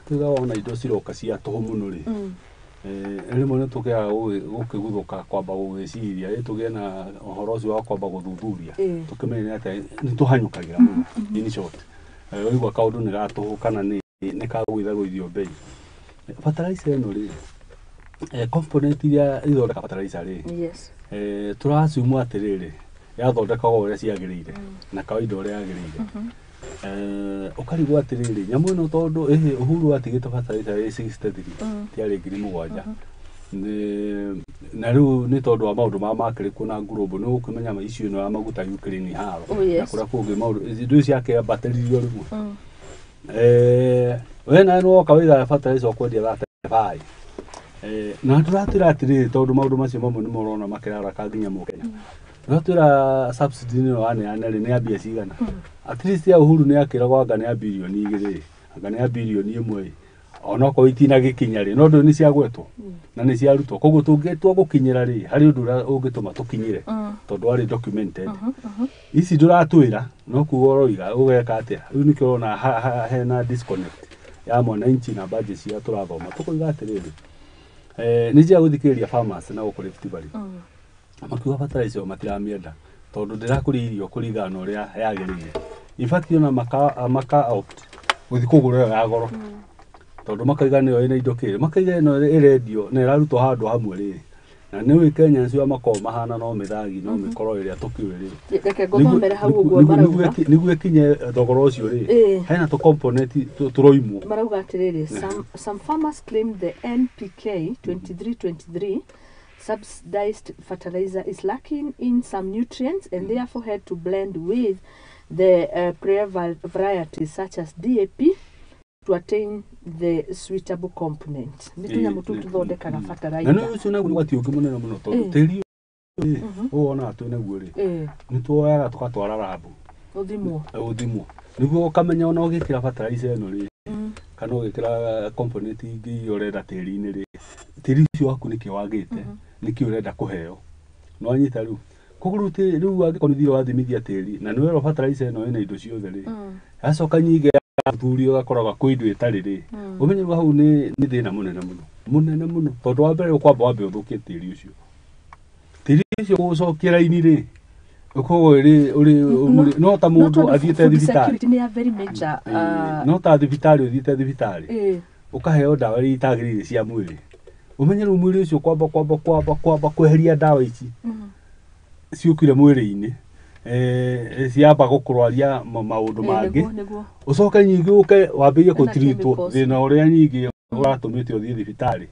tuga wona indo ciroka cia tũhũ mũno rĩ, rĩmwe nĩ tũkĩaga gũkĩguthũka kwamba gũgĩciria ĩ tũgĩe na ũhoro ũcio wa kwamba gũthuthuria, tũkĩmenye nĩ atĩa nĩ tũhanyũkagĩra mũno. In short, waigua kaũndũ nĩ ga tũhũ kana nĩ kagũithagũithio mbei, bataraitha ĩno rĩ, component iria ithondeka bataraitha rĩ, tũraciumwo atĩrĩrĩ, yathondekagwo ũrĩa ciagĩrĩire na kawaida ũrĩa yagĩrĩire. Ũkarigwo atĩrĩrĩ, nyamũ ĩno tondũ ĩhĩ Uhuru atigĩte bataraitha ĩ 63, tiarĩ 7,000. Na rĩu nĩ tondũ wa maũndũ ma makĩrĩ kuo na global, nĩ ũkũmenya issue ĩno ya maguta Ukraine haro na kũrĩa kũngĩ, maũndũ indo ici ciakĩambatĩririo rĩmwe. We nawe nĩwoka wĩigaga bataraitha ũkwendia 35. Na ndũratwĩra atĩrĩrĩ, tondũ maũndũ macio mamwe nĩmo ũrona makĩraraka nginya mũkenya. Ndũratwĩra subsidy ĩno waneana rĩ, nĩ ya mbia cigana? At least ya Uhuru nĩ yakĩragwo anga nĩ ya 2 billion, anga nĩ ya 1 billion, onokorwo itinagĩkinya rĩ, no ndũĩ nĩ ciagwetwo na nĩ ciarutwo. Koguo tũngĩtua gũkinyĩra rĩ, harĩ ũndũ ũrĩa ũngĩtũma tũkinyĩre tondũ warĩ documented. Ici ndũratwĩra, no kuga ũroiga ũgeka atĩa? Rĩu nĩkĩo ũrona hena disconnect ya mwananchi na budget cia tũrathoma. Tũkoiga atĩrĩrĩ, nĩ njia gũthikĩrĩria farmers na gũkũ Rift Valley makiuga bataraitha ĩyo matiramĩenda tondũ ndĩrakũria irio kũringana na ũrĩa yagĩrĩire. In fact ona maka opt gũthiĩ kũgũra ĩyo ya goro tondũ makaiga nĩyo ĩna indo kĩ makaiga ĩno ĩrendio na ĩrarutwo handũ hamwe rĩ na nĩ ũĩ Kenya acio makoragwo mahana no mĩthagi no mĩkoro ĩrĩa tũkĩũĩ rĩ Reke ngũthomere hau ũguo marauga. Nĩguo ĩkinye thogora ũcio rĩ hena tũ component tũroimwo. Marauga atĩrĩrĩ, some farmers claim the NPK 2323 subsidized fertilizer is lacking in some nutrients and therefore had to blend with the prayer varieties such as DAP to attain the suitable component. Nĩ tũnyamũ tũu tũthondekaga fertilizer. Na nĩ ũcio naguo ũgwati ũngĩ mũnene mũno tondũ tĩri ũyũ wonaga twĩ naguo rĩ nĩ tuoyaga tũgatwara rabu ũthimwo nĩguo ũkamenya ona ũgĩkĩra fertilizer ĩno rĩ kana ũgĩkĩra component ingĩ iria ũrenda tĩri-inĩ rĩ tĩri ũcio waku nĩkĩ wagĩte nĩkĩ ũrenda kũheo nĩ wanyita rĩu koguo rĩu angĩkorwo nĩ ũthire wathimithia tĩri na nĩ werwo fertilizer ĩno ĩna indo ciothe rĩ yacoka nyingĩ thuri ũgakoraga kwĩ indo ĩtarĩ rĩ ũmenye rĩu hau nĩ thĩna mũnene mũno mũnene mũno tondũ wa mbere ũkwamba wambe ũthũkie tĩri ũcio gũcokia raini rĩ ũkoragwo ũrĩ no ta mũndũ athiĩte thibitarĩ no ta thibitarĩ ũthiĩte thibitarĩ ũkaheo ndawa iria itagĩrĩire cia mwĩrĩ ũmenye rĩu mwĩrĩ ũcio kwamba kweheria ndawa ici ciũkire mwĩrĩ-inĩ ciamba gũkũrwaria maũndũ mangĩ ũcoke nyingĩ ũke wambĩrĩrie gũtiritwo thĩna ũrĩa nyingĩ ũratũmĩte ũthiĩ thibitarĩ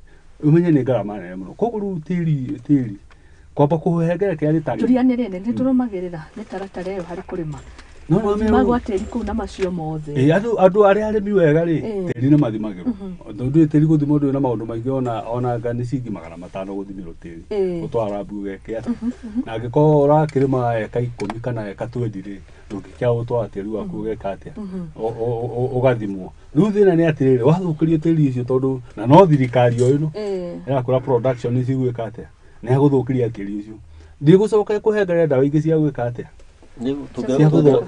ũmenye nĩ ngarama nene mũno koguo rĩu tĩri kwamba kũhengere kĩrĩa gĩtarĩ tũrianĩre nĩ tũrũmagĩrĩra mĩtaratara ĩyo harĩ kũrĩma magwa tĩri kũu na macio mothe andũ arĩa arĩmi wega rĩ tĩri nĩ mathimagĩrwo tondũ tĩri gũthimwo ndũrĩ na maũndũ maingĩ ona anga nĩ ciringi 500 gũthimĩrwo tĩri gũtwara rambu ũgeke atĩa na angĩkorwo ũrakĩrĩma eka 10 kana eka 20 rĩ ndũngĩkĩaga gũtwara tĩri waku ũgeka atĩa ũgathimwo rĩu thĩna nĩ atĩrĩrĩ wathũkĩrio tĩri ũcio tondũ na no thirikari o ĩno ĩrakũra production cigwĩka atĩa nĩ agũthũkĩria tĩri ũcio ndĩgũcoka kũhengere ndawa ingĩ cia gwĩka atĩa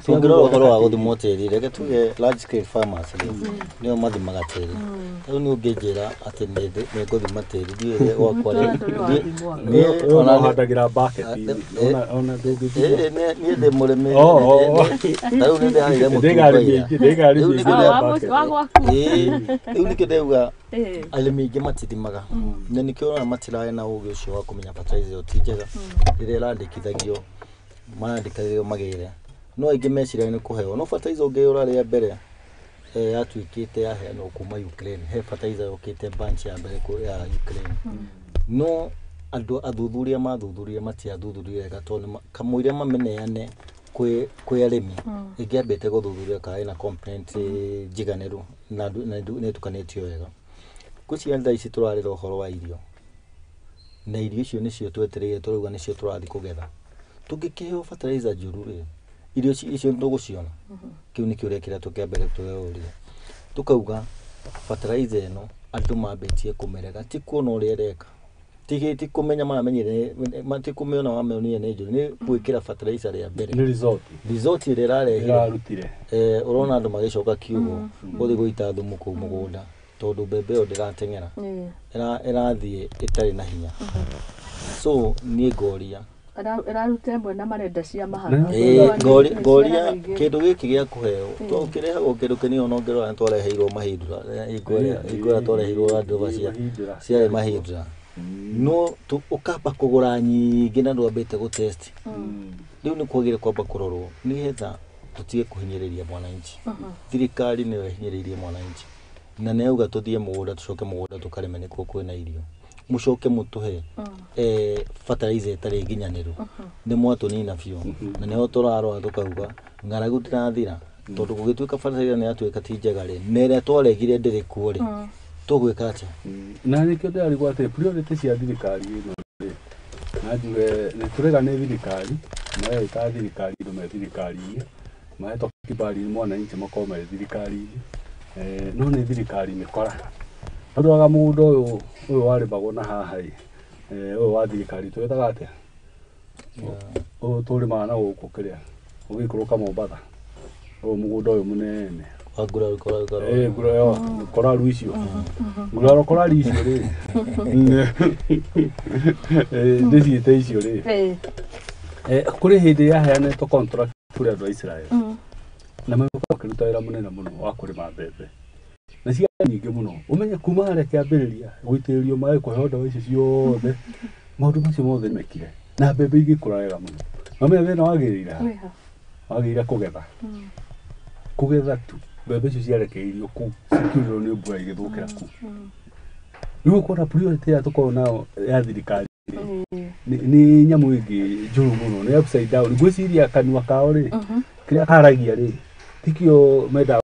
tũngĩrora ũhoro wa gũthimwo tĩri reke tuge large scale farmers rĩ nĩo mathimaga tĩri rĩu nĩ ũngĩnjĩra atĩ nĩ ngũthima tĩri ndiũĩ gwakwa rĩ ona ũhandagĩra bucket-inĩ ona ndũngĩthima niĩ ndĩ mũrĩmi ta rĩu nĩ ndĩharĩire mũtungo ira rĩu nĩkĩo ndauga arĩmi aingĩ matithimaga na nĩkĩo ũrona matirarĩ na ũgĩ ũcio wa kũmenya fertilizer ĩyo ti njega rĩrĩa ĩrandĩkithagio marandĩkagĩrwo magĩre no aingĩ meciria nĩ kũheo no fertilizer ũngĩũra rĩa mbere yatuĩkĩte yaheanwo kuma Ukraine he fertilizer yũkĩte bunch ya mbere ya Ukraine no andũ athuthuria mathuthuria matiathuthuria wega tondũ kamũira mameneane kwĩ arĩmi ĩngĩambĩte gũthuthuria kana ĩna component njiganĩru na nĩ ĩtukanĩtio wega ngwĩciria thaa ici tũrarĩra ũhoro wa irio na irio icio nĩcio twetereire tũrauga nĩcio tũrathiĩ kũgetha tũngĩkĩheo fertilizer njũru rĩ irio icio nĩtũgũciona kĩu nĩkĩo ũrĩa kĩrĩa tũkĩambere tweyũria tũkauga fertilizer ĩno andũ mambĩtie kũmĩrega ti kuona ũrĩa ĩreka ti kũmenya maramenyire ti kũmĩona wamĩonire nĩ njũru nĩ gwĩkĩra fertilizer rĩa mbere nĩ result ĩrĩa ĩrarehire ĩrarutire ũrona andũ magĩcoka kiugũ gũthiĩ gũita thumu kũu mũgũnda tondũ mbembe ĩyo ndĩrateng'era ĩrathiĩ ĩtarĩ na hinya so niĩ ngoria ĩraruta ĩmwe na marenda cia mahaka ngoria kĩndũ gĩkĩ gĩa kũheo tũkĩrehagwo kĩndũ kĩnini ona ũngĩrora nĩ twareheirwo mahindra hingo ĩrĩa twareheirwo Land Rover ciarĩ mahindra no ũkamba kũgũra nyingĩ na ndwambĩte gũtest rĩu nĩ kwagĩrĩire kwamba kũrorwo nĩgetha tũtige kũhinyĩrĩria mwananchi thirikari nĩyo ĩhinyĩrĩirie mwananchi na nĩ yauga tũthiĩ mũgũnda tũcoke mũgũnda tũkarĩme nĩkuo kwĩna irio mũcoke mũtũhe fertilizer ĩtarĩ nginyanĩru nĩ mwatũnina biũ na nĩho tũrarora tũkauga ng'aragu ndĩrathira tondũ gũgĩtuĩka fertilizer nĩ yatuĩka ti njega rĩ na ĩrĩa twaregire ndĩrĩ kuo rĩ tũgwĩka atĩa na nĩkĩo ndĩrarigwo atĩ priority cia thirikari ĩno rĩ na njuge nĩ tũrega nĩ thirikari mareĩta thirikari andũ me thirikari-inĩ mahetwo kibali nĩ mwananchi makorwo me thirikari-inĩ no nĩ thirikari mĩkora tondũ mũgũnda ũyũ warĩmagwo na haha ĩ ũyũ wa thirikari twĩtaga atĩa ũyũ tũrĩmaga na gũkũ kĩrĩa ũgĩikũrũka Mombatha ũyũ mũgũnda ũyũ mũnene koraru icio nguraro korari icio rĩ ndĩciĩte icio rĩ kũrĩ hĩndĩ yaheanĩtwo contract kũrĩ andũ a Israel Na magoka makĩruta wĩra mũnene mũno wa kũrĩma mbembe. Na cia nyingĩ mũno. Ũmenye kuma harĩa kĩambĩrĩria gũitĩrĩrio maĩ kũheo ndawa icio ciothe. Maũndũ macio mothe mekire. Na mbembe igĩkũra wega mũno. Na ũmenye thĩna wagĩrĩire ha? Wagĩrĩire kũgetha. Kũgetha tu. Mbembe icio ciarekereirio kũu cikiurĩrwo nĩ mbura igĩthũkĩra kũu. Rĩu ũkona priority ĩrĩa tũkoragwo nayo ya thirikari nĩ nyamũ ĩngĩ njũru mũno, nĩ upside down. Ngwĩciria kanua kao rĩ, kĩrĩa karagia rĩ, tikĩo mendaga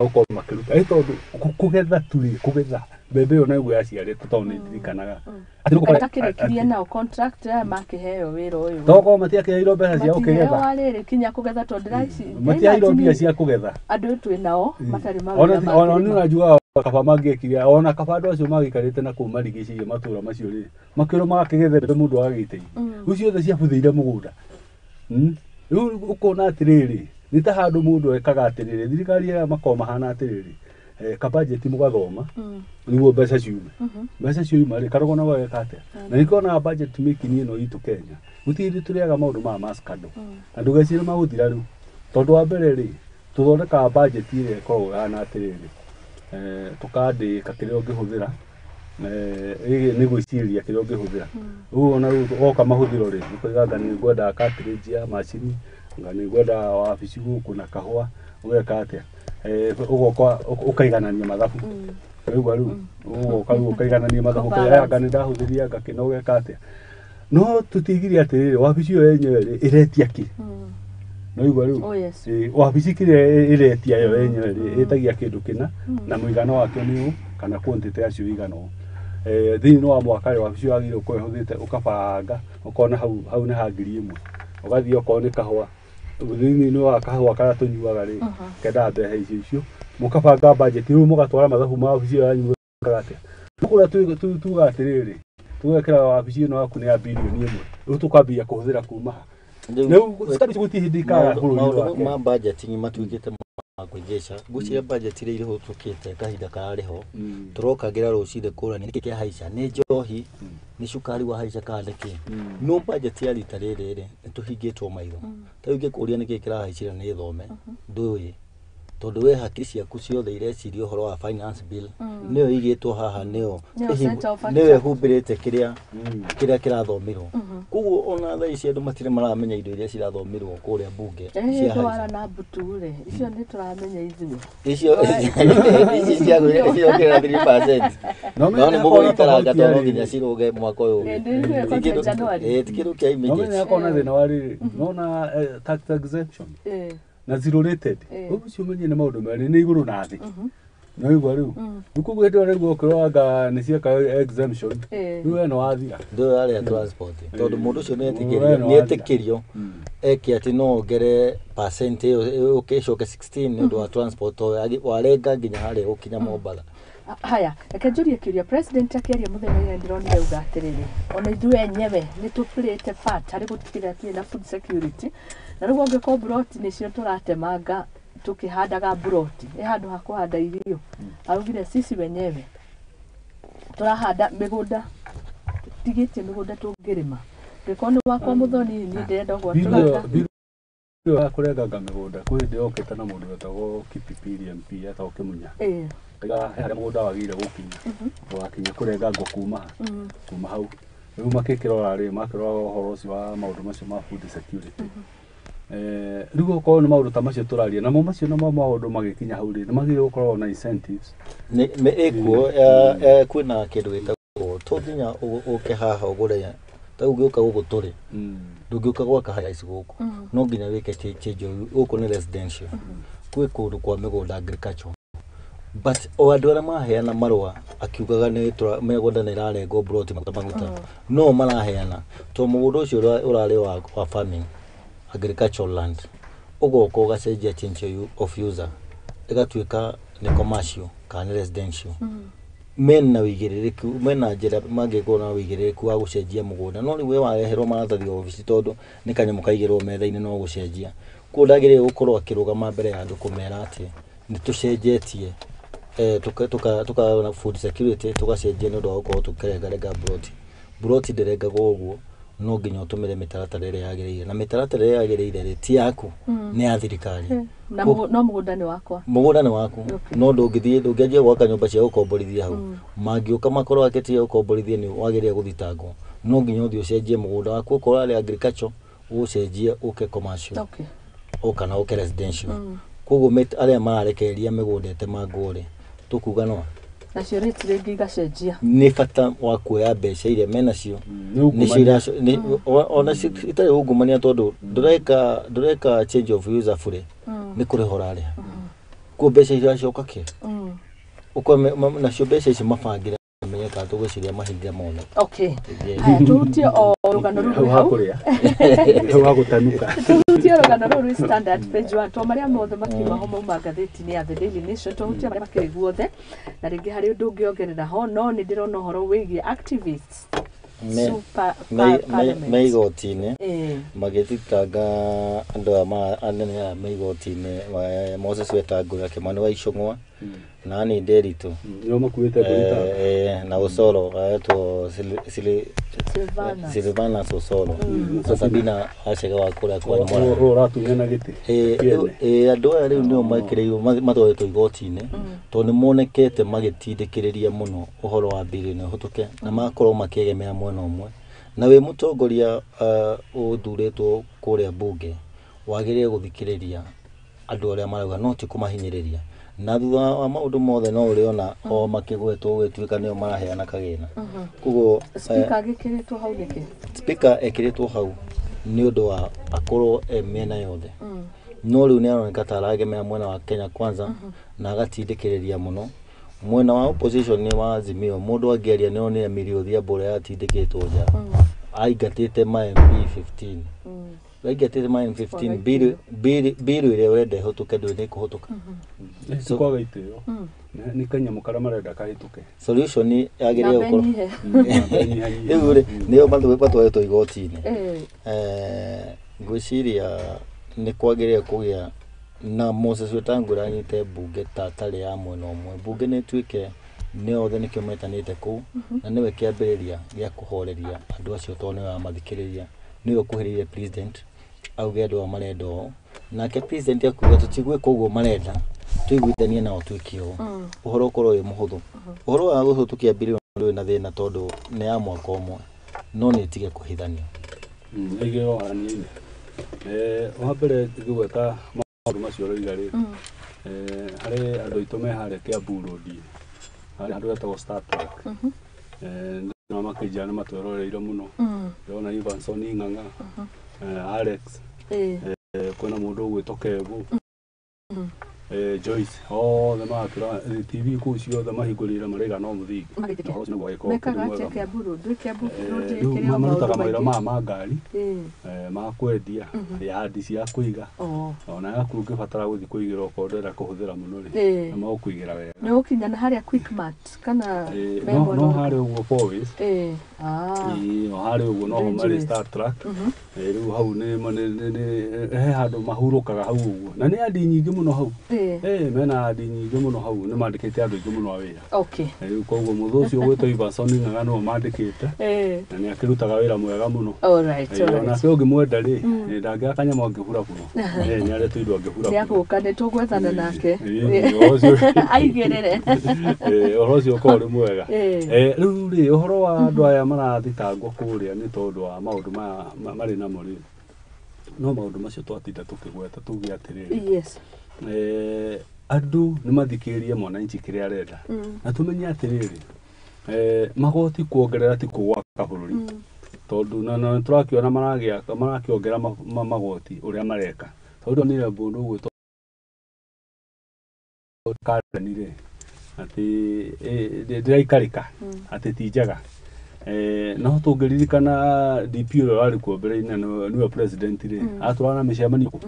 gũkorwo makĩruta. Ĩ tondũ kũgetha tu rĩ, kũgetha mbembe ĩyo naguo yaciarĩtwo tondũ nĩ ndirikanaga. Atakĩrĩkirie nao contract aya makĩheo wĩra ũyũ. Tokorwo matiakĩheirwo mbeca cia gũkĩgetha. Matiheirwo rĩrĩ kinya kũgetha tondũ ndĩraici. Matiaheirwo mbia cia kũgetha. Andũ twĩ nao matarĩ mawĩra. Ona niĩ ũranjugaga kaba mangĩekire, ona kaba andũ acio magĩikarĩte na kũu marigicĩirie matũra macio rĩ, makĩrwo magakĩgethe mbembe mũndũ agagĩteithia. Rĩu ciothe ciabuthĩire mũgũnda. Rĩu ũkona atĩrĩrĩ, nĩ ta handũ mũndũ ekaga atĩrĩrĩ, thirikari ĩrĩa makoragwo mahana atĩrĩrĩ, kabajeti mũgathoma nĩguo mbeca ciume. Mbeca ciauma rĩ, karũgano gageka atĩa? Na nĩkĩo budget making ĩno itũ Kenya, gũtirĩ hĩndĩ tũrĩaga maũndũ maya ma scandal. Na ndũgecirie magũthira rĩu. Tondũ wa mbere rĩ, tũthondekaga budget ĩrĩa ĩkoragwo ĩhana atĩrĩrĩ, tũkandĩka kĩrĩa ũngĩhũthĩra, nĩ gwĩciria kĩrĩa ũngĩhũthĩra. Rĩu ona rĩu woka mahũthĩro rĩ, ũkoiga anga nĩ ngwenda cartridge ya macini, anga nĩ ngwenda wabici gũkũ na kahũa, ũgeka atĩa? Ũgoka ũkaiganania mathabu. Ũraigua rĩu? Ũgoka rĩu ũkaiganania mathabu, ũkoiga anga nĩ ndahũthĩria anga kĩ, na ũgeka atĩa? No tũtigire atĩrĩrĩ, wabici ĩyo yenyewe rĩ, ĩretia kĩ? No igua rĩu? Wabici kĩrĩa ĩretia yo yenyewe rĩ, ĩtagia kĩndũ kĩna na mũigana wakĩo nĩ ũũ kana quantity yacio ĩigana ũũ. Thĩinĩ wa mwaka rĩ, wabici ĩyo yagĩrĩirwo gũkorwo ĩhũthĩte, ũkabanga ũkona hau hau nĩ ha 1000. Ũgathiĩ okorwo nĩ kahũa, thĩinĩ wa kahũa karĩa tũnyuaga rĩ, kendaga mbeca icio icio. Mũkabanga budget rĩu mũgatwara mathabu ma wabici ĩyo yanyu mũgekaga atĩa? Kũrĩa tugaga atĩrĩrĩ, tũgekĩra wabici ĩno yaku nĩ ya birioni 1, rĩu tũkambia kũhũthĩra kuma ha. Rĩu gũtirĩ hĩndĩ ikaga bũrũri wa Maũndũ ma budgeting matuĩkĩte ma kwĩnjĩca. Ngwĩciria budget iria ihĩtũkĩte kahinda kararĩ ho, tũrokagĩra rũcinĩ kũrania nĩkĩ kĩahaica, nĩ njohi, nĩ cukari wahaica kana nĩkĩ. No budget ya rita rĩrĩ rĩ, nĩ tũhingĩtwo maitho. Ta rĩu ingĩkũria nĩkĩ kĩrahaicire nĩ thome, ndũĩ. Tondũ we hakiri ciaku ciothe ireciria ũhoro wa finance bill, nĩyo ĩigĩtwo haha, nĩyo nĩyo ĩhumbĩrĩte kĩrĩa kĩrĩa kĩrathomirwo. Koguo ona thaa ici andũ matirĩ maramenya indo iria cirathomirwo kũrĩa bunge cia na mbutu rĩ, icio nĩ tũramenya ithuĩ. Icio ici ciagũrire ciongerera 3%. No nĩ mũgũikaranga tondũ no nginya cirũge mwaka ũyũ. Ti kĩndũ kĩa immediate. No menya na thĩna wa rĩrĩ, nona tax exemption na zero rated. Ũcio ũmenye nĩ maũndũ merĩ, nĩ igũrũ na thĩ. No igua rĩu. Rĩu koguo hĩndĩ ĩrĩa ũraigua ũkĩrwo anga nĩ cieka exemption, rĩu we nĩ wathira. Ndũĩ arĩa transport. Tondũ mũndũ ũcio nĩ etĩkĩrio eke atĩ no ongere percent ĩyo ĩcoke 16 nĩ ũndũ wa transport, warenga nginya harĩa gũkinya Mombatha. Haya, reke njũrie kĩũria. President akĩaria mũthenya ũrĩa ndĩronire auga atĩrĩrĩ, ona ithuĩ enyewe nĩ tũplayĩte part harĩ gũtigĩrĩra tũrĩ na food security, na rĩu angĩkorwo mburoti nĩcio tũratemanga tũkĩhandaga mburoti ĩ handũ ha kũhanda irio, augire sisi wenyewe tũrahanda mĩgũnda, tũtigĩtie mĩgũnda tũngĩrĩma. Angĩkorwo nĩ wakwa mũthoni, niĩ ndĩrenda gwatũranga Bill ya kũrenganga mĩgũnda kwĩ hĩndĩ yokĩte na mũndũ wetagwo Kipipiri MP etagwo Kĩmunya. He harĩa mũgũnda wagĩrĩire gũkinya, wakinya kũrengangwo kuma kuma hau. Rĩu makĩkĩrora rĩ, makĩrora ũhoro ũcio wa maũndũ macio ma food security. Rĩu okorwo nĩ maũndũ ta macio tũraria namo, macio namo maũndũ magĩkinya hau rĩ, nĩ magĩrĩirwo gũkorwo na incentives. Nĩ ĩkuo kwĩna kĩndũ gĩtagwo to nginya ũke haha ũgũre, ta rĩu ũngĩũka gũkũ tũrĩ, ndũngĩũka gwaka high rise gũkũ, no nginya wĩke change. Gũkũ nĩ residential, kwĩ kũndũ kwa mĩgũnda agriculture, but o andũ arĩa maheana marũa akiugaga nĩ mĩgũnda nĩ ĩrarengwo mburoti maguta maguta, no maraheana to mũgũnda ũcio ũrarĩ wa farming agricultural land, ũgoka ũgacenjia change of user ĩgatuĩka nĩ commercial kana nĩ residential. Mena wĩigĩrĩrĩku, mena njĩra mangĩkorwo na wĩigĩrĩrĩku wa gũcenjia mũgũnda, no rĩu we wareherwo maratathi obici tondũ nĩ kanyamũ kaigĩrwo metha-inĩ no gũcenjia. Koguo ndagĩrĩire gũkorwo akĩrũgama mbere ya andũ kũmera atĩ nĩ tũcenjetie tuka food security tũgacenjia nĩ ũndũ wa gũkorwo tũkĩrengarenga mburoti. Mburoti ndĩrengagwo ũguo. No nginya ũtũmĩre mĩtaratara ĩrĩa yagĩrĩire, na mĩtaratara ĩrĩa yagĩrĩire rĩ, ti yaku, nĩ ya thirikari. Na no mũgũnda nĩ wakwa. Mũgũnda nĩ waku, no ndũngĩthiĩ, ndũngĩanjia gwaka nyũmba cia gũkomborithia hau. Mangĩũka makorwo akĩtie gũkomborithia, nĩ wagĩrĩire gũthitangwo. No nginya ũthiĩ ũcenjie mũgũnda waku, okorwo arĩ agriculture ũcenjie ũke commercial o kana ũke residential. Koguo arĩa mararekereria mĩgũnda ĩtemangwo rĩ, tũkuga no nacio rate rĩngĩ igacenjia. Nĩ bata wa kuoya mbeca iria menacio, nĩcio ona itarĩ ungumania, tondũ ndũreka change of user bure, nĩ kũrĩha ũrarĩha. Kuo mbeca iracoka kĩ ũkorwo nacio mbeca icio mabangĩre menye kana tũgwĩciria mahinda mothe. Okay, haya, tuhutie o rũgano rũu rwĩ hau. Hau hagũtanuka. Tuhutie rũgano rũu rwĩ Standard page 1, to marĩa mothe makiuma ho mauma ngathĩti-inĩ ya The Daily Nation. Tuhutie marĩa makĩrĩ guothe, na rĩngĩ harĩ ũndũ ũngĩongerera ho, no nĩ ndĩrona ũhoro wĩgiĩ activists super parliament. Me igoti-inĩ magĩthitanga andũ aya anene aya me igoti-inĩ, Moses Wetangula, Kimani wa Ichung'wa na Anne Nderitu. Nĩo makuĩte mbũri ta na Osoro aetwo Silvanus Osoro na Sabina Achege wa kũrĩa kwa Mwara ũratunyana gĩtĩ. Andũ aya rĩu nĩo mekĩrĩirwo, matwarĩtwo igoti-inĩ tondũ nĩ monekete magĩtindĩkĩrĩria mũno ũhoro wa bill ĩno ĩhĩtũke, na magakorwo makĩegemera mwena ũmwe. Na wĩ mũtongoria ũthurĩtwo kũrĩa bunge, wagĩrĩire gũthikĩrĩria andũ arĩa marauga, no ti kũmahinyĩrĩria. Na thutha wa maũndũ mothe no ũrĩona o makĩgwetwo gũgĩtuĩka nĩo maraheana kagĩna. Koguo Speaker agĩkĩrĩtwo hau nĩkĩ? Speaker ekĩrĩtwo hau nĩ ũndũ wa akorwo e mĩena yothe, no rĩu nĩ aroneka ta aragemera mwena wa Kenya Kwanza na agatindĩkĩrĩria mũno mwena wa opposition nĩ wa Azimio. Mũndũ angĩaria, nĩ onire Millie Odhiambo ũrĩa atindĩkĩtwo nja, aingatĩte ma MP 15, aingatĩte ma MP 15. Bill ĩrĩa ũrenda ĩhĩtũke ndũrĩ nĩ ĩkũhĩtũka. Ti kwaga itĩo, nĩ kanyamũ karĩa marenda kahĩtũke. Solution yagĩrĩire gũkorwo rĩu rĩ, nĩo matwarĩtwo igoti-inĩ. Ngwĩciria nĩ kwagĩrĩire kũgĩa na Moses Wetangula anyite bunge ta atarĩ ya mwena ũmwe. Bunge nĩ ĩtuĩke nĩ othe, nĩkĩo metanĩte kũu, na nĩwe kĩambĩrĩria gĩa kũhoreria andũ acio, tondũ nĩwe wamathikĩrĩria, nĩwe ũkuhĩrĩirie president auge andũ aya marenda ũũ, nake president akuga tũtigwĩka ũguo marenda, tũiguithanie nao twĩke ũũ, ũhoro ũkorwo wĩ mũhũthũ. Ũhoro wa gũhĩtũkia bill ndũrĩ na thĩna tondũ nĩ ya mwaka ũmwe, no nĩ ĩtige kũhithanio. Ĩigĩrwo hanini. Wa mbere ngĩgweta maũndũ macio ũroiga rĩ, harĩ andũ aitũ me harĩa Kiambu Road, harĩ handũ hetagwo Star Truck, ndĩrona makĩnjĩra nĩ matweroreire mũno. Ndĩrona Ivanson Ng'ang'a, Alex, kwĩna mũndũ ũgwĩtwo Kebu, Joyce, othe maratũra TV kũu ciothe mahingũrĩire maraiga no mũthingi. Ũhoro ũcio nĩguo ũgĩkorwo Mekaga ũkĩrĩ mwega atĩa mũno. Kiambu Road? Ndwĩ Kiambu Road Rĩu ĩkĩrĩ o marutaga maũndũ mawĩra maingĩ. maya ma ngari, ma kwendia yandi cia kũiga, ona yaku ũngĩbatara gũthiĩ kũigĩra okorwo ndũrenda kũhũthĩra mũno rĩ, nĩ magũkũigĩra wega. Nĩ ũgũkinya na harĩa Quickmart kana me No mwena no ũrĩkũ? Harĩa ũguo Fourways. O harĩa ũguo noho marĩ. Ridgeways. Star Truck. Rĩu hau nĩ he handũ mahurũkaga hau ũguo, na nĩ andi nyingĩ mũno hau. Mena andi nyingĩ mũno hau, nĩ mandĩkĩte andũ aingĩ mũno a wĩra. Rĩu koguo mũthũ ũcio ũgwĩtwo Iverson Ng'ang'a nĩwe mandĩkĩte, na nĩ akĩrutaga wĩra mwega mũno. Onake ũngĩmwenda rĩ, ndangĩaga kanyamũ angĩburabura, nĩ arĩ tũindo angĩburabura. Nĩ agũka, nĩ tũgwethana nake. Ũhoro ũcio aigĩrĩre. Ũhoro ũcio ũkorwo ũrĩ mwega. Rĩu rĩ, ũhoro wa andũ aya marathitangwo kũrĩa nĩ tondũ wa maũndũ maya marĩ namo rĩ, no maũndũ macio twatinda tũkĩgweta tuge atĩrĩrĩ, andũ nĩ mathikĩrĩrie mwananchi kĩrĩa arenda, na tũmenye atĩrĩrĩ, magoti kuongerera ti gwaka bũrũri, tondũ na nĩ tũrakĩona maragĩaka marakĩongera magoti ũrĩa mareka, tondũ nĩ mũndũ ũgwĩtwo Karen rĩ, atĩ ndĩraikarĩka, atĩ ti njega. No tũngĩririkana DP ũrĩa ũrarĩ kuo mbere-inĩ na nĩwe president rĩ, atwara na mĩcemanio kũ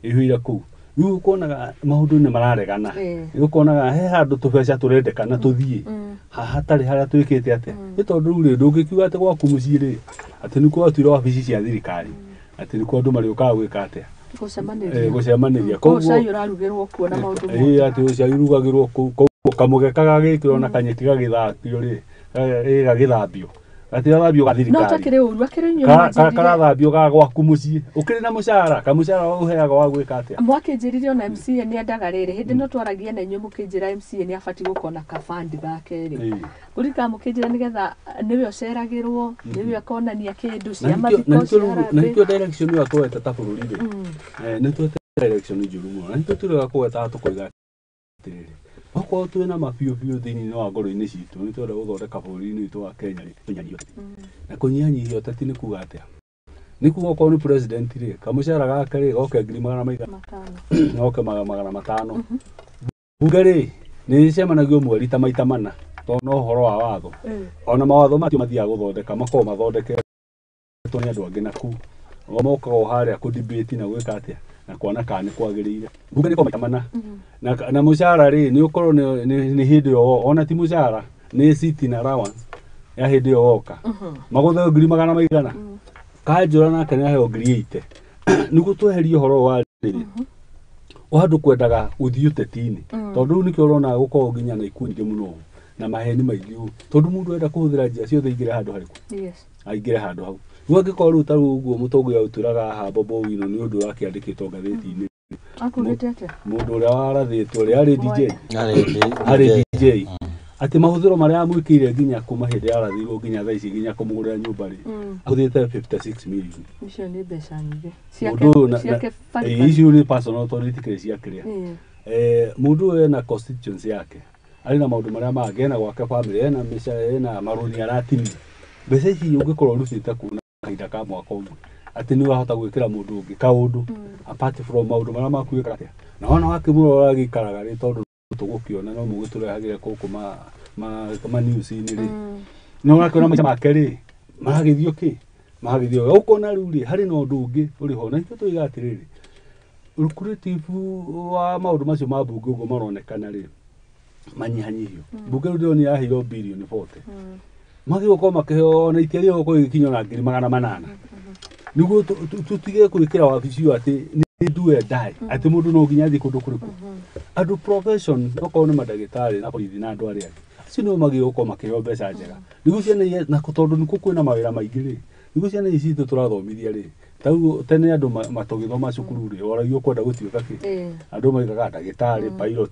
ĩihũire kũu. Rĩu ũkonaga maũndũ nĩ mararegana. Rĩu ũkonaga he handũ tũbeca tũrendekana tũthiĩ hatarĩ harĩa twĩkĩte atĩa, nĩ tondũ rĩu rĩ, ndũngĩkiuga atĩ gwaku mũciĩ rĩ, atĩ nĩkuo watuire wabici cia thirikari, atĩ nĩkuo andũ marĩũkaga gwĩka atĩa? Gũcemanĩria. Gũcemanĩria. Koguo cai ũrarugĩrwo kuo na maũndũ mothe. Atĩ ũcio irugagĩrwo kũu, koguo kamũgeka gagĩkĩrwo na kanyeki gagĩthakio rĩ, gagĩthambio. Gatirathambio ga No thirikari. takĩrĩ ũru akĩrĩ inyuĩ mwanjĩrire. Karathambio ga gwaku mũciĩ. Ũkĩrĩ na mũcara, kamũcara ũheaga wa gwĩka atĩa? Mwakĩnjĩrire ona MCA nĩ endaga rĩrĩ hĩndĩ ĩno twaragia na inyuĩ mũkĩnjĩra MCA nĩ abatiĩ gũkorwo na kabandi gake rĩ, kũririkana mũkĩnjĩra nĩgetha nĩwe ũceragĩrwo, nĩwe akonania kĩndũ cia mathiko, cia Na harambee. nĩkĩo direction ĩyo twete ta bũrũri rĩ, nĩ twete direction njũru mũno, na nĩkĩo tũrega kũgweta tũkoiga atĩrĩrĩ, okorwo twĩna ma biũ biũ thĩinĩ wa ngoro-inĩ citũ nĩ twenda gũthondeka bũrũri-inĩ witũ wa Kenya rĩ, tũnyihanyihie ũteti. Na kũnyihanyihia ũteti nĩ kuga atĩa? Nĩ kuga okorwo nĩ president rĩ, kamũcara gake rĩ goke ngiri magana maigana? 500. Goke 500. Bunge rĩ nĩ ĩcemanagio mweri ta maita mana, tondũ no ũhoro wa watho. Ona mawatho macio mathiaga gũthondeka makoragwo mathondeketwo nĩ andũ angĩ nakuu, o mokaga o harĩa kũ debate na gwĩka atĩa na kuona kana nĩ kwagĩrĩire. Bunge nĩ maita mana. Na mũcara rĩ nĩ ũkorwo nĩ hĩndĩ ĩyo, ona ti mũcara, nĩ sitting allowance ya hĩndĩ ĩyo woka magũtheo ngiri magana maigana. Kanjũra nake nĩ aheo ngiri 80 nĩguo tweherie ũhoro wa rĩrĩ wa andũ kwendaga gũthiĩ ũteti-inĩ, tondũ rĩu nĩkĩo ũrona gũkorwo nginya na ikuũ nyingĩ mũno na maheni maingĩ ũũ, tondũ mũndũ enda kũhũthĩra njĩra ciothe aingĩre handũ harĩkũ? Aingĩre handũ hau. Rĩu angĩkorwo rĩu ta rĩu ũguo mũtongoria ũtwĩraga haha Bobo Owino nĩ ũndũ ũrakĩandĩkĩtwo ngathĩti-inĩ. Akugĩte atĩa? Mũndũ ũrĩa warathĩtwo ũrĩa arĩ DJ, Arĩ arĩ DJ, atĩ mahũthĩro marĩa amwĩkĩire nginya kuma hĩndĩ yarathirwo nginya thaa ici, nginya kũmũgũrĩra nyũmba rĩ, ahũthĩrĩte 56 million. Icio nĩ mbeca nyingĩ. Mũndũ ũyũ Ciake baribari. Icio nĩ personal tondũ itikĩrĩ cia kĩrĩa. Mũndũ ũyũ ena constituency yake, arĩ na maũndũ marĩa mangĩ, ena gwake family, ena mĩca, ena marũni aratinia. Mbeca ici ũngĩkorwo ũrutĩte kuona kahinda ka mwaka ũmwe atĩ nĩ ũrahota gwĩkĩra mũndũ ũngĩ kaũndũ apart from maũndũ marĩa maku wĩkaga atĩa, na wona wakĩmũrora agĩikaraga rĩ, tondũ tũgũkĩona no mũgĩtũrehagĩre gũkũ ma news-inĩ rĩ, no ũrakĩona maica make rĩ maragĩthiĩ kĩ maragĩthiĩ wega. Ũkona rĩu rĩ harĩ na ũndũ ũngĩ ũrĩ ho, na ithuĩ tũiga atĩrĩrĩ, lucrative wa maũndũ macio ma mbunge ũguo maronekana rĩ manyihanyihio. Mbunge rĩu ndĩrona yaheirwo birioni 40, magĩrĩirwo gũkorwo makĩheo na itia rĩo gũkorwo igĩkinya na ngiri 800, nĩguo tũtige gwĩkĩra wabici ĩyo atĩ nĩ do or die, atĩ mũndũ no nginya athiĩ kũndũ kũrĩkũ. Andũ profession, okorwo nĩ mandagĩtarĩ na borithi na andũ arĩa angĩ, acio nĩo magĩrĩirwo gũkorwo makĩheo mbeca njega, nĩguo ciana iria, na tondũ nĩkuo kwĩna mawĩra maingĩ rĩ, nĩguo ciana ici citũ tũrathomithia rĩ, tarĩu tene andũ matũgĩthoma cukuru rĩ, woragio ũkwenda gũtuĩka kĩ? Andũ moigaga ndagĩtarĩ, pilot,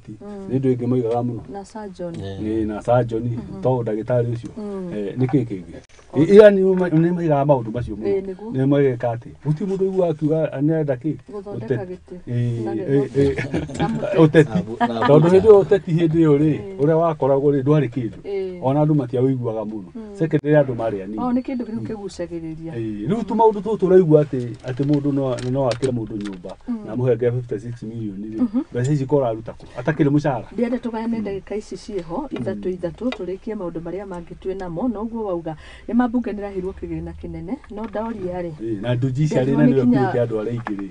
nĩ ũndũ ĩngĩ moigaga mũno? Na surgeon. Nĩ na surgeon, to ndagĩtarĩ ũcio. Nĩ kĩ kĩngĩ? Yani nĩ maigaga maũndũ macio mũno. Nĩguo. Nĩ mageka atĩ gũtirĩ mũndũ ũiguaga akiuga nĩarenda kĩ? Gũthondeka Ũteti. gĩtĩ. Ĩ, Na ĩ, gĩthomo. ĩ. Na mũteti. Ũteti. Na Tondũ mbuca. hĩndĩ ĩyo ũteti hĩndĩ ĩyo rĩ, ũrĩa wakoragwo rĩ, ndwarĩ kĩndũ, ona andũ matiawĩiguaga mũno. Secondary andũ marĩ anini. O nĩ kĩndũ kĩu kĩgucagĩrĩria. Ĩ, rĩu tũmaũndũ tũtũ ũraigua atĩ mũndũ no akĩre mũndũ nyũmba na amũhenge 56 million rĩ, mbeca ici ko ũraruta kũ atakĩrĩ mũcara? Ndĩrenda tũgayane ndagĩka ici ciĩho ithatũ ithatũ, tũrĩkie maũndũ marĩa mangĩ twĩ namo. Noguo wauga nĩ mambunge nĩraheirwo kĩgĩna kĩnene, no ndaoria rĩ, Ĩ, na ndunjicia rĩ, Ndĩrona na nĩyo nĩ ĩkuĩte andũ arĩa aingĩ rĩ,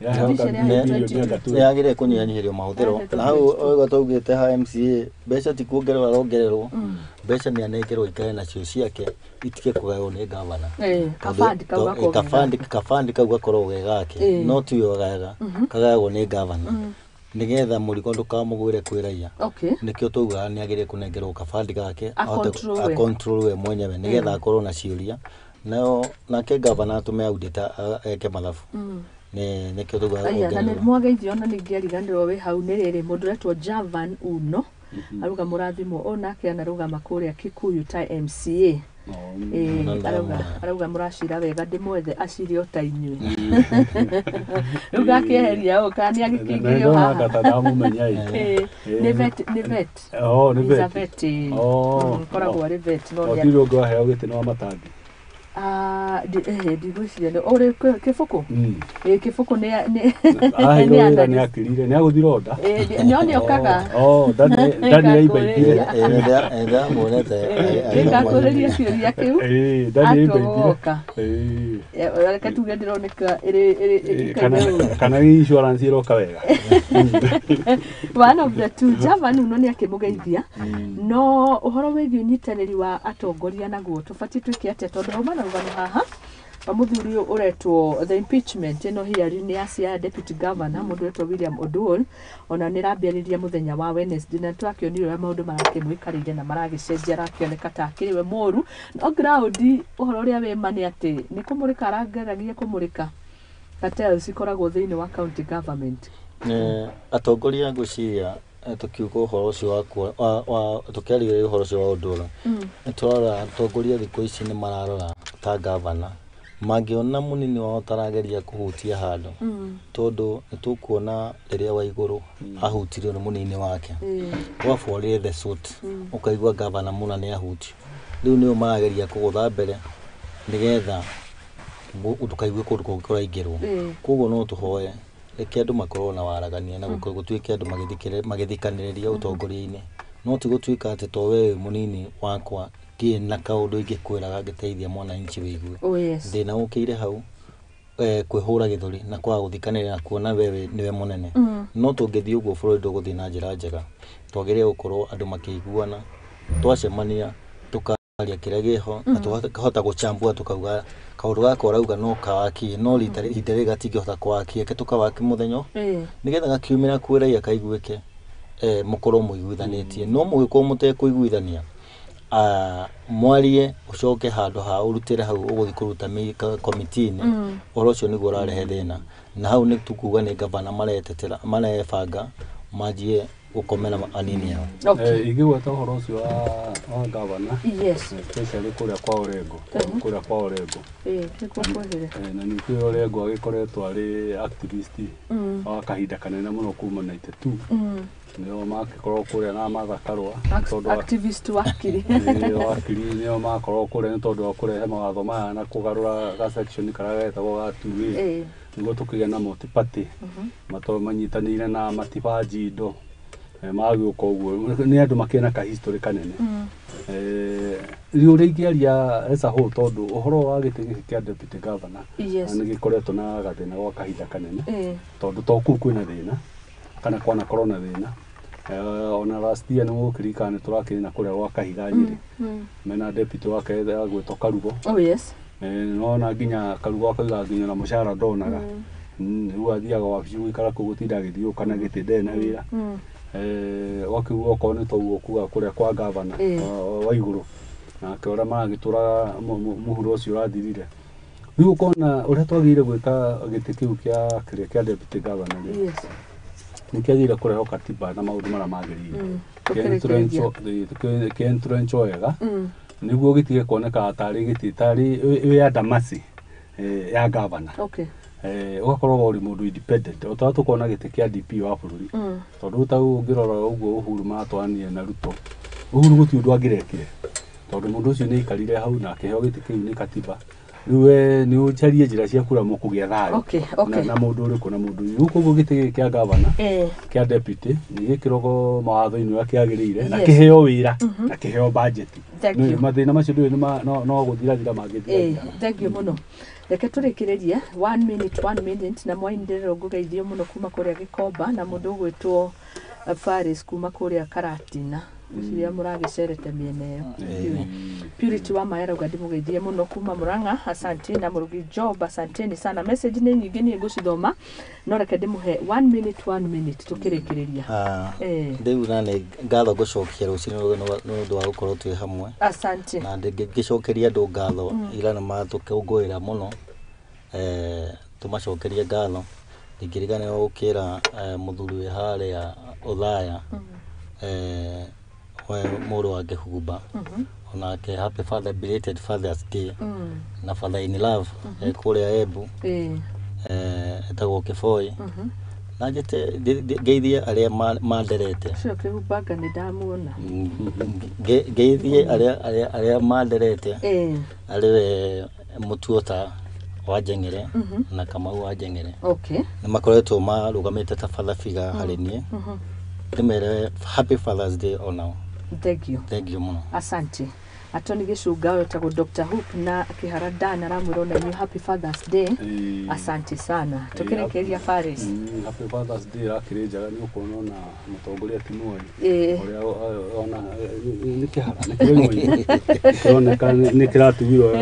ĩraheo Judiciary ta yaheirwo bilioni 22. 3. Nĩ yagĩrĩire kũnyihanyihĩrio mahũthĩro, na hau ũguo twaugĩte ha MCA, mbeca ti kuongererwo arongererwo, mbeca nĩ anengerwo ikare nacio ciake, itige kũgaywo nĩ gavana. Kabandi kau gakorwo ge gake. Kabandi kau gakorwo ge gake, no tiwe wagayaga, kagayagwo nĩ gavana nĩgetha mũrigo ndũkamũgwĩre kwĩ raia. Nĩkĩo twaugaga nĩ agĩrĩire kũnengerwo kabandi gake ahote A-control we. a-control we mwenyewe, nĩgetha akorwo na ciũria nayo, nake gavana atũme auditor eke mathabu. Nĩkĩo twaugaga Aya, na nĩ ongererwo. mwageithio, ona ningĩ ariganĩrwo wĩ hau nĩ rĩrĩ mũndũ ũretwo Javan Uno aruga mũrathimwo o nake anarũgama kũrĩa Kikuyu ta MCA. Na Arauga ndamwona. arauga mũracira wega, ndĩmwethe acire o ta inyuĩ. Rĩu gakĩeheria ũ kana nĩ agĩkĩingĩrio Ndona haha? ngata ndamũmenya ĩ. Nĩ vet, nĩ vet. Oh, nĩ He's a vet. vet, ĩ. Oh. Koragwo arĩ vet no O nĩ tirĩ ũngĩ waheo gĩtĩ nĩ wa matangi? Ah, ndigwĩciria nĩ ũrĩ kĩbũkũ. Ĩ, kĩbũkũ nĩ Aheirwo nĩ wĩra nĩ analyst. akirire nĩ agũthira onda. Ĩ, no nĩ okaga. Oh, Dani aibaithire. Ndĩramuonete. Nĩngakũrĩria kĩũria kĩu. Dani Atua aibaithire. gũgoka. Reke tuge ndĩroneka ĩrĩ Kana kana insurance ĩroka wega. One of the two. Javan uno nĩ akĩmũgeithia. No ũhoro wĩgiĩ ũnyitanĩri wa atongoria naguo tũbatiĩ twĩke atĩa, tondũ hauma na rũgano haha Wa mũthuri ũyũ ũretwo the impeachment ĩno hearing nĩ ya Siaya deputy governor mũndũ ũretwo William Oduol, ona nĩ ĩrambĩrĩria mũthenya wa Wednesday, na tũrakĩonire ũrĩa maũndũ marakĩmũikarĩire na maragĩcenjia, arakĩoneka ta akĩrĩ we mũru, no ground ũhoro ũrĩa wĩ ma nĩ atĩ nĩ kũmũrĩka arageragia kũmũrĩka cartels ikoragwo thĩinĩ wa county government. Atongoria ngwĩciria, tũkiuga ũhoro ũcio wa tũkĩarĩrĩria ũhoro ũcio wa Oduor, nĩ tũrora atongoria thikũ ici nĩ mararora ta gavana mangĩona mũnini wao tarageria kũhutia handũ, tondũ nĩ tũkuona rĩrĩa wa igũrũ ahutirio nĩ mũnini wake, wabuarire the suit, ũkaigua gavana mũna nĩ ahutio. Rĩu nĩo marageria kũgũtha mbere nĩgetha ndũkaigue kũndũ kũngĩ kũraingĩrwo. Koguo no tũhoe reke andũ makorwo na waragania na gũtuĩke andũ magĩthikanĩrĩria ũtongoria-inĩ, no ti gũtuĩka atĩ to we wĩ mũnini wakwa ndirĩ na kaũndũ ingĩkwĩra gangĩteithia mwananchi wĩigue. Oh, yes. Thĩna ũkĩire hau, kwĩhũra gĩthũri na kwaga gũthikanĩrĩra na kuona we nĩwe mũnene. No tũngĩthiĩ ũguo bũrũri ndũgũthiĩ na njĩra njega. Twagĩrĩire gũkorwo andũ makĩiguana, twacemania tũkaria kĩrĩa gĩho na tũkahota gũchambua, tukauga kaũndũ gaka ũrauga no kawaki, no rita ihinda rĩrĩ gatingĩhota kũwaki, reke tũkawaki mũthenya nĩgetha gakiumĩra kwĩ raia kaiguĩke, mũkorwo mũiguithanĩtie. No mũgĩkorwo mũtekũiguithania, mwarie ũcoke handũ ha ũrutĩre hau ũgũthiĩ kũruta komiti-inĩ, ũhoro ũcio nĩguo ũrarehe thĩna. Na hau nĩ tũkuga nĩ gavana maretetera, marebanga manjie gũkomera anini ao. Ingĩgweta ũhoro ũcio wa gavana, especially kũrĩa kwa Orengo, kũrĩa kwa Orengo. Nĩkuo kwagĩrĩire. Na ningĩ Orengo agĩkoretwo arĩ activist wa kahinda kanene mũno kuma 92. Nĩo makĩkorwo kũrĩa na Martha Karua tondũ Activist wakiri. Wakiri nĩo makorwo kũrĩa nĩ tondũ wa kũrehe mawatho maya na kũgarũra ga section karĩa getagwo ga 2A, nĩguo tũkĩgĩa na multi-party, mato manyitanĩire na matibanji indo, magĩũka ũguo nĩ andũ makĩrĩ na ka history kanene. Rĩu ũrĩa ingĩaria as a whole, tondũ ũhoro wa gĩtĩ gĩkĩ kĩa deputy governor nĩ gĩkoretwo na gathĩna gwa kahinda kanene, tondũ to kũu kwĩna thĩna kana kwanakorwo na thĩna. Ona last year nĩ mũgũkĩririkana nĩ tũrakĩrĩ na kũrĩa gwa Kahiga Nyĩrĩ, mena deputy wake agwĩtwo Karugo. Oh yes. Nona nginya Karugo akauga nginya na mũcara ndonaga. Rĩu athiaga wabici gũikara kũu gũtinda agĩthiũka na gĩtĩ ndarĩ na wĩra. Wakiuga okorwo nĩ toguo kuga kũrĩa kwa gavana wa igũrũ nake ũrĩa maragĩtũra mũhuro ũcio ũrathirire. Rĩu ũkona ũrĩa twagĩrĩire gwĩka gĩtĩ kĩu kĩa kĩrĩa kĩa deputy governor rĩ, nĩ kĩagĩrĩire kũrehwo katiba na maũndũ marĩa magĩrĩire, Tũkĩrĩkĩrĩria. kĩentrenchwo wega, nĩguo gĩtige kuoneka tarĩ gĩtĩ tarĩ wĩ andamasi ya governor. Ũgakorwo ũrĩ mũndũ independent o ta ũrĩa tũkuona gĩtĩ kĩa DP wa bũrũri, tondũ ta ũngĩrora ũguo Uhuru maratwaranire na Ruto, Uhuru gũtirĩ ũndũ angĩrekire tondũ mũndũ ũcio nĩ aikarire hau na akĩheo gĩtĩ kĩu nĩ katiba. Rĩu we nĩ ũcarie njĩra cia kũrĩa mũkũgĩa thayũ na mũndũ ũrĩkũ na mũndũ ũyũ. Rĩu koguo gĩtĩ gĩkĩ kĩa governor, kĩa deputy, nĩ gĩkĩrwo mawatho-inĩ ũrĩa kĩagĩrĩire na kĩheo wĩra na kĩheo budget. Thank you. Mathĩna macio ndũĩ no gũthirathira mangĩthirathira. Thank you mũno. Reke tũrĩkĩrĩrie one minute, one minute, na mwainderero ngũgeithio mũno kuma kũrĩa Gĩkomba na mũndũ ũgwĩtwo Faris kuma kũrĩa Karatina, ngwĩciria mũragĩcerete mĩena ĩyo. Purity wa Maera uga ndĩmũgeithie mũno kuma Murang'a, asante. Na Mũrugi Job, asanteni sana. Message nĩ nyingĩ niĩ ngũcithoma, no reke ndĩmũhe one minute, one minute tũkĩrĩkĩrĩria. Rĩu na nĩ ngatho ngũcokia rũcinĩ nĩ ũndũ wa gũkorwo twĩ hamwe, Asante. na ngĩcokeria andũ ngatho ira nĩ matũkũngũĩra mũno, tũmacokerie ngatho. Ndingĩriganĩrwo gũkĩra mũthuri wĩ harĩa Othaya, we mũrũ wa Kĩhumba, onake happy father, belated Father's Day, na father in love kũrĩa Embu, etagwo Kĩboi, na njĩte ngeithie arĩa manderete. Ũcio Kĩhumbanga nĩ ndamuona. Ngeithie arĩa manderete, arĩ we Mũtuota wa Njeng'ere na Kamau wa Njeng'ere, nĩ makoretwo marũgamĩte ta father figure harĩ niĩ. Ndĩmere happy Father's Day onao. Thank you. Thank you mũno. Asante. Atoni Gĩcunga ũyũ etagwo Dr. Hope na Kĩhara Dan aramwĩra ona inyuĩ happy Father's Day. Asante sana. Tũkĩrĩkĩrĩria Faris. Happy Father's Day ĩrakĩrĩ njega nĩ ũkuona ona mũtongoria ti Moi ũrĩa ona nĩ kĩhara nĩ kĩroneka nĩ kĩratugirwo.